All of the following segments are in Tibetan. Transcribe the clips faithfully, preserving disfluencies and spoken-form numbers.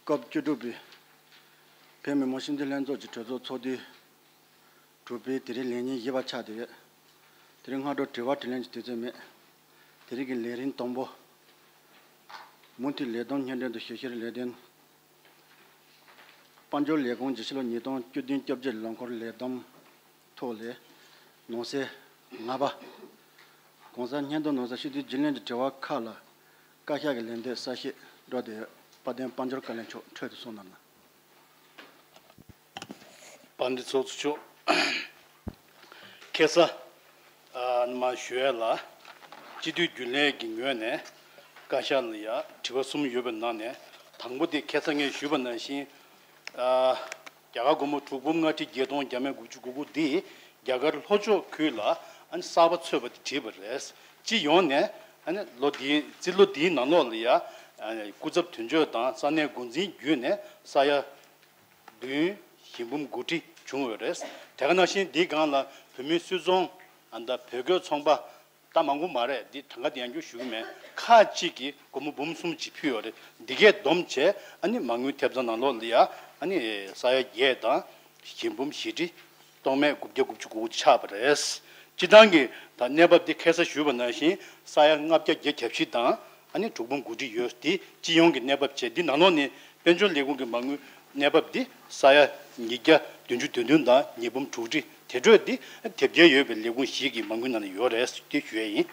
སྐབས་བཅུ་དྲུག་པའི་བོད་མི་མང་སྤྱི་འཐུས་ལྷན་ཚོགས་ཀྱི་གྲོས་ཚོགས་ཚོགས་དུས་དྲུག་པའི་དེ་རིང་ལས་ཉིན་བཞི་པ་ཆགས་བསྡད་ཡོད། དེ་རིང་སྔ་དྲོ་དྲི་བ་དྲིས་ལན་གྱི་དུས་ཚོད་མེད། དེ་རིང་གི་ལས་རིམ་དང་པོ། མུ་མཐུད་ལས་བསྡོམས་སྙན་སྒྲོན་དང་ཞིབ་བཤེར་ལས་དོན། དཔལ་འབྱོར་ལས་ཁུངས་ཀྱི་ཕྱི་ལོ་ཉིས་སྟོང་བཅུ་བདུན་བཅོ་བརྒྱད་ལོ་འཁོར་ལས་བསྡོམས་ཐོག་ལས་ནང་གསེས་ལྔ་པ། གོང་གསལ་སྙན་ཐོ་ནང་གསལ་སྤྱི་འཐུས་རྒྱུན་ལས་ཀྱི་དྲི་བ་ཁག་ལ་བཀའ་ཤག་གི་ལན་འདེབས་གསལ་བཤད་འགྲོ་བསྡད་ཡོད། དཔལ་ལྡན་དཔལ་འབྱོར་བཀའ་བློན་མཆོག་འཕྲོས་དུ་སོང་གནང་གནང་། དཔལ་ལྡན་ཚོགས་གཙོ་མཆོག་ཁ་སང་ཨ་མ་ཞུ་ཡས་ལ་སྤྱི་འཐུས་རྒྱུན་ལས་ཀྱི་ངོས་ནས་བཀའ་ཤག་ལ་ཡ་དྲི་བ་གསུམ་ཡོད་པའི་ནང་ནས། དང་པོ་དེ་ཁ་སང་ངས་ཞུས་པ་ནང་བཞིན། ཨ་རྒྱ་གར་སྒོར་མོ་དྲུག་འབུམ་ལྔ་ཁྲི་བརྒྱད་སྟོང་བརྒྱ་མེད་དགུ་བཅུ་གོ་དགུ་འདི་རྒྱ་གར་ལྷོ་ཕྱོགས་ཁུལ་ལ་ཨ་ནི་གསར་པ་ཚུད་པ་དེ་བྲིས་པ་རེད། སྤྱི་ཡོངས་ནས་ཨ་ནི་ལོ་འདིའི་རྩིས་ལོ་འདིའི་ནང་ལོགས་ལ་ཡ་ཨ་ནི་སྐུ་ཚབ་དོན་གཅོད་དང་ས་གནས་འགོ་འཛིན་བརྒྱུད་ནས་ས་ཡ་བདུན་ཞེ་འབུམ་དགུ་ཁྲི་བྱུང་ཡོད་རེད། དེ་ག་ནང་བཞིན་འདིའི་སྒང་ལ་བོད་མིའི་སུད་ཚོང་ཨ་ད་བོད་སྐྱོར་ཚོང་པ་ད་མང་པོ་མ་རེད། འདི་གྲངས་ཀ་དེ་ཡང་བསྐྱར་ཞུ་གི་མེད། ཁག་ཅིག་གིས་སྒོར་མོ་འབུམ་གསུམ་ཅིག་ཕུལ་ཡོད་རེད། འདི་གས་བསྡོམས་བྱས་ཨ་ནི་མ་དངུལ་ཐེབས་རྩ་ནང་ལོགས་ལ་ཡ་ཨ་ནི་ས་ཡ་བརྒྱད་དང་ཞེ་འབུམ་བཞི་ཁྲི་སྟོང་མེད་དགུ་བརྒྱ་དགུ་བཅུ་གོ་དགུ་ཆགས་པ་རེད། སྤྱི་བཏང་གི་ད་གནས་བབ་འདི་ཁ་སང་ཞུས་པ་ནང་བཞིན་ས་ཡ་ལྔ་བརྒྱ་བརྒྱད་བརྒྱ་བཞི་དང་ཨ་ནི་དྲུག་འབུམ་དགུ་ཁྲི་ཡོད། འདི་སྤྱི་ཡོངས་ཀྱི་གནས་བབ་བྱས། འདི་ནང་ལོགས་ནས་དཔལ་འབྱོར་ལས་ཁུངས་ཀྱི་མ་དངུལ་གནས་བབ་འདི་ས་ཡ་ཉིས་བརྒྱ་བདུན་ཅུ་དོན་བདུན་དང་ཉིས་འབུམ་དྲུག་ཁྲི། དེ་འཕྲོས་འདི་དེབ་སྐྱེལ་ཡོད་པའི་ལས་ཁུངས་ཤིག་གི་མ་དངུལ་ནང་ལ་ཡོད་རེད་ཟེར་དེ་ཞུ་ཡས་ཡིན།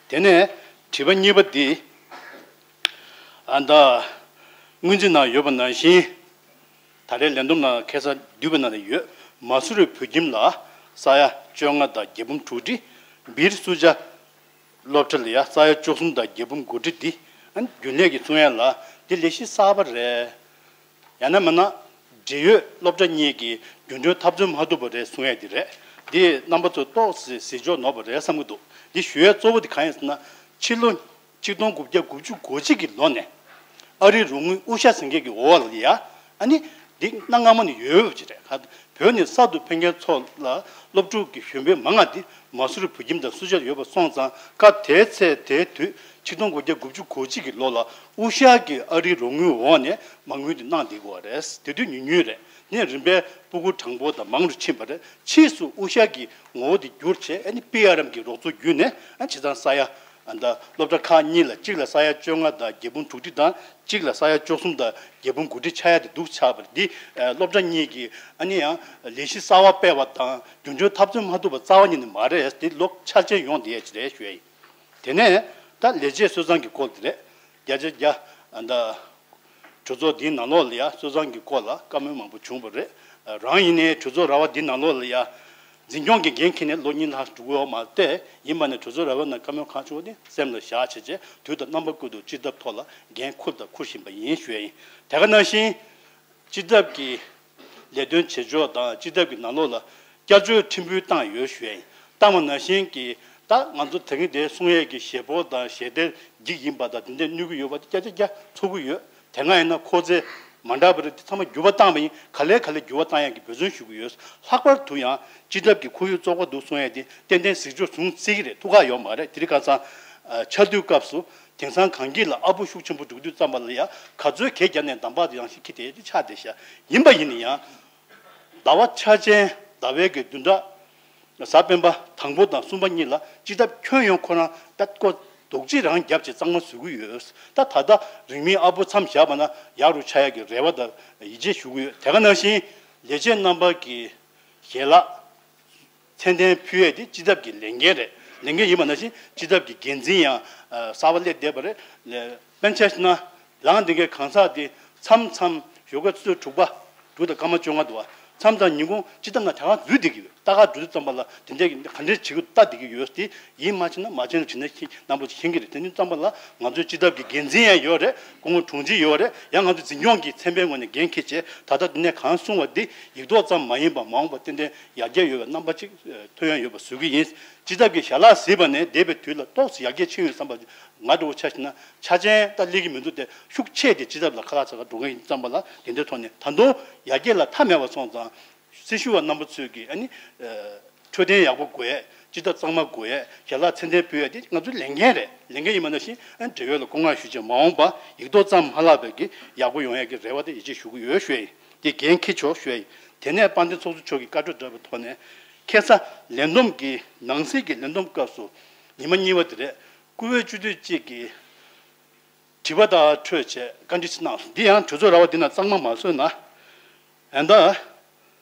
དེ་ནས་དྲི་བ་གཉིས་པ་འདི་ཨ་ད་སྔོན་རྩིས་ནང་ཡོད་པ་ནང་བཞིན། ད་རེས་ལས་བསྡོམས་ནང་ཁ་སང་བསྡུས་པ་ནང་ལ་ཡོད། མ་སུ་རི་བོད་ཁྱིམ་ལ་ས་ཡ་བཅོ་ལྔ་དང་བརྒྱད་འབུམ་དྲུག་ཁྲི། བིར་སུ་ཇཱ་སློབ་གྲྭ་ལ་ཡ་ས་ཡ་བཅུ་གསུམ་དང་བརྒྱད་འབུམ་དགུ་ཁྲི། འདི་ཨ་ནི་རྒྱུན་ལས་ཀྱིས་གསུང་ཡ་ལ་འདི་ལས་གཞི་གསར་པ་རེད། ཡང་ན་མིན་ན་འབྲེལ་ཡོད་སློབ་གྲྭ་གཉིས་ཀྱིས་རྒྱུན་གྲོན་འཐབ་རྩོད་མ་ཐུབ་པ་རེད་གསུང་ཡ་འདི་རེད། འདི་རྣམ་པ་ཚོ་ཏོག་ཙམ་གཟིགས་ཕྱོགས་ནོར་བ་རེད་བསམ་གྱི་འདུག་འདི་ཞུ་ཡ་གཙོ་བོ་འདི་གང་ཡིན་ཟེར་ན། ཕྱི་ལོ་ཆིག་སྟོང་དགུ་བརྒྱ་དགུ་བཅུ་གོ་གཅིག་གི་ལོ་ནས་ཨ་རིའི་རོགས་དངུལ་དབུ་ཞྭ་ཟེར་མཁན་གྱི་འོག་ལ་ཡ་ཨ་ནི་འདི་གནའ་སྔ་མོ་ནས་ཡོད་པ་ཅིག་རེད། ཁ་བོད་ནས་གསར་དུ་ཕེབས་མཁན་ཚོ་ལ་སློབ་ཕྲུག་གི་གཞོན་པའི་མང་ང་འདི་མ་སུ་རི་བོད་ཁྱིམ་དང་སུ་ཇཱ་ཡོད་པ་སོང་ཙང་། སྐབས་དེའི་ཚེ་དེའི་དུས་ཆིག་སྟོང་དགུ་བརྒྱ་དགུ་བཅུ་གོ་གཅིག་གི་ལོ་ལ་དབུ་ཞྭ་གི་ཨ་རིའི་རོགས་དངུལ་འོག་ནས་མ་དངུལ་འདི་གནང་བསྡད་ཡོད་རེད། དེ་དུས་ཉུང་ཉུང་རེད། ནས་རིམ་པས་སྤུ་གུ་གྲངས་འབོར་དང་མང་རུ་ཕྱིན་པ་རེད། ཕྱིས་སུ་དབུ་ཞྭ་གི་ངོ་བོ་དེ་བསྒྱུར་བྱས་ཨ་ནི་པི་ཨར་ཨེམ་གྱི་རོགས་ཚོགས་བརྒྱུད་ནས་ཨ་བྱས་ཙང་ས་ཡ་ཨ་ད་སློབ་གྲྭ་ཁག་གཉིས་ལ་གཅིག་ལ་ས་ཡ་བཅོ་ལྔ་དང་བརྒྱད་འབུམ་དྲུག་ཁྲི་དང་གཅིག་ལ་ས་ཡ་བཅུ་གསུམ་དང་བརྒྱད་འབུམ་དགུ་ཁྲི་ཆགས་ཡ་དེ་འདུག་ཆགས་པ་རེད། འདི་ཨ་སློབ་གྲྭ་གཉིས་ཀྱིས་ཨ་ནི་ཡང་ལས་གཞི་གསར་པ་སྤེལ་བ་དང་རྒྱུན་གྲོན་འཐབ་རྩོད་མ་ཐུབ་པ་རྩ་བ་ཉིད་ནས་མ་རེད། འདི་ལོ་འཆར་ཅན་ཡོང་བསྡད་ཡ་ཅིག་རེད་ཞུ་ཡ་ཡིན། དེ་ནས་ད་ལས་བྱེད་གསོལ་ཚང་གི་སྐོར་དེ་རེད། བརྒྱ་ཆ་བརྒྱ་ཨ་ད། གྲོས་ཚོགས་འདིའི་ནང་ལོགས་ལ་ཡ་སོ་སོ་གི་སྐོར་ལ་བཀའ་མོལ་མང་པོ་བྱུང་བ་རེད། རང་ཡིན་ནའི་གྲོས་ཚོགས་ར་བ་འདིའི་ནང་ལོགས་ལ་ཡ་འཛིན་སྐྱོང་གི་འགན་འཁྱེར་ནས་ལོ་གཉིས་ལྷག་འགྲོ་གི་ཡོད་མ་རེད། ཡིན་པ་ནས་གྲོས་ཚོགས་ར་བའི་ནང་བཀའ་མོལ་གང་བྱུང་བ་དེ་སེམས་ལ་བཞག་བྱས་བྱས་དུས་དང་རྣམ་པ་ཀུན་ཏུ་སྤྱི་ཐབ་ཐོག་ལ་འགན་འཁུར་དང་འཁུར་བཞིན་པ་ཡིན་ཞུ་ཡ་ཡིན། དེ་ག་ནང་བཞིན་སྤྱི་ཐབ་ཀྱི་ལས་དོན་བྱེད་ཕྱོགས་དང་སྤྱི་ཐབ་ཀྱི་ནང་ལོགས་ལ་བསྐྱར་བཅོས་ཕྲན་བུ་བཏང་ཡོད་ཞུ་ཡ་ཡིན། བཏང་བ་ནང་བཞིན་གྱི་ད་ང་ཚོ་དེ་རིང་འདིར་གསུང་ཡས་ཀྱི་ཞལ་འབོར་དང་ཞལ་འདེབས་འགྲིག་ཡིན་པ་དང་དེ་འདྲས་གནོད་ཀྱི་ཡོད་པ་དེ་བརྒྱ་ཆ་བརྒྱ་ཚོར་གྱི་ཡོད། དེ་སྔ་ཡིན་ན་ཁོ་ཚོས་མ་འདྲ་བ་རེད། དེ་ཚང་མ་འགྱུར་བ་བཏང་བ་ཡིན། ག་ལེ་ག་ལེ་འགྱུར་བ་བཏང་ཡག་གི་འབད་བརྩོན་ཞུ་གི་ཡོད། ལྷག་པར་དུ་ཡང་སྤྱི་ཐབ་ཀྱི་ཁོར་ཡུག་བཙོག་པ་འདུག་གསུང་ཡག་དེ་ཏན་ཏན་གཟིགས་ཕྱོགས་བཟུང་སྲིད་ཀྱི་རེད། ཐུགས་ཁག་ཡོད་མ་རེད། དེ་རིང་ཁ་སང་ཨ་ཆར་དུས་སྐབས་སུ་དེང་སང་གངས་སྐྱིད་ལ་ཨ་སྤུ་ཤུགས་ཆེན་པོ་འགྲོ་དུས་ཙམ་པ་ལ་ཡ་ག་ཚོད་གད་རྒྱག་ནས་འདམ་བག་དེ་ཡང་ཞིག་འཁྱེར་བསྡད་དེ་ཆགས་བསྡད་ཤག་ཡིན་པ་ཡིན་ན་ཡང་ཟླ་བ་འཆར་ཅན་ཟླ་བའི་གི་བདུན་ཕྲག་གཟའ་སྤེན་པ་དང་པོ་དང་གསུམ་པ་གཉིས་ལ་སྤྱི་ཐབ་ཁྱོན་ཡོངས་ཁོ་རང་ད་ཀོ་རྡོག་གཅིག་རང་རྒྱབ་བྱས་གཙང་མ་བཟོ་གི་ཡོད། ད་ད་ལྟ་རིང་མིན་ཨ་སྤུ་མཚམས་བཞག་པ་ན་ཡག་རུ་ཆགས་ཡག་གི་རེ་བ་དང་ཡིད་ཆེས་ཞུ་གི་ཡོད། དེ་ག་ནང་བཞིན་ལས་བྱེད་རྣམ་པ་གི་ཞལ་ལག་མཚན་ལྡན་ཕུལ་ཡས་དེ་སྤྱི་ཐབ་ཀྱི་ལས་འགན་རེད། ལས་འགན་ཡིན་པ་ནང་བཞིན་སྤྱི་ཐབ་ཀྱི་འགན་འཛིན་ཡང་གསར་པ་སླེབས་བསྡད་པ་རེད། དཔེར་ན་ཆ་བཞག་ན། ལངས་དེ་གའི་གང་ཟག་དེ་མཚམས་མཚམས་ཞོགས་ཀ་ཆུ་ཚོད་དྲུག་པ་དྲུག་དང་སྐར་མ་བཅོ་ལྔ་འདུག་བ། མཚམས་མཚམས་ཉིན་གུང་སྤྱི་ཐབ་ནང་དེ་ག་འཛུལ་བསྡད་ཀྱི་ཡོད། ལྟ་ག་འགྲོ་དུས་ཙམ་པ་ལ་དེ་འདྲས་ག་འདྲས་བྱེད་དགོས་ལྟ་བསྡད་ཀྱི་ཡོད་དེ། ཡིན་མ་བྱས་ན་མ་བྱས་ན་བྱས་ན་ཤེས་རྣམ་པ་ཚོ་ཤེས་ཀྱི་རེད། དེ་འདྲ་ཙམ་པ་ལ་ང་ཚོའི་སྤྱི་ཐབ་ཀྱི་འགན་འཛིན་ཡང་ཡོད་རེད། སྐུ་ངོ་དྲུང་ཆེ་ཡོད་རེད། ཡང་ང་ཚོ་འཛིན་སྐྱོང་གི་ཚན་པའི་ངོས་ནས་འགན་འཁྱེར་བྱས་ད་ལྟ་འདི་ནས་གང་གསུངས་པ་འདི་ཡིག་ཐོག་ཙམ་མ་ཡིན་པ་མ་འོངས་པ་ཏན་ཏན་ཡར་རྒྱས་ཡོད་པའི་རྣམ་པ་ཅིག་ཐོན་ཡ་ཡོད་པ་བཟོ་གི་ཡིན། སྤྱི་ཐབ་ཀྱི་ཞལ་ལག་གཟིགས་པ་ནས་འདས་པའི་དུས་ལ་ཏོག་ཙམ་ཡར་རྒྱས་ཕྱིན་ཡོད་བསམ་པ། ང་འདྲ་བོ་ཆ་བཞག་ན་ཆ་རྐྱེན་ད་སླེབས་ཀྱི་མི་འདུག་སྟེ། ཤུགས་ཆེ་དེ་སྤྱི་ཐབ་ལ་ཁ་ལག་ཟ་ག་འགྲོ་མཁན་ཡིན་ཙམ་པ་ལ་དེ་འདྲའི་ཐོག་ནས་ད་དུང་ཡར་རྒྱས་ལ་མཐའ་མེད་པ་སོང་ཙང་། སྲི་ཞུ་བ་རྣམ་པ་ཚོས་ཀྱིས་ཨ་ནི་འཕྲོད་བསྟེན་ཡག་པོ་དགོས། སྤྱི་ཚོགས་གཙང་མ་དགོས་ཡས་ཞལ་ལག་ཚད་ལྡན་ཕུལ་ཡས་དེ་ང་ཚོའི་ལས་འགན་རེད། ལས་འགན་ཡིན་པ་ནང་བཞིན་ཨ་འབྲེལ་ཡོད་ལ་བཀོད་མངགས་ཞུ་བྱས་མ་འོངས་པ་ཡིག་ཐོག་ཙམ་མ་ལྷག་པའི་གི་ཡག་པོ་ཡོང་ཡས་ཀྱི་རེ་བ་དེ་ཡིད་ཆེས་ཞུ་གི་ཡོད་ཞུ་ཡ་ཡིན། དེ་འགན་འཁྱེར་ཆོག་ཞུ་ཡ་ཡིན། དེ་ནས་དཔལ་ལྡན་ཚོགས་གཙོ་མཆོག་གིས་བཀའ་འཁྲོལ་བསྒྲགས་པའི་ཐོག་ནས་ཁ་སང་ལས་བསྡོམས་ཀྱི་ནང་སྲིད་ཀྱི་ལས་བསྡོམས་སྐབས་སུ་ཉི་མ་གཉིས་པ་དེ་རེད། བཀུར་འོས་བཅུ་དོན་གཅིག་གི་དྲི་བ་དག་འཕྲོས་བྱས་བཀའ་འདྲི་ཞིག་གནང་སོང་། འདི་ཡང་གྲོས་ཚོགས་ར་བ་འདི་ན་གཙང་མ་མ་བཟོས་ན། ཨ་ད།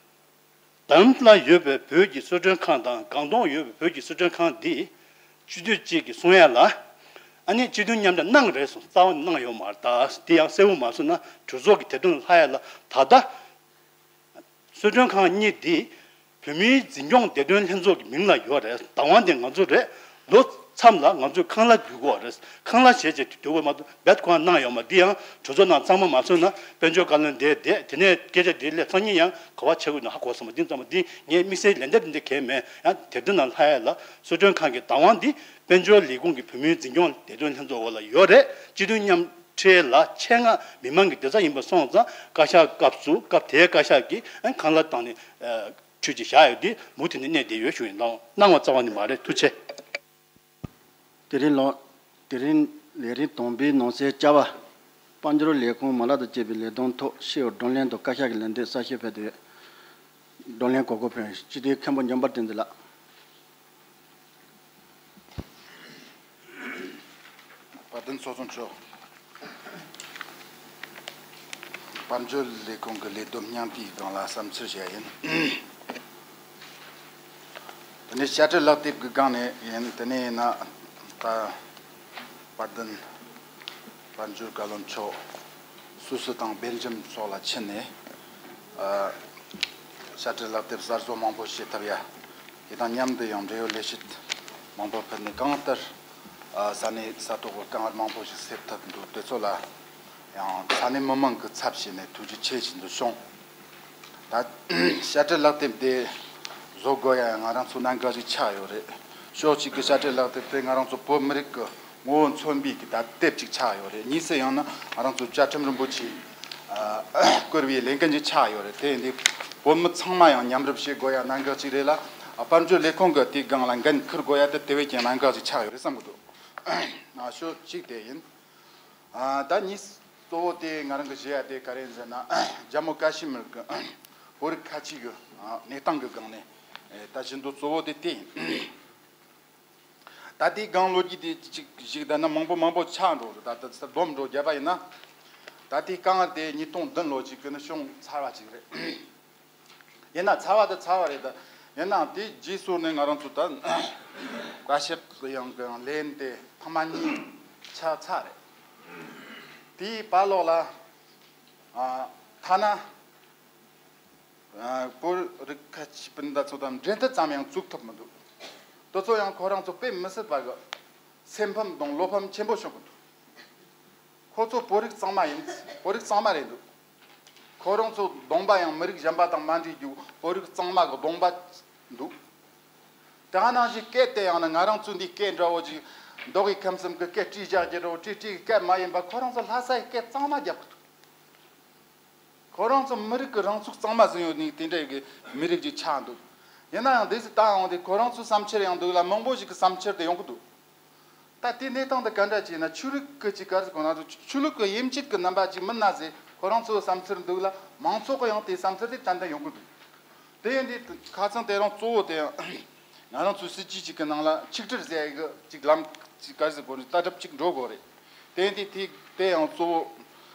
འདམ་ལ་ཡོད་པའི་བོད་ཀྱི་གསོལ་མགྲོན་ཁང་དང་སྒང་སྟོང་ཡོད་པའི་བོད་ཀྱི་གསོལ་མགྲོན་ཁང་འདི་བཅུ་དོན་གཅིག་གིས་གསུང་ཡ་ལ། ཨ་ནི་སྤྱི་མཐུན་མཉམ་འབྲེལ་གནང་རེད་གསུངས། རྩ་བ་ནས་གནང་ཡོད་མ་རེད། ད་འདི་ཡང་གསལ་བོ་མ་བཟོས་ན་གྲོས་ཚོགས་ཀྱི་དེ་དོན་ལྷག་ཡ་ལ་ད་ལྟ། གསོལ་མགྲོན་ཁང་གཉིས་འདི་བོད་མིའི་འཛིན་སྐྱོང་བདེ་དོན་ལྷན་ཚོགས་ཀྱི་མིང་ལ་ཡོད་རེད། བདག་དབང་དེ་ང་ཚོ་རེད། ལོ་མཚམས་ལ་ང་ཚོས་ཁང་གླ་བརྒྱུད་དགོས་རེད། ཁང་གླ་བྱས་བྱས་བསྡུ་དགོས་མ་གཏོགས་རྦད་ཁོ་གནང་ཡོད་མ། འདི་ཡང་གྲོས་ཚོགས་ནང་གཙང་མ་མ་བཟོས་ན་དཔལ་འབྱོར་བཀའ་བློན་འདས་བསྡད་དེ་ནས་སྐད་ཆ་འདི་སླེབས་སང་ཉིན་ཡང་ག་བ་ཆགས་ཀྱི་ཡོད་ན་ཧ་གོ་སོང་བ། འདི་ཙམ་པ་འདི་ངས་དམིགས་བསལ་ལན་འདེབས་འདི་གས་མེད། ཡང་དེབ་འདི་ནང་ལྷག་ཡ་ལ་གསོལ་མགྲོན་ཁང་གི་བདག་དབང་འདི་དཔལ་འབྱོར་ལས་ཁུངས་ཀྱི་བོད་མིའི་འཛིན་སྐྱོང་བདེ་དོན་ལྷན་ཚོགས་འོག་ལ་ཡོད་རེད། སྤྱི་མཐུན་མཉམ་འབྲེལ་ལ་ཆེད་མངགས་མི་མང་གི་སྡེ་ཚན་ཡིན་པ་སོང་ཙང་བཀའ་ཤག་སྐབས་སུ་སྐབས་དེའི་བཀའ་ཤག་གིས་ཁང་གླ་བཏང་ནས་ཁྲུས་ཀྱི་བཞག་ཡོད་དེ་མུ་མཐུད་ནས་གནས་བསྡད་ཡོད་ཞུ་ཡིན། གནང་གནང་བ་རྩ་བ་ནས་མ་རེད། ཐུགས་རྗེ་ཆེ། དེ་རིང་ལོ། དེ་རིང་ལས་རིམ་དང་པོའི་ནང་གསལ་བཅར་བ། དཔལ་འབྱོར་ལས་ཁུངས་མ་ལག་དང་བཅས་པའི་ལས་དོན་ཐོག་ཤེས་ཡོན་བགྲོ་གླེང་དང་བཀའ་ཤག་གི་ལན་འདེབས་གསལ་བཤད་ཕེབས་ཏེ་ཡོད། བགྲོ་གླེང་གོ་སྐབས་ཕུལ་སྤྱི་འཐུས་མཁན་པོ་འཇམ་དཔལ་བསྟན་འཛིན་ལགས། དཔལ་ལྡན་ཚོགས་གཙོ་མཆོག་དཔལ་འབྱོར་ལས་ཁུངས་ཀྱི་ལས་བསྡོམས་སྙིང་བསྡུས་སྒང་ལ་བསམ་ཚུལ་བཤད་ཡིན། དེ་ནས་དཔྱ་ཁྲལ་ལག་དེབ་ཀྱི་སྒང་ནས་ཡིན། དེ་ནས་ཡིན་ན་ད་དཔལ་ལྡན་དཔལ་འབྱོར་བཀའ་བློན་མཆོག་སུད་སི་དང་སྦེལ་ཇམ་སོགས་ལ་ཕྱིན་ནས་ཨ་དཔྱ་ཁྲལ་ལག་དེབ་གསར་བཟོ་མང་པོ་བྱེད་ཐུབ་ཡ། དེ་དང་མཉམ་དུ་ཡང་འབྲེལ་ཡོད་ལས་བྱེད་མང་པོ་ཕུད་ནས་གང་ལྟར་ཨ་ས་གནས་ས་ཐོག་གི་དཀའ་ངལ་མང་པོ་ཞིག་སེལ་ཐུབ་འདུག་དེ་ཚོ་ལ་ཡང་ས་གནས་མི་མང་གི་ཚབ་བྱས་ནས་ཐུགས་རྗེ་ཆེ་ཞུ་འདོད་བྱུང་། ད་དཔྱ་ཁྲལ་ལག་དེབ་དེ་བཟོ་དགོས་ཡ་ང་རང་ཚོ་གནད་འགག་ཅིག་ཆགས་ཡོད་རེད། ཕྱོགས་གཅིག་གི་དཔྱ་ཁྲལ་ལག་དེབ་དེ་ང་རང་ཚོ་བོད་མི་རིགས་ཀྱི་ངོ་བོ་མཚོན་པའི་གི་ད་དེབ་ཅིག་ཆགས་ཡོད་རེད། གཉིས་སུ་ཡང་ན་ང་རང་ཚོ་བཅའ་ཁྲིམས་རིན་པོ་ཆེ་ཨ་བསྐུར་བའི་ལས་འགན་ཅིག་ཆགས་ཡོད་རེད། དེ་འདི་བོད་མི་ཚང་མ་ཡང་མཉམ་རུབ་བྱེད་དགོས་ཡ་གནད་འགག་ཅིག་རེད་ལ། ཨ་དཔལ་འབྱོར་ལས་ཁུངས་ཀྱི་དེའི་སྒང་ལ་འགན་འཁུར་དགོས་ཡ་དེ་དེ་བས་ཀྱང་གནད་འགག་ཅིག་ཆགས་ཡོད་རེད་བསམ་གི་འདུག་ཨ་ཕྱོགས་གཅིག་དེ་ཡིན། ཨ་ད་གཉིས་གཙོ་བོ་དེ་ང་རང་གི་བཞེས་ཡ་དེ་ག་རེ་ཡིན་ཟེར་ན་ཇམ་མུ་ཀ་ཤི་མིར་གི་བོད་རིགས་ཁ་ཆེ་གི་ཨ་གནས་སྟངས་གི་སྒང་ནས་ཨེ་ད་བཞིན་དུ་གཙོ་བོ་དེ་དེ་ཡིན། ད་ལྟའི་སྒང་ལོ་རྒྱུས་དེ་གཅིག་གཞིག་ད་ན་མང་པོ་མང་པོ་ཆགས་འགྲོ་རེད། ད་ལྟ་སྡོམ་འགྲོ་རྒྱབ་པ་ཡིན་ན། ད་ལྟའི་དཀའ་ངལ་དེ་ཉིས་སྟོང་བདུན་ལོ་གཅིག་གི་ནི་བྱུང་ཚར་བ་ཅིག་རེད། ཡིན་ན་ཚར་བ་དེ་ཚར་བ་རེད། ད་ཡིན་ནའང་དེའི་རྗེས་སུ་ནི་ང་རང་ཚོ་ད་བཀའ་ཤག་གི་ཡང་གི་ལན་དེ་ཐེངས་མ་གཉིས་ཆགས་ཚར་རེད། དེའི་བར་ལོག་ལ་ཨ་ཐ་ན། ཨ་བོད་རིགས་ཁ་ཆེ་སྤུན་ཟླ་ཚོ་དང་འབྲེལ་མཐུད་ཙམ་ཡང་བཙུགས་ཐུབ་མི་འདུག་དེ་ཚོ་ཡང་ཁོ་རང་ཚོ་དཔེ་མི་སྲིད་པ་གི་སེམས་ཕམ་དང་བློ་ཕམ་ཆེན་པོ་བྱུང་གི་འདུག་ཁོ་ཚོ་བོད་རིགས་གཙང་མ་ཡིན། བོད་རིགས་གཙང་མ་རེད་འདུག་ཁོ་རང་ཚོ་གདོང་པ་ཡང་མི་རིགས་གཞན་པ་དང་མ་འདྲེས་རྒྱུ་བོད་རིགས་གཙང་མ་གི་གདོང་པ་འདུག་དེ་ག་ནང་བཞིན་སྐད་དེ་ཡང་ན་ང་རང་ཚོ་འདི་སྐད་འདྲ་བོ་ཅིག་མདོ་དབུས་ཁམས་གསུམ་གི་སྐད་བྲིས་རྒྱག་རྒྱུ་འདྲ་བོ་བྲིས་བྲིས་སྐད་མ་ཡིན་པ་ཁོ་རང་ཚོ་ལྷ་སའི་སྐད་གཙང་མ་རྒྱབ་གི་འདུག་ཁོ་རང་ཚོ་མི་རིགས་ཀྱི་རང་ཚུགས་གཙང་མ་ཟིན་ཡོད་ནི་དེ་འདྲ་གི་མི་རིགས་ཅིག་ཆགས་འདུག་ཡིན་ན་ཡང་འདི་ཚོ་ལྟ་འོང་དུས་ཁོ་རང་ཚོའི་བསམ་འཆར་ཡང་འདུག་ལ་མང་པོ་ཞིག་གི་བསམ་འཆར་དེ་ཡོང་གི་འདུག་ད་དེ་གནས་སྟངས་དེ་ག་འདྲ་ཅིག་ཡིན་ན་ཆོས་ལུགས་ཀྱི་ཅིག་ག་རེ་ཟེར་དགོས་ན་ཆོས་ལུགས་ཀྱི་དབྱེ་འབྱེད་ཀྱི་རྣམ་པ་ཅིག་མིན་ན་ཟེར་ཁོ་རང་ཚོའི་བསམ་འཆར་འདུག་ལ་མང་ཚོགས་ཀྱི་ཡང་དེའི་བསམ་འཆར་དེ་ཏན་ཏན་ཡོང་གི་འདུག་དེ་ཡིན་དུས་ཁ་སང་དེ་རིང་གཙོ་བོ་དེ་ང་རང་ཚོའི་སྲིད་ཇུས་གཅིག་གི་ནང་ལ་ཆིག་སྒྲིལ་ཟེར་ཡག་གི་གཅིག་ལམ་གཅིག་ག་རེ་ཟེར་དགོས་རེད། ལྟ་གྲུབ་གཅིག་འགྲོ་དགོས་རེད། དེ་ཡིན་དུས་དེ་དེ་ཡང་གཙོ་བོ་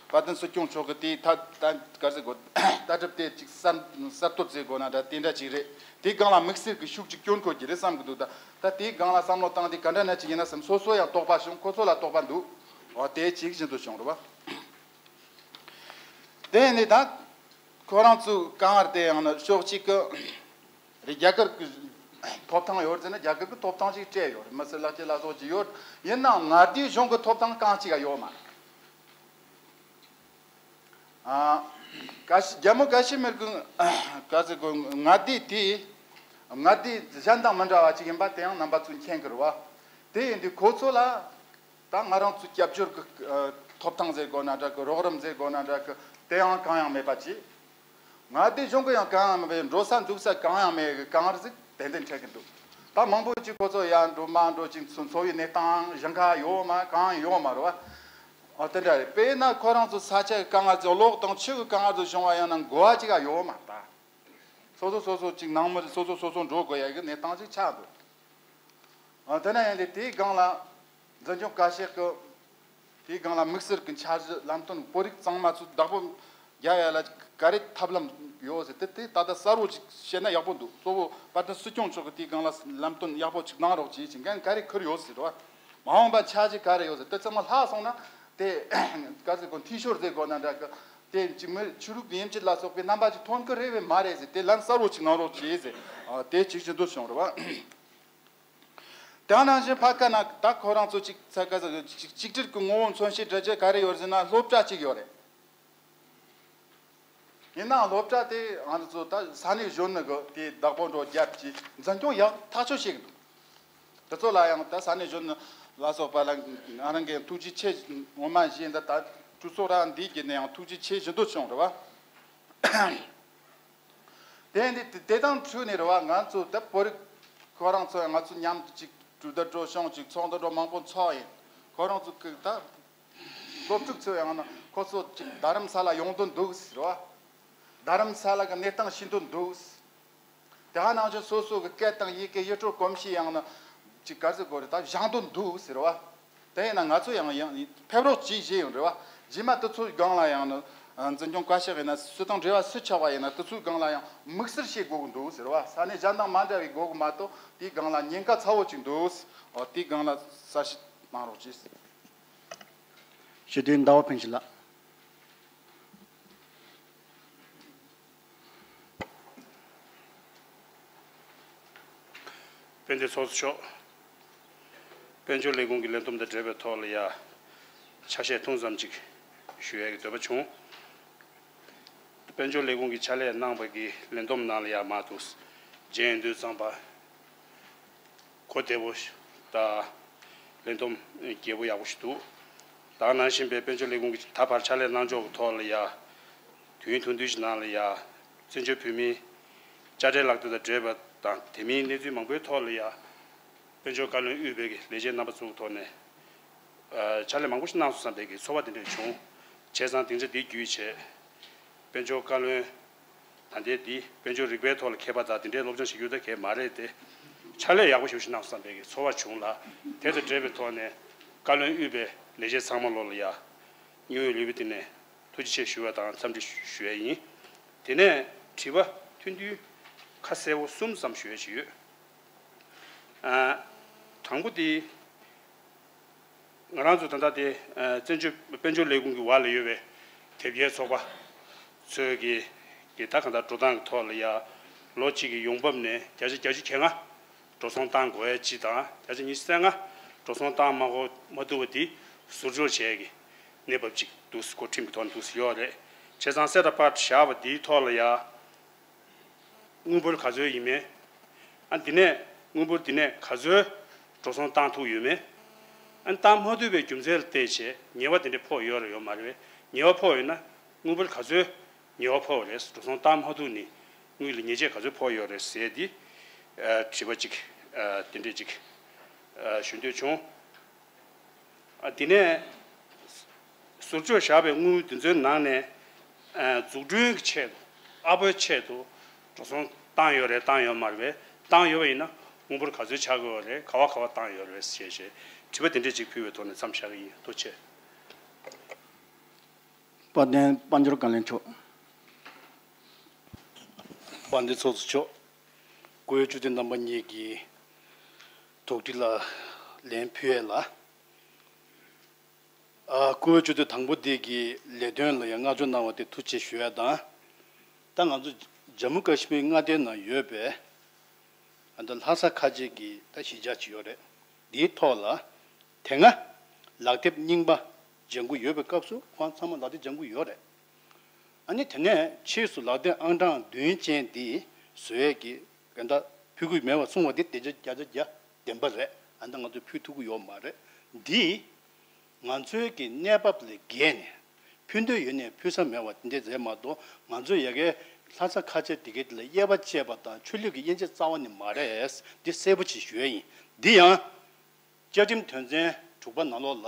དཔལ་ལྡན་སྲིད་སྐྱོང་མཆོག་གི་དེའི་ཐད་ད་ག་རེ་ཟེར་དགོས་ལྟ་གྲུབ་དེ་གཅིག་གསར་གསར་གཏོད་ཟེར་དགོས་ན་འདྲ་དེ་འདྲ་གཅིག་རེད། དེའི་སྒང་ལ་དམིགས་བསལ་གྱི་ཤུགས་གཅིག་སྐྱོན་དགོས་ཀྱི་རེད་བསམ་གྱི་འདུག་ད་ད་དེའི་སྒང་ལ་བསམ་བློ་བཏང་དུས་ག་འདྲ་ན་ཅིག་ཡིན་ན་བསམ། སོ་སོ་ཡང་དོགས་པ་བྱུང་། ཁོ་ཚོ་ལ་དོགས་པ་འདུག་འོ་དེ་གཅིག་བཞིན་དུ་བྱུང་རེད་བ། དེ་ནི་ད་ཁོ་རང་ཚོའི་དཀའ་ངལ་དེ་ཡང་ན་ཕྱོགས་གཅིག་གི་རེད། རྒྱ་གར་གྱི་ཐོབ་ཐང་ཡོད་ཟེར་ན་རྒྱ་གར་གྱི་ཐོབ་ཐང་ཅིག་སྤྲད་ཡོད་རེད། མི་སེར་ལག་ཁྱེར་ལ་སོགས་ཀྱི་ཡོད། ཡིན་ནའང་མངའ་སྡེའི་གཞུང་གི་ཐོབ་ཐང་རྐང་གཅིག་ཡང་ཡོད་མ་རེད། ཨ་ཀ་ཤི་རྒྱ་མོ་ཀ་ཤི་མིར་གྱི་ག་ཟེར་གོ་མངའ་སྡེ་དེ་མངའ་སྡེ་གཞན་དང་མི་འདྲ་བ་ཅིག་ཡིན་པ་དེ་ཡང་རྣམ་པ་ཚོས་མཁྱེན་གི་རེད་བ། དེ་ཡིན་དུས་ཁོ་ཚོ་ལ་ད་ང་རང་ཚོའི་སྐྱབས་བཅོལ་གི་ཨ་ཐོབ་ཐང་ཟེར་དགོས་ན་འདྲ་གི། རོགས་རམ་ཟེར་དགོས་ན་འདྲ་གི། དེ་ཡང་གང་ཡང་མེད་པ་ཅིག་མངའ་སྡེ་གཞུང་གི་ཡང་གང་ཡང་མེད་པའི་འགྲོ་ས་འདུག་ས་གང་ཡང་མེད་གི་གངས་རི་ཟིག་ཏན་ཏན་འཕྲད་གི་འདུག་ད་མང་པོ་ཅིག་ཁོ་ཚོ་ཡར་འགྲོ་མར་འགྲོ་ཅིག་འཚོ་འཚོ་བའི་གནས་སྟངས་གཞན་ཁ་ཡོད་མ་གང་ཡོད་མ་རེད་བ། ཨ་དེ་འདྲ་རེད། དཔེར་ན་ཁོ་རང་ཚོ་ས་ཆ་གི་དཀའ་ངལ་ཚོ་གློག་དང་ཆུ་གི་དཀའ་ངལ་ཚོ་བྱུང་བ་ཡང་ན་འགོ་བ་ཅིག་ག་ཡོད་མ་ད། སོ་སོ་སོ་སོ་ཅིག་ནང་མི་སོ་སོ་སོ་སོ་འགྲོ་དགོས་ཡ་གི་གནས་སྟངས་ཅིག་ཆགས་འདུག་ཨ་དེ་ན་ཡང་དེ་དེའི་སྒང་ལ་འཛིན་སྐྱོང་བཀའ་ཤག་གི་དེའི་སྒང་ལ་དམིགས་བསལ་གྱི་འཆར་གཞི་ལམ་སྟོན་བོད་རིགས་ཚང་མ་ཚོ་བདག་པོ་རྒྱག་ཡ་ལ་ག་རེ་ཐབས་ལམ་ཡོད་ཟེར་དེ་དེ་ད་ལྟ་གསལ་བོ་ཅིག་བཤད་ན་ཡག་པོ་འདུག་གཙོ་བོ་དཔལ་ལྡན་སྲིད་སྐྱོང་མཆོག་གི་དེའི་སྒང་ལ་ལམ་སྟོན་ཡག་པོ་ཅིག་གནང་རོགས་གྱིས་ཅིག་འགན་ག་རེ་འཁུར་ཡོད་ཟེར་བ། མ་འོངས་པ་འཆར་གཞི་ག་རེ་ཡོད་ཟེར་དེ་ཚང་མ་ལྷག་སོང་ན་དེ་ག་ཟེར་གོ་འཐུས་ཤོར་ཟེར་དགོས་ན་འདྲ་གི་དེ་ཅིག་མི་ཆོས་ལུགས་དབྱེ་འབྱེད་ལ་སོགས་པའི་རྣམ་པ་ཅིག་ཐོན་གི་རེད་བས་མ་རེད་ཟེར་དེ་ལན་གསལ་བོ་ཅིག་གནང་རོགས་གྱིས་ཟེར་དེ་ཅིག་ཞུ་འདོད་བྱུང་རེད་བ། དེ་ནང་བཞིན་ཕ་ཁ་ན་ད་ཁོ་རང་ཚོ་ཅིག་ཚ་ཁ་ཟ་ཅིག་གཅིག་སྒྲིལ་གྱི་ངོ་བོ་མཚོན་བྱེད་འདྲ་ཅིག་ག་རེ་ཡོད་ཟེར་ན་སློབ་གྲྭ་གཅིག་ཡོད་རེད། ཡིན་ནའང་སློབ་གྲྭ་དེ་ང་ཚོ་ད་ས་གནས་གཞོན་ནུ་གི་དེ་བདག་པོ་འགྲོ་རྒྱབ་ཀྱི་འཛིན་སྐྱོང་ཡག་ཐག་ཆོད་བྱེད་ཀྱི་འདུག་དེ་ཚོ་ལ་ཡང་ད་ས་གནས་གཞོན་ནུ་ལ་སོགས་པ་ལ་ང་རང་གིས་ཐུགས་རྗེ་ཆེ་ངོ་མ་བཞེས་འདི་ད་གྲོས་ཚོགས་ར་འདིའི་བརྒྱུད་ནས་ཡང་ཐུགས་རྗེ་ཆེ་ཞུ་འདོད་བྱུང་རེད་བ། དེ་འདི་དེ་དང་འཁྲུལ་ནས་རེད་བ། ང་ཚོ་ད་བོད་རིགས་ཁོ་རང་ཚོ་ང་ཚོ་མཉམ་དུ་ཅིག་གྲོས་བསྡུར་འགྲོ་ཤོང་ཅིག་ཚོགས་འདུ་འགྲོ་མང་པོ་ཚོགས་ཡིན། ཁོ་རང་ཚོ་གི་ད་སློབ་ཕྲུག་ཚོ་ཡང་ན་ཁོ་ཚོ་ཅིག་རྡ་རམ་ས་ལ་ཡོང་དོན་འདུག་ཟེར་བ། རྡ་རམ་ས་ལ་གི་གནས་སྟངས་ཤེས་དོན་འདུག་ཟེར། དེ་ཧ་ནང་བཞིན་སོ་སོ་གི་སྐད་དང་ཡི་གེ་ཡུལ་སྲོལ་གོམས་གཤིས་ཡང་ན་ཅིག་ག་ཚོད་དགོས་རེད་ད་སྦྱང་དོན་འདུག་ཟེར་བ། དེ་ཡིན་ན་ང་ཚོ་ཡང་ཡང་ཕེབས་རོགས་གྱིས་ཞེས་ཡོང་རེད་བ། རྗེས་མ་དེ་ཚོའི་སྒང་ལ་ཡང་ན་འཛིན་སྐྱོང་བཀའ་ཤག་ཡིན་ན་སུ་དང་འབྲེལ་བ་སུ་ཆགས་པ་ཡིན་ན་དེ་ཚོའི་སྒང་ལ་ཡང་དམིགས་བསལ་བྱེད་དགོས་ཀྱི་འདུག་ཟེར་བ། ས་གནས་གཞན་དང་མ་འདྲ་བའི་དགོས་ཀྱི་མ་གཏོགས་དེའི་སྒང་ལ་ཉེན་ཁ་ཚ་བོ་ཅིག་འདུག་ཨོ་དེའི་སྒང་ལ་གསལ་བཤད་གནང་རོགས་གྱིས། སྤྱི་འཐུས་ཟླ་བ་ཕུན་ཚོགས་ལགས། དཔལ་ལྡན་ཚོགས་གཙོ་མཆོག་དཔལ་འབྱོར་ལས་ཁུངས་ཀྱི་ལས་བསྡོམས་དང་འབྲེལ་བའི་ཐོག་ལ་ཡ་ཆ་ཤས་ཐུང་ཙམ་ཅིག་ཞུ་ཡས་ཀྱི་འདོད་པ་བྱུང་། དཔལ་འབྱོར་ལས་ཁུངས་ཀྱིས་ཕྱག་ལས་གནང་བ་གི་ལས་བསྡོམས་ནང་ལ་ཡ་མ་འདུག་མཇལ་ཡོང་དུས་ཙམ་པ། གོ་བདེ་པོ་དང་ལས་བསྡོམས་རྒྱས་པོ་ཡག་པོ་ཞིག་འདུག་ད་ག་ནང་བཞིན་པའི་དཔལ་འབྱོར་ལས་ཁུངས་ཀྱིས་ད་བར་ཕྱག་ལས་གནང་ཕྱོགས་ཀྱི་ཐོག་ལ་ཡ། དུས་ཡུན་ཐུང་ཐུང་ཞིག་ནང་ལ་ཡ། བཙན་བྱོལ་བོད་མིའི་དཔྱ་ཁྲལ་ལག་དེབ་དང་འབྲེལ་བ་དང་དེ་མིན་གནས་ཚུལ་མང་པོའི་ཐོག་ལ་ཡ། དཔལ་འབྱོར་བཀའ་བློན་དབུས་པའི་ལས་བྱེད་རྣམ་པ་ཚོའི་ཐོག་ནས། ཨ་ཕྱག་ལས་མང་པོ་ཞིག་གནང་སོང་བསམ་པའི་གི་ཚོར་བ་དེ་འདྲ་བྱུང་། བྱས་ཙང་སྡིངས་ཆ་འདི་བརྒྱུད་བྱས། དཔལ་འབྱོར་བཀའ་བློན། ད་ལྟའི་འདི་དཔལ་འབྱོར་རིག་པའི་ཐོག་ལ་མཁས་པ་དང་དེ་འདྲའི་སློབ་སྦྱོང་བྱེད་རྒྱུ་ད་གལ་མ་རེད་དེ། ཕྱག་ལས་ཡག་པོ་ཞེ་པོ་ཞིག་གནང་བསམ་པའི་གི་ཚོར་བ་བྱུང་ལ། དེ་དང་འབྲེལ་བའི་ཐོག་ནས་བཀའ་བློན་དབུས་པའི་ལས་བྱེད་ཚང་མ་ལོ་ལ་ཡ། སྙིང་དབུས་ལུས་པའི་སྟེང་ནས་ཐུགས་རྗེ་ཆེ་ཞུ་བ་དང་འཚམས་འདྲི་ཞུ་ཡ་ཡིན། དེ་ནས་དྲི་བ་ཐུང་ཐུང་ཁ་གསལ་པོ་གསུམ་ཙམ་ཞུ་ཡ་ཞིག་ཡོད། ཨ། དང་པོ་དེ། ང་རང་ཚོ་ད་ལྟ་དེ་ཨ་བཙན་བྱོལ་དཔལ་འབྱོར་ལས་ཁུངས་ཀྱི་འོག་ལ་ཡོད་པའི་དེབ་སྐྱེལ་ཚོགས་པ་ཚོས་ཀྱི་ཀྱི་ད་གང་ལྟར་འགྲོ་སྟངས་ཀྱི་ཐོག་ལ་ཡ་ལོ་གཅིག་གི་ཡོང་འབབ་ནས་བརྒྱ་ཆ་བརྒྱད་ཅུ་གྱ་ལྔ་འགྲོ་སོང་བཏང་དགོས་ཡ་གཅིག་དང་བརྒྱ་ཆ་ཉི་ཤུ་རྩ་ལྔ་འགྲོ་སོང་བཏང་མ་དགོས་མ་ཐུབ་པ་དེ་ཟུར་འཇོག་བྱས་ཀྱི་གནས་བབ་ཅིག་འདུག་སེ་གོ་ཁྲིམས་ཀྱི་ཐོག་ནས་འདུག་སེ་ཡོད་རེད། བྱས་ཙང་གསལ་དང་དཔར་བཞག་པ་དེའི་ཐོག་ལ་ཡ། དངུལ་འབོར་ག་ཚོད་ཡིན་མིན། ཨ་འདི་ནས་དངུལ་འབོར་འདི་ནས་ག་ཚོད་འགྲོ་སོང་བཏང་ཐུབ་ཡོད་མེད། ཨ་བཏང་མ་ཐུབ་པའི་རྒྱུ་མཚན་ལ་བལྟས་བྱས་ཉེས་པ་དེ་འདྲ་ཕོག་ཡོད་རེད་ཡོད་མ་རེད་པས། ཉེས་པ་ཕོག་ཡོད་ན་དངུལ་འབོར་ག་ཚོད་ཉེས་པ་ཕོག་རེད། འགྲོ་སོང་བཏང་མ་ཐུབ་ནི་དངུལ་ལ་ཉེས་ཆད་ག་ཚོད་ཕོག་ཡོད་རེད་ཟེར་ཏེ། ཨ་དྲི་བ་གཅིག་ཨ་དེ་འདྲས་གཅིག་ཨ་ཞུ་འདོད་བྱུང་། ཨ་དེ་ནས་ཟུར་འཇོག་བཞག་པའི་དངུལ་དེ་ཚོའི་ནང་ནས་ཨ་འཛུགས་སྐྲུན་གྱི་ཆེད་དུ་ཨ་བོའི་ཆེད་དུ་འགྲོ་སོང་བཏང་ཡོད་རེད་བཏང་ཡོད་མ་རེད་པས། བཏང་ཡོད་པ་ཡིན་ན་དངུལ་འབོར་ག་ཚོད་ཆགས་ཀྱི་ཡོད་རེད། ག་བ་ག་བ་བཏང་ཡོད་རེད་ཞེས་ཞེས་དྲི་བ་དེ་འདྲས་ཅིག་ཕུལ་བའི་ཐོག་ནས་མཚམས་བཞག་གི་ཡིན། ཐུགས་རྗེ་ཆེ། དཔལ་ལྡན་དཔལ་འབྱོར་བཀའ་བློན་མཆོག་དཔལ་ལྡན་ཚོགས་གཙོ་མཆོག་བཀུར་འོས་སྤྱི་འཐུས་རྣམ་པ་གཉིས་ཀྱི་དོགས་འདྲི་ལ་ལན་ཕུལ་ཡས་ལ། ཨ་བཀུར་འོས་སྤྱི་འཐུས་དང་པོ་དེ་གི་ལས་དོན་ལ་ཡང་བསྔགས་བརྗོད་གནང་བ་དེ་ཐུགས་རྗེ་ཆེ་ཞུ་ཡ་དང་། ད་ང་ཚོ་ཇམ་མུ་ཀ་ཤི་མིར་མངའ་སྡེའི་ནང་ཡོད་པའི་ཨ་ད་ལྷ་ས་ཁ་ཆེ་གི་ད་གཞིས་ཆགས་ཅིག་ཡོད་རེད། འདིའི་ཐོག་ལ་དེ་སྔ་ལག་དེབ་རྙིང་པ་སྦྱང་གི་ཡོད་པའི་སྐབས་སུ་ཁོང་ཚང་མ་ལག་དེབ་སྦྱང་གི་ཡོད་རེད། ཨ་ནི་དེ་ནས་ཕྱིས་སུ་ལག་དེབ་ཨང་གྲངས་བདུན་ཅན་འདི་བཟོ་ཡས་ཀྱི་ག་འདྲ་ཕུལ་གྱི་མེད་པ་གསུངས་པ་འདི་བདེ་འཇགས་བརྒྱ་ཆ་བརྒྱ་བདེན་པ་རེད། ཨ་ནི་ང་ཚོས་ཕུལ་ཐུབ་ཀྱི་ཡོད་མ་རེད། འདི་ང་ཚོའི་གི་གནས་བབ་ལས་བརྒལ་ནས་ཕུལ་འདོད་ཡོད་ནས་ཕུལ་ས་མེད་པ་དེ་འདྲ་རེད་མ་གཏོགས། ང་ཚོས་ཡ་གའི་ ལྷ་ས་ཁ་ཆེ་དེ་གའི་དེ་ལ་དབྱེ་བ་བཅད་པ་དང་ཆོས་ལུགས་ཀྱི་དབྱེ་འབྱེད་རྩ་བ་ནས་མ་རེད། འདི་གསལ་པོ་ཅིག་ཞུ་ཡ་ཡིན། འདི་ཡང་བཅའ་ཁྲིམས་དོན་ཚན་དྲུག་པ་ནང་ལོགས་ལ་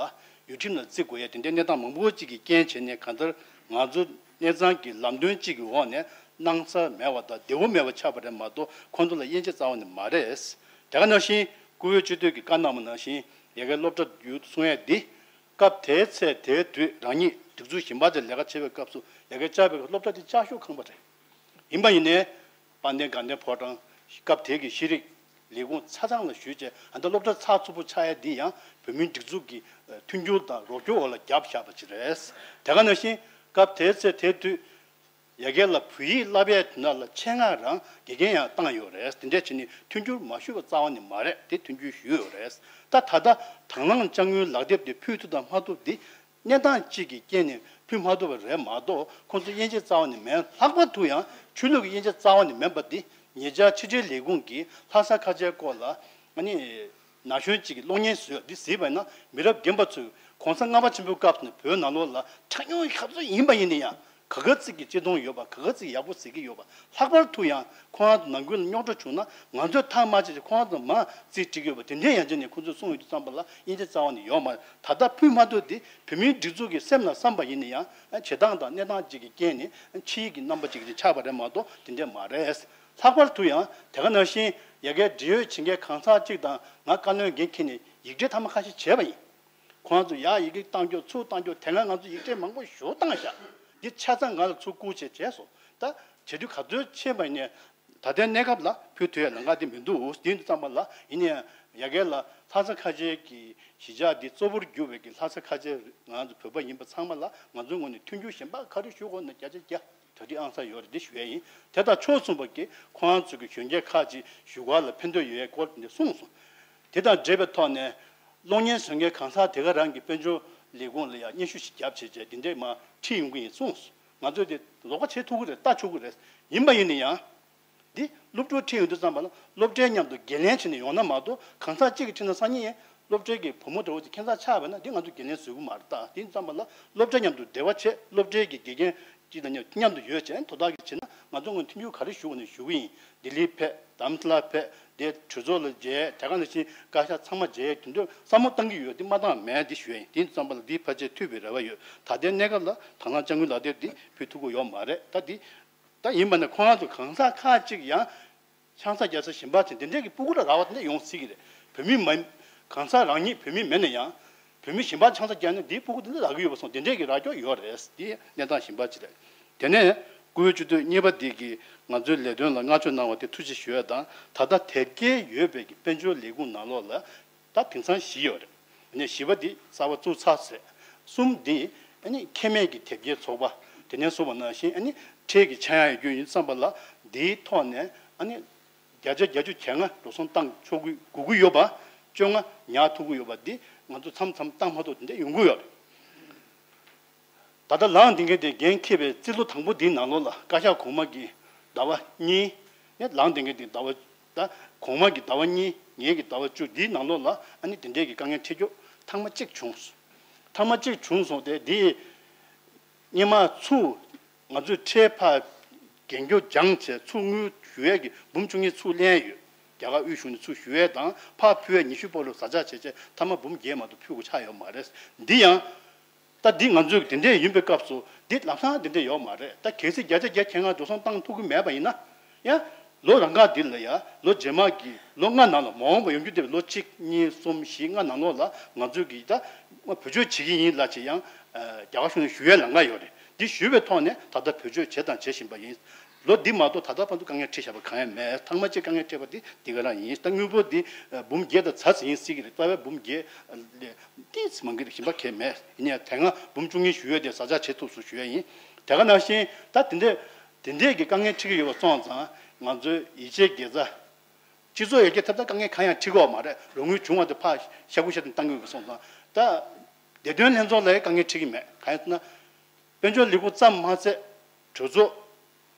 ཡུལ་ཁྲིམས་ལ་བརྩི་དགོས་ཡ་དེ་འདྲའི་གནས་སྟངས་མང་པོ་ཅིག་གི་རྐྱེན་བྱས་ནས། གང་ལྟར་ང་ཚོ་གནས་ཚང་གི་ལམ་སྟོན་གཅིག་གི་འོག་ནས་སྣང་ཚ་མེད་པ་དང་བདེ་བོ་མེད་པ་ཆགས་པ་རེད་མ་གཏོགས། ཁོང་ཚོ་ལ་དབྱེ་འབྱེད་རྩ་བ་ནས་མ་རེད། དེ་ག་ནང་བཞིན་བཀུར་འོས་སྤྱི་འཐུས་ཀྱིས་བཀའ་གནང་བ་ནང་བཞིན་ཡ་གིའི་སློབ་གྲྭ་ཡུལ་གསུང་ཡས་འདི། སྐབས་དེའི་ཚེ་དེའི་དུས་རང་ཉིད་སྒྲིག་འཛུགས་གཞན་པ་དེ་ལས་ཀ་བྱེད་པའི་སྐབས་སུ་ཡ་གིར་བཅར་བའི་སློབ་གྲྭ་དེ་བཅའ་ཤོག་ཁང་པ་རེད། ཡིན་པ་ཡིན་ནའི་དཔལ་ལྡན་དགའ་ལྡན་ཕོ་བྲང་། སྐབས་དེའི་གི་ཤེས་རིག་ལས་ཁུངས་ཆ་ཚང་ལ་ཞུས་བྱས། ཨ་ད་སློབ་གྲྭ་ཚགས་ཚུད་པོ་ཆགས་ཡ་འདི་ཡང་བོད་མིའི་སྒྲིག་འཛུགས་ཀྱི་མཐུན་འགྱུར་དང་རོགས་སྐྱོར་འོག་ལ་བརྒྱབ་བཞག་པ་ཅིག་རེད། དེ་ག་ནང་བཞིན་སྐབས་དེའི་ཚེ་དེའི་དུས། ཡ་གི་ལ་བོད་ཡིག་བསླབ་ཡས་དེ་ནང་ལ་ཆེད་མངགས་རང་དགེ་རྒན་ཡང་བཏང་ཡོད་རེད། དེ་འདྲས་བྱས་ནས་མཐུན་འགྱུར་མ་ཞུས་པ་རྩ་བ་ནས་མ་རེད། དེ་མཐུན་འགྱུར་ཞུས་ཡོད་རེད། ད་ད་ལྟ་དང་བླངས་དཔྱ་དངུལ་ལག་དེབ་དེ་ཕུལ་ཐུབ་དང་མ་ཐུབ་དེ་གནས་སྟངས་གཅིག་གི་རྐྱེན་ནས་ཕུལ་མ་ཐུབ་པ་རེད་མ་གཏོགས། ཁོང་ཚོ་དབྱེ་འབྱེད་རྩ་བ་ནས་མེད། ལྷག་པར་དུ་ཡང་ཆོས་ལུགས་ཀྱི་དབྱེ་འབྱེད་རྩ་བ་ནས་མེད་པ་འདི། ཉེ་ཆར་ཕྱི་དྲིལ་ལས་ཁུངས་ཀྱིས་ལྷ་ས་ཁ་ཆེའི་སྐོར་ལ་ཨ་ནི། ན་གཞོན་གཅིག་གིས་གློག་བརྙན་བཟོས། འདི་གཟིགས་པ་ཡིན་ན་མི་རབས་རྒན་པ་ཚོས་གོང་ས་ལྔ་པ་ཆེན་པོའི་སྐབས་ནས་བོད་ནང་ལོགས་ལ་ཁྲ་ཉུང་ཤ་ཚ་ཡིན་པ་ཡིན་ན་ཡང་། ག་ག་ཚོད་ཀྱི་གཅིག་མཐོང་ཡོད་པ། ག་ག་ཚོད་ཀྱི་ཡག་པོ་གཟིགས་ཀྱི་ཡོད་པ། ལྷག་པར་དུ་ཡང་ཁོང་རང་ཚོ་ནང་ཁུལ་ལ་རྙོག་དྲ་བྱུང་ན་ང་ཚོས་ཐག་མ་ཆོད་ཅིག་ཁོང་རང་ཚོ་མར་རྩིས་སྤྲད་ཀྱི་ཡོད་པ། དེ་འདྲས་ཡང་བྱས་ནས་ཁོང་ཚོས་གསུངས་ཡོང་དུས་ཙམ་པ་ལ་དབྱེ་འབྱེད་རྩ་བ་ནས་ཡོད་མ་རེད། ད་ལྟ་ཕུལ་མ་ཐུབ་དེ་བོད་མིའི་སྒྲིག་འཛུགས་ཀྱི་སེམས་ལ་བསམ་པ་ཡིན་ན་ཡང་། བྱེད་སྟངས་དང་གནས་སྟངས་གཅིག་གི་རྐྱེན་ནས་ཕྱི་ཡིག་གི་རྣམ་པ་གཅིག་གིས་ཆགས་པ་རེད་མ་གཏོགས་དེ་འདྲས་མ་རེད། ལྷག་པར་དུ་ཡང་དེ་ག་ནང་བཞིན་ཡ་གིར་འབྲེལ་ཡོད་བྱེད་མཁན་གང་ཟག་ཅིག་དང་ང་བཀའ་བློན་འགན་འཁྱེར་ནས་ཡིག་ཕྲད་མཐའ་མ་ཁ་ཤས་བྱས་པ་ཡིན། ཁོང་ཚོ་ཡར་ཡི་གེ་བཏང་རྒྱུ་ཚུར་བཏང་རྒྱུ། དེ་སྔ་ང་ཚོ་ཡིག་ཕྲད་མང་པོ་ཞེ་པོ་བཏང་བཞག་འདི་ཆ་ཚང་ང་ལ་ཚུར་བསྐུར་བྱས་བྱས་སོང་། ད་བྱེད་དུས་ག་ཚོད་ཕྱིན་པ་ཡིན་ནའི་ད་ལྟའི་གནས་སྐབས་ལ་ཕུལ་ཐུབ་ཡ་ལམ་ཁ་དེ་མི་འདུག་དེ་ཡིན་དུས་ཙམ་པ་ལ་ཡིན་ནའི་ཡ་གིར་ལ་ལྷ་ས་ཁ་ཆེའི་གི་གཞིས་ཆགས་འདི་གཙོ་བོར་གྱུར་བའི་གི་ལྷ་ས་ཁ་ཆེ་ང་ཚོ་བོད་པ་ཡིན་པ་ཚང་མ་ལ་ང་ཚོའི་ངོས་ནས་མཐུན་འགྱུར་གཞན་པ་ག་རེ་ཞུ་དགོས་ན་བརྒྱ་ཆ་བརྒྱ། གྲ་སྒྲིག་ཨང་གསར་ཡོད་རེད། འདི་ཞུ་ཡས་ཡིན། དེ་དང་ཕྱོགས་མཚུངས་པ་གི་ཁོང་རང་ཚོ་གི་གཞོན་སྐྱེས་ཁག་ཅིག་བཞུགས་སྒར་ལ་ཕན་ཐོགས་ཡོད་ཡས་སྐོར་འདི་གསུངས་སོང་། དེ་དང་འབྲེལ་བའི་ཐོག་ནས་གློག་བརྙན་བཟོ་མཁན་གང་ཟག་དེ་ག་རང་གི་དཔལ་འབྱོར་ལས་ཁུངས་ལ་ཡང་སྙན་ཞུ་ཞིག་བརྒྱབ་བྱས་བྱས་འདི་འདྲས་མར་ཁྲིད་ཡོང་གི་ཡིན་གསུངས་སོང་། ང་ཚོས་དེ་ལོགས་ཀ་བྱེད་ཐུབ་ཀྱི་རེད། ལྟ་ཆོག་གི་རེད། ཡིན་པ་ཡིན་ན་ཡང་། འདི་སློབ་ཕྲུག་ཁྲིད་ཡོང་དུས་ཙམ་པ་ལ་སློབ་གྲྭའི་མཉམ་དུ་འགན་ལེན་བྱས་ནས་ཡོང་ན་མ་གཏོགས། གང་ཟག་གཅིག་གིས་ཁྲིད་ན་སང་ཉིན་སློབ་གྲྭའི་གི་བུ་མོ་འདྲ་བོ་ཅིག་ཁྱད་མཚར་ཆགས་པ་ན་འདི་ང་ཚོས་འགན་ལེན་བཟོ་གི་མ་རེད། ད་དེ་ཙམ་པ་ལ་སློབ་གྲྭ་མཉམ་དུ་འབྲེལ་བ་བྱས། སློབ་གྲྭའི་གི་དགེ་རྒན་གཅིག་དང་མཉམ་དུ་ཡོད་བྱས། དོ་བདག་གིས་བྱས་ན་ང་ཚོ་ངོས་མཐུན་འགྱུར་ག་རེ་ཞུ་དགོས་ན་ཞུ་གི་ཡིན། ལྡི་ལི་ཕེབས། དྷ་རམ་ས་ལ་ཕེབས། དེ་གྲོས་ཚོགས་ལ་མཇལ། དེ་ག་ནང་བཞིན་བཀའ་ཤག་ཚང་མ་མཇལ། དེ་འདྲ་བསམ་བློ་བཏང་གི་ཡོད། དེ་མ་བཏང་མེད་དེ་ཞུ་ཡ་ཡིན། དེ་ཙམ་པ་ལ་དེའི་ཕལ་ཆེར་ཐུབ་པའི་རེ་བ་ཡོད། ད་ལྟའི་གནས་སྐབས་ལ་དང་བླངས་དཔྱ་དངུལ་ལག་དེབ་དེ་ཕུལ་ཐུབ་ཀྱི་ཡོད་མ་རེད། ད་དེ། ད་ཡིན་པ་ནས་ཁོང་རང་ཚོ་གང་ཟག་ཁག་ཅིག་ཡང་ཆང་ས་རྒྱག་ས་གཞན་པ་ཅིག་འདི་འདྲས་ཀྱི་སྤུ་གུ་ལ་རག་པ་དེ་འདྲས་ཡོང་སྲིད་ཀྱི་རེད། བོད་མི་མ། གང་ཟག་རང་ཉིད་བོད་མི་མིན་ན་ཡང་། བོད་མི་གཞན་པ་ཆང་ས་རྒྱག་ན་འདིའི་སྤུ་གུ་དེ་འདྲས་རག་གི་ཡོད་པ་སོང་། དེ་འདྲས་ཀྱི་རག་སྐྱོ་ཡོད་རེད། འདི་གནས་སྟངས་གཞན་པ་ཅིག་རེད། དེ་ནས་བཀུར་འོས་སྤྱི་འཐུས་གཉིས་པ་འདི་གིས་ང་ཚོའི་ལས་དོན་ལ་བསྔགས་བརྗོད་གནང་བ་དེ་ཐུགས་རྗེ་ཞུ་ཡ་དང་། ད་ལྟ་དེབ་སྐྱེལ་ཡོད་པའི་གི་དཔལ་འབྱོར་ལས་ཁུངས་ནང་ལོགས་ལ། ད་དེང་སང་བཞི་ཡོད་རེད། ནས་བཞི་པ་འདི་གསར་པ་བཙུགས་ཚར་ཟེར། གསུམ་འདི་ཨ་ནི་ཁེ་མེད་ཀྱི་དེབ་སྐྱེལ་ཚོགས་པ། དེ་ནས་གསུངས་པ་ནང་བཞིན་ཨ་ནི་ཁྲལ་གྱི་ཆག་ཡང་ཡོད་རྒྱུ་ཡིན་བསམ་པ་ལ། འདིའི་ཐོག་ནས་ཨ་ནི་བརྒྱ་ཆ་བརྒྱད་ཅུ་གྱ་ལྔ་འགྲོ་སོང་བཏང་ཆོག་གི་དགོས་ཀྱི་ཡོད་པ། བཅོ་ལྔ་ཉར་ཐུབ་ཀྱི་ཡོད་པ་འདི་ང་ཚོ་མཚམས་མཚམས་བཏང་མ་ཐུབ་དེ་འདྲ་ཡོང་གི་ཡོད་རེད། ད་ལྟ་ལངས་བསྡད་མཁན་དེ་འགན་འཁྱེར་བའི་རྩིས་ལོ་དང་པོ་འདིའི་ནང་ལོགས་ལ་བཀའ་ཤག་གོང་མ་གི་ཟླ་བ་གཉིས། ནས་ལངས་བསྡད་མཁན་དེ་ཟླ་བ། ད་གོང་མ་གི་ཟླ་བ་གཉིས། ངེད་ཀྱི་ཟླ་བ་བཅུ། འདིའི་ནང་ལོགས་ལ་ཨ་ནི་དེ་འདྲས་ཀྱི་དཀའ་ངལ་འཕྲད་རྒྱུ་ཐེངས་མ་གཅིག་བྱུང་སོང་། ཐེངས་མ་གཅིག་བྱུང་སོང་སྟེ། འདི་སྔོན་མ་ཚུར་ང་ཚོས་ཁྲལ་ཕར་འགན་རྒྱུ་སྦྱངས་བྱས་ཚུར་དངུལ་ཞུ་ཡས་ཀྱི་འབུམ་བཅུ་གཉིས་ཚུར་ལེན་ཡོད། རྒྱ་གར་དབུས་གཞུང་ནས་ཚུར་ཞུ་ཡས་དང་ཕར་ཕུལ་ཡས་ཉི་ཤུ་པོ་ལོ་བཟའ་ཆག་བྱས་བྱས་མཐའ་མ་འབུམ་བརྒྱད་མ་གཏོགས་ཕུལ་དགོས་ཆགས་ཡོད་མ་རེད། འདི་ཡང་། ད་འདི་ང་ཚོས་དེ་འདྲས་ཡིན་པའི་སྐབས་སུ་འདི་ལམ་སང་དེ་འདྲས་ཡོད་མ་རེད། ད་གལ་སྲིད་བརྒྱ་ཆ་བརྒྱ་ཁྱེད་རང་འགྲོ་སོང་བཏང་ཐུབ་ཀྱི་མེད་པ་ཡིན་ན། ཡང་ལོ་རང་འགའ་འདི་ལ་ཡ་ལོ་རྗེས་མ་གི་ལོ་ལྔ་ནང་ལ་མ་འོངས་པ་ཡོང་རྒྱུ་དེ་ལོ་གཅིག་གཉིས་གསུམ་བཞི་ལྔ་ནང་ལོགས་ལ་ང་ཚོས་ཀྱི་ད་བེད་སྤྱོད་བྱེད་ཀྱི་ཡིན་ལབ་བྱས་ཡང་རྒྱ་གར་གཞུང་ནས་ཞུ་ཡས་ལམ་ཁ་ཡོད་རེད། འདི་ཞུས་པའི་ཐོག་ནས་ད་ལྟ་བེད་སྤྱོད་བྱས་དང་བྱེད་བཞིན་པ་ཡིན། ལོ་འདི་མ་གཏོགས་ད་ལྟ་བར་དུ་དཀའ་ངལ་འཕྲད་བཞག་པ་གང་ཡང་མེད། ཐེངས་མ་གཅིག་དཀའ་ངལ་འཕྲད་པ་འདི་འདི་ག་རང་ཡིན། ད་དངུལ་འབོར་འདི་འབུམ་བརྒྱད་དང་ཚ་ཙམ་ཡིན་སྲིད་ཀྱི་རེད། རྩ་བའི་འབུམ་བརྒྱད་ལས་ཏོག་ཙམ་མང་གི་རེད། གཞན་པ་གང་ཡང་མེད། ཡིན་ཡང་དེ་སྔ་འབུམ་བཅུ་གཉིས་ཞུ་ཡས་དེ་བཟའ་ཆག་བྱེད་ཐུབ་སོང་ཞུ་ཡས་ཡིན། དེ་ག་ནང་བཞིན་ད་དེ་འདྲས་དེ་འདྲས་ཀྱི་དཀའ་ངལ་འཕྲད་ཀྱི་ཡོད་པ་སོང་ཙང་ང་ཚོའི་ཡིད་ཆེས་དགེ་རྩ། སྤྱི་ཚོགས་ཡར་རྒྱས་ཐེབས་ད་དཀའ་ངལ་གང་ཡང་འཕྲད་ཀྱི་ཡོད་མ་རེད། རོགས་དངུལ་བྱུང་བ་དེ་ཕར་ཤ་ཁུ་ཤ་སྟོན་བཏང་གི་ཡོད་པ་སོང་ཙང་། ད་བདེ་དོན་ལྷན་ཚོགས་ལ་དཀའ་ངལ་འཕྲད་ཀྱི་མེད། གང་ཡིན་ཟེར་ན། དཔལ་འབྱོར་ལས་ཁུངས་ཙམ་མ་ཟད། གྲོས་ཚོགས།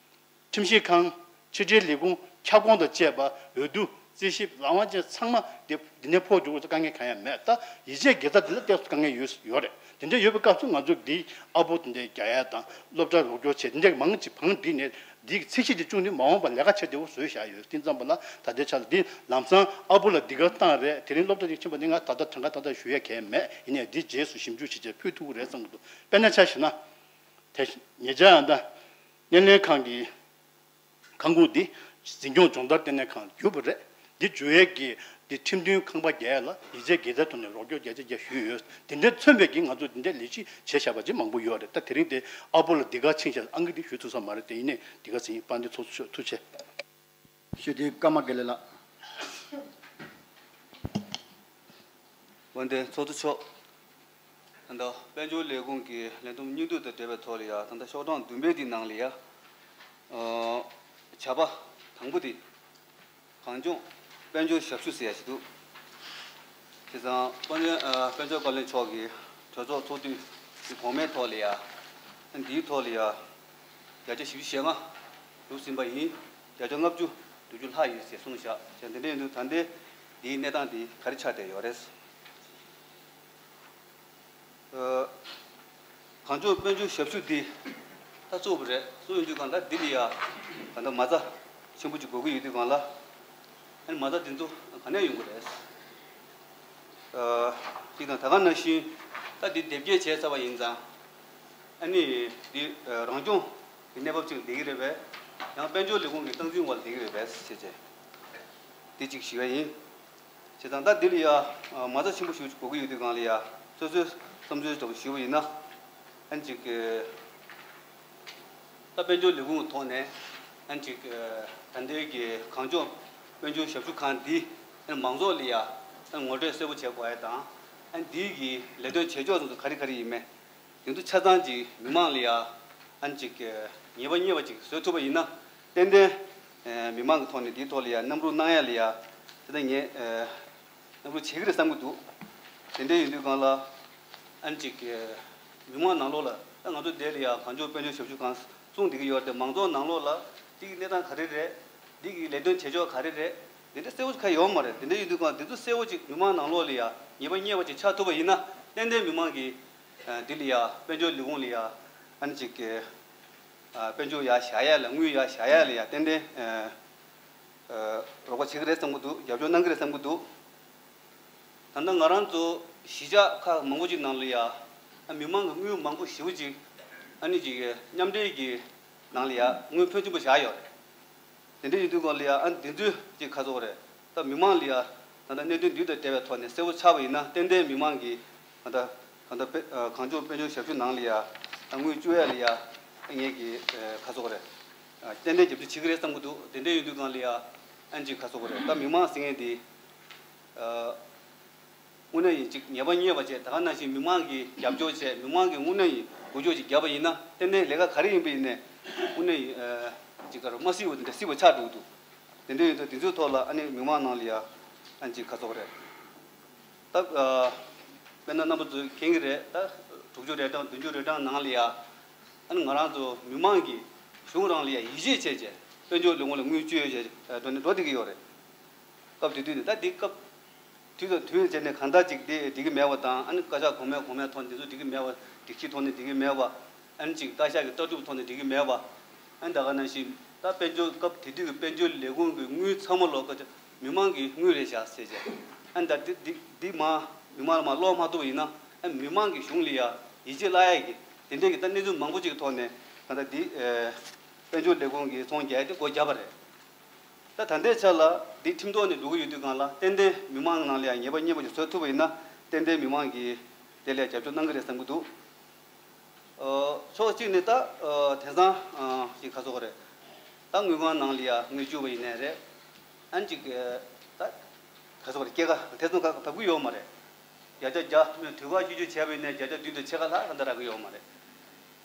ཁྲིམས་ཞིབ་ཁང་། ཕྱི་དྲིལ་ལས་ཁུངས། ཁྱབ་ཁོངས་དང་བཅས་པ། འོས་བསྡུ། རྩིས་ཞིབ། ལམ་དབང་ཅན་ཚང་མ་དེ་འདི་ནས་ཕོག་འགྲོ་དགོས་དཀའ་ངལ་གང་ཡང་མེད། ད་ཡིད་ཆེས་དགེ་རྩ་འདི་ལ་ཏོག་ཙམ་དཀའ་ངལ་ཡོད་ཡོད་རེད། དེ་འདྲ་ཡོད་པའི་སྐབས་སུ་ང་ཚོས་འདི་ཨ་ཕོ་དེ་འདྲ་རྒྱག་ཡ་དང་སློབ་གྲྭ་རོགས་སྐྱོར་བྱས་དེ་འདྲ་མང་ཅིག་བང་བསྒྲིགས་ནས་ འདི་གི་ཚད་གཞི་དེ་བཅུག་ནས་མ་འོངས་པར་ལས་ཀ་བྱེད་བདེ་བོ་བཟོས་བཞག་ཡོད། དེ་ཙམ་པ་ལ་ད་ལྟའི་ཆ་ལ་འདི་ལམ་སང་ཨ་བུ་ལ་འདི་ག་བཏང་རེད། དེ་རིང་སློབ་གྲྭ་དེ་ཕྱིན་པ་ནི་ང་ད་ལྟ་གྲངས་ཀ་ཏག་ཏག་ཞུ་ཡ་གང་ཡང་མེད། ཡིན་ནའི་འདི་རྗེས་སུ་ཞིབ་འཇུག་བྱེད་ཆེད་ཕུལ་ཐུབ་ཀྱི་རེད་བསམ་གྱི་འདུག་དཔེར་ན་ཆ་བཞག་ན། དེ་ཉེ་ཆར་ཨ་ད་སྣེ་ལེན་ཁང་གི་ཁང་ཁུངས་འདི་འཛིན་སྐྱོང་སྦྱོང་བརྡར་ལྟེ་གནས་ཁང་བརྒྱུད་པ་རེད། འདི་བརྒྱུད་ཡས་ཀྱི་འདི་ཁྲིམས་མཐུན་ཁང་པ་རྒྱག་ཡས་ལ་ཡིད་ཆེས་དགེ་རྩའི་ཐོག་ནས་རོགས་སྐྱོར་བརྒྱ་ཆ་བརྒྱ་ཞུས་ཡོད། དེ་འདྲ་མཚོན་པའི་གི་ང་ཚོ་འདི་འདྲའི་ལས་གཞི་བྱས་བཞག་པ་ཅིག་མང་པོ་ཡོད་རེད། ད་དེ་རིང་དེ་ཨ་བུ་ལ་འདི་ག་ཕྱིན་བཞག་ཨང་ཀི་འདི་ཞུ་ཐུབ་ས་མ་རེད། དེ་ཡིན་ནའི་འདི་ག་ཟིན་དཔལ་ལྡན་ཚོགས་གཙོ་མཆོག་ཐུགས་རྗེ་ཆེ། ཞུ་དེ་ཀརྨ་དགེ་ལེགས་ལགས། དཔལ་ལྡན་ཚོགས་གཙོ་མཆོག་ད་ལྟ་དཔལ་འབྱོར་ལས་ཁུངས་ཀྱི་ལས་བསྡོམས་སྙིང་བསྡུས་དང་འབྲེལ་བའི་ཐོག་ལ་ཡ་ད་ལྟ་ཤོག་གྲངས་བདུན་པའི་དེའི་ནང་ལ་ཡ། ཨ། བྱ་བ་དང་པོ་དེ་གངས་ལྗོངས་དཔལ་འབྱོར་ཞབས་ཞུ་ཟེར་ཡ་ཞིག་འདུག་བྱས་ཙང་དཔལ་ལྡན་ཨ་དཔལ་འབྱོར་བཀའ་བློན་མཆོག་གིས་གྲོས་ཚོགས་ཚོགས་དུས་ཀྱི་གོང་མའི་ཐོག་ལ་ཡ། འདིའི་ཐོག་ལ་ཡ། བརྒྱ་ཆ་བཞི་བཅུ་ཞེ་ལྔ་གྲུབ་ཟིན་པ་ཡིན། བརྒྱ་ཆ་ལྔ་བཅུ་དྲུག་ཅུ་ལྷག་ཡོད་ཅེས་གསུངས་བཞག་བྱས་འདི་འདྲ་ཡིན་དུས་ད་ལྟའི་འདིའི་གནས་སྟངས་འདི་ག་རེ་ཆགས་བསྡད་ཡོད་རེད། ཨ། གངས་ལྗོངས་དཔལ་འབྱོར་ཞབས་ཞུ་འདི་ད་བཙུགས་པ་རེད། བཙུགས་ཡོང་དུས་གང་ལྟར་འདི་ལ་ཡ་གང་ལྟར་མ་རྩ་ཆེན་པོ་ཅིག་དགོས་ཀྱི་ཡོད་དུས་གང་ལ། ཨ་ནི་མ་རྩ་འདི་ཚོ་ག་ནས་ཡོང་གི་རེད། ཨ། གཅིག་དང་ད་ག་ནང་བཞིན་ད་འདི་དེབ་སྐྱེལ་བྱས་ཚར་བ་ཡིན་ཙང་། ཨ་ནི་འདི་རང་སྐྱོང་གི་གནས་བབ་ཅིག་བསྡད་ཀྱི་རེད་པས། ཡང་དཔལ་འབྱོར་ལས་ཁུངས་ཀྱི་སྟངས་འཛིན་འོག་ལ་བསྡད་ཀྱི་རེད་པས་ཟེར་བྱས། འདི་གཅིག་ཞུ་ཡ་ཡིན། བྱས་ཙང་ད་འདི་ལ་ཡ་མ་རྩ་ཆེན་པོ་ཞིག་དགོས་ཀྱི་ཡོད་དུས་གང་ལ་ཡ་སོ་སོའི་བསམ་ཚུལ་འདྲ་པོ་ཞུས་པ་ཡིན་ན། ཨ་ནི་གཅིག་གི་ད་དཔལ་འབྱོར་ལས་ཁུངས་ཐོག་ནས་ཨ་ནི་གཅིག་གི་ད་ལྟའི་གི་གངས་ལྗོངས་དཔལ་འབྱོར་ཞབས་ཞུ་ཁང་འདི་ཨ་ནི་མང་ཚོགས་ལ་ཡ་ཨ་ནི་ངོ་སྤྲོད་གསལ་པོ་བྱེད་དགོས་ཡ་དང་། ཨ་ནི་འདིའི་གི་ལས་དོན་བྱེད་ཕྱོགས་སོ་སོ་ག་རེ་ག་རེ་ཡིན་མིན། དེ་ཚོ་ཆ་ཚང་ཅིག་མི་མང་ལ་ཡ་ཨ་ནི་ཅིག་ངེས་པ་རྙེད་པ་ཅིག་བཟོ་ཐུབ་པ་ཡིན་ན། ཏན་ཏན་མི་མང་གི་ཐོག་ནས་དེའི་ཐོག་ལ་ཡ་མཉམ་རུབ་གནང་ཡ་ལ་ཡ་དེ་ལྟ་ངས་མཉམ་རུབ་བྱེད་ཀྱི་རེད་བསམ་གྱི་འདུག་དེ་འདྲ་ཡིན་དུས་གང་ལ་ཨ་ནི་ཅིག་མི་མང་ནང་ལོགས་ལ་ད་ང་ཚོ་འདི་ལ་ཡ་གངས་ལྗོངས་དཔལ་འབྱོར་ཞབས་ཞུ་ཁང་བཙུགས་བསྡད་ཀྱི་ཡོད་རེད་དེ། མང་ཚོགས་ནང་ལོགས་ལ་འདི་གི་གནས་སྟངས་ག་རེ་རེད། འདི་གི་ལས་དོན་བྱེད་ཕྱོགས་ག་རེ་རེད། འདི་འདྲ་གསལ་པོ་ཁ་ཡོད་མ་རེད། དེ་འདྲ་ཡིན་དུས་གང་འདི་ཚོ་གསལ་པོ་ཅིག་མི་མང་ནང་ལོགས་ལ་ཡ་ངེས་པ་རྙེད་པ་ཅིག་ཆགས་ཐུབ་པ་ཡིན་ན། ཏན་ཏན་མི་མང་གིས་འདི་ལ་ཡ་དཔལ་འབྱོར་ལས་ཁུངས་ལ་ཡ་ཨ་ནི་ཅིག་གི་དཔལ་འབྱོར་ཡར་བཞག་ཡ་ལ་དངུལ་ཡར་བཞག་ཡ་ལ་ཡ་ཏན་ཏན་རོགས་པ་བྱེད་ཀྱི་རེད་བསམ་གྱི་འདུག་རྒྱབ་སྐྱོར་གནང་གི་རེད་བསམ་གྱི་འདུག་ད་ལྟ་ང་རང་ཚོ་གཞིས་ཆགས་ཁག་མང་པོ་ཅིག་ནང་ལ་ཡ་མི་མང་གི་དངུལ་མང་པོ་ཞེ་པོ་ཅིག་ཨ་ནི་ཅིག་མཉམ་འབྲེལ་གྱི་ནང་ལ་ཡ་དངུལ་ཕོན་ཆེན་པོ་བཞག་ཡོད་རེད། དེ་འདྲ་ཡིན་དུས་སྒང་ལ་ཡ་ཨ་ནི་འདི་ཚོས་ཅིག་ཁ་སོགས་རེད། ད་མི་མང་ལ་ཡ་ད་ལྟ་གནད་དོན་འདི་དང་འབྲེལ་བའི་ཐོག་ནས་གསལ་པོ་ཆགས་པ་ཡིན་ན། ཏན་ཏན་མི་མང་གིས་ད་ལྟ་ད་ལྟ་དཔེ་གངས་ལྗོངས་དཔལ་འབྱོར་ཞབས་ཞུ་ནང་ལ་ཡ་ད་དངུལ་བཅུག་ཡ་ལ་ཡ་ངེད་ཀྱིས་ཁ་སོགས་རེད། ཏན་ཏན་རྒྱབ་སྐྱོར་བྱེད་ཀྱི་རེད་བསམ་གྱི་འདུག་དེ་འདྲ་ཡིན་དུས་སྒང་ལ་ཡ་ཨ་ནི་ཅིག་ཁ་སོགས་རེད། ད་མི་མང་ཟེར་མཁན་འདི། དངོས་གནས་ཡིན་གཅིག་ངེས་པ་རྙེད་པ་བྱས། ད་ག་ནང་བཞིན་མི་མང་གིས་རྒྱབ་སྐྱོར་བྱས། མི་མང་གིས་དངོས་གནས་ཡིན་འགུལ་སྐྱོད་ཅིག་བརྒྱབ་པ་ཡིན་ན། ཏན་ཏན་ལས་ཀ་ག་རེ་ཡིན་པ་ཡིན་ནའི་དངོས་གནས་ཡིན་ཅིག་ག་རེ་མ་སྲིད་པ་དེ་འདྲ་སྲིད་པ་ཆགས་འགྲོ་གི་འདུག་དེ་འདྲ་ཡིན་དུས་དེ་ཚོའི་ཐོག་ལ་ཨ་ནི་མི་མང་ནང་ལ་ཡ་ཨ་ནི་ཅིག་ཁ་སོགས་རེད། ད་དཔེར་ན་རྣམ་པ་ཚོས་མཁྱེན་གྱི་རེད། ད་དྲུག་ཅུ་རེ་གྲངས་བདུན་ཅུ་རེ་གྲངས་ནང་ལ་ཡ་ཨ་ནི་ང་རང་ཚོ་མི་མང་གིས་གཞུང་རང་ལ་ཡ་ཡིད་ཆེས་བྱས་བྱས་དཔལ་འབྱོར་ལས་ཁུངས་ལ་དངུལ་བཅོལ་བྱས་འགྲོ་ནས་འགྲོ་བསྡད་ཀྱི་ཡོད་རེད། སྐབས་དེ་དུས་ནས་ད་འདི་སྐབས་དུས་དང་དུས་བྱས་ནས་གང་ལྟར་ཅིག་འདི་འགྲིག་གི་མེད་པ་དང་། ཨ་ནི་བཀའ་ཤག་གོང་མའི་གོང་མའི་ཐོག་འདི་ཚོ་འགྲིག་གི་མེད་པ། སྒྲིག་གཞི་ཐོག་ནས་འགྲིག་གི་མེད་པ། ཨ་ནི་ཅིག་བཀའ་ཤག་གི་ལྟ་གྲུབ་ཐོག་ནས་འགྲིག་གི་མེད་པ། ཨ་ནི་ད་ག་ནང་བཞིན་ད་དཔལ་འབྱོར་སྐབས་དེ་དུས་ཀྱི་དཔལ་འབྱོར་ལས་ཁུངས་ཀྱི་དངུལ་ཚང་མ་ལོག་ཀ་མི་མང་གི་དངུལ་རེད་བཞག་ཟེར་བྱས། ཨ་ནི་ད་འདི་འདི་འདི་མ་མི་མང་ལ་མ་སློག་མ་ཐུབ་པ་ཡིན་ན། ཨ་ནི་མི་མང་གིས་གཞུང་ལ་ཡ་ཡིད་ཆེས་བརླག་ཡ་གི་དེ་འདྲའི་གི་ད་གནས་ཚུལ་མང་པོ་ཅིག་གི་ཐོག་ནས་ད་ལྟ་འདི་དཔལ་འབྱོར་ལས་ཁུངས་ཀྱིས་ཚོང་རྒྱག་ཡ་དེ་སྒོ་བརྒྱབ་པ་རེད། ད་ད་ལྟའི་ཆ་ལ་འདི་ཁྲིམས་ཐོག་ནས་འགྲོ་གི་ཡོད་དུས་སྒང་ལ་ཏན་ཏན་མི་མང་ནང་ལ་ཡང་ངེས་པ་རྙེད་པ་ཞིག་བཟོ་ཐུབ་པ་ཡིན་ན། ཏན་ཏན་མི་མང་གིས་དེ་ལ་རྒྱབ་སྐྱོར་གནང་གི་རེད་བསམ་གྱི་འདུག་ཨ། ཕྱོགས་གཅིག་ནས་ད་ཨ་དེང་སང་ཨ་ཅིག་ག་ཟེར་དགོས་རེད། ད་དངུལ་ཁང་ནང་ལ་ཡ་དངུལ་བཅུག་པ་ཡིན་ནའི་རེད། ཨ་ནི་ཅིག་ཨ་ད་ག་ཟེར་དགོས་རེད། སྐྱེད་ཀ་དེ་ཚོ་ག་བབས་ཀྱི་ཡོད་མ་རེད། བརྒྱ་ཆ་བརྒྱ་མིན་དུས་ཁ་ཤུ་ཤུ་བྱས་པ་ཡིན་ནའི་བརྒྱ་ཆ་བདུན་དང་ཕྱེད་ཀ་ལྷག་ག་འདྲ་རག་གི་ཡོད་མ་རེད།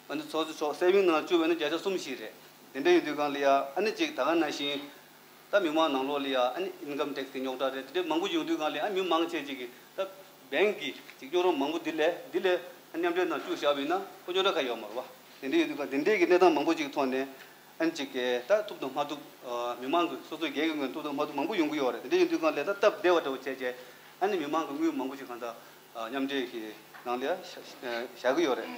ཨ་ནི་ཚོགས་གཙོ་མཆོག་སེ་བིང་ནང་བཅུག་པ་ཡིན་ན་བརྒྱ་ཆ་གསུམ་བཞི་རེད། དེ་འདྲ་ཡོད་དུས་སྒང་ལ་ཡ་ཨ་ནི་ཅིག་ད་ག་ནང་བཞིན་ད་མི་མང་ནང་ལོགས་ལ་ཡ་ཨ་ནི་ཨིན་ཀམ་ཊེག་སི་གི་རྙོག་དྲ་རེད། དེ་འདྲ་མང་པོ་ཡོང་དུས་སྒང་ལ་ཡ་ཨ་མི་མང་ཆེ་ཅིག་གིས་ད་བེང་གི་ཅིག་གཡོག་རོགས་མང་པོ་འདི་ལས་འདི་ལས་ཨ་མཉམ་འབྲེལ་ནང་བཅུག་བཞག་པ་ཡིན་ན་ཁོ་རྙོག་དྲ་ག་ཡོད་མ་རེད་བ། དེ་འདྲ་ཡོད་དུས་སྒང་དེ་འདྲའི་གི་གནས་སྟངས་མང་པོ་ཅིག་གི་ཐོག་ནས། ཨ་ནི་ཅིག་གིས་ད་ཐུབ་དང་མ་ཐུབ། ཨ་མི་མང་གི་སོ་སོའི་སྒེར་གྱི་ངོས་ཐུབ་དང་མ་ཐུབ་མང་པོ་ཡོང་གི་ཡོད་རེད། དེ་འདྲ་ཡིན་དུས་སྒང་ལ་ད་སྟབས་བདེ་བ་འདྲ་བོ་བྱས་བྱས་ཨ་ནི་མི་མང་གི་དངུལ་མང་པོ་ཞིག་གང་ལྟར་ཨ་མཉམ་འབྲེལ་གྱི་ནང་ལ་བཞག་གི་ཡོད་རེད།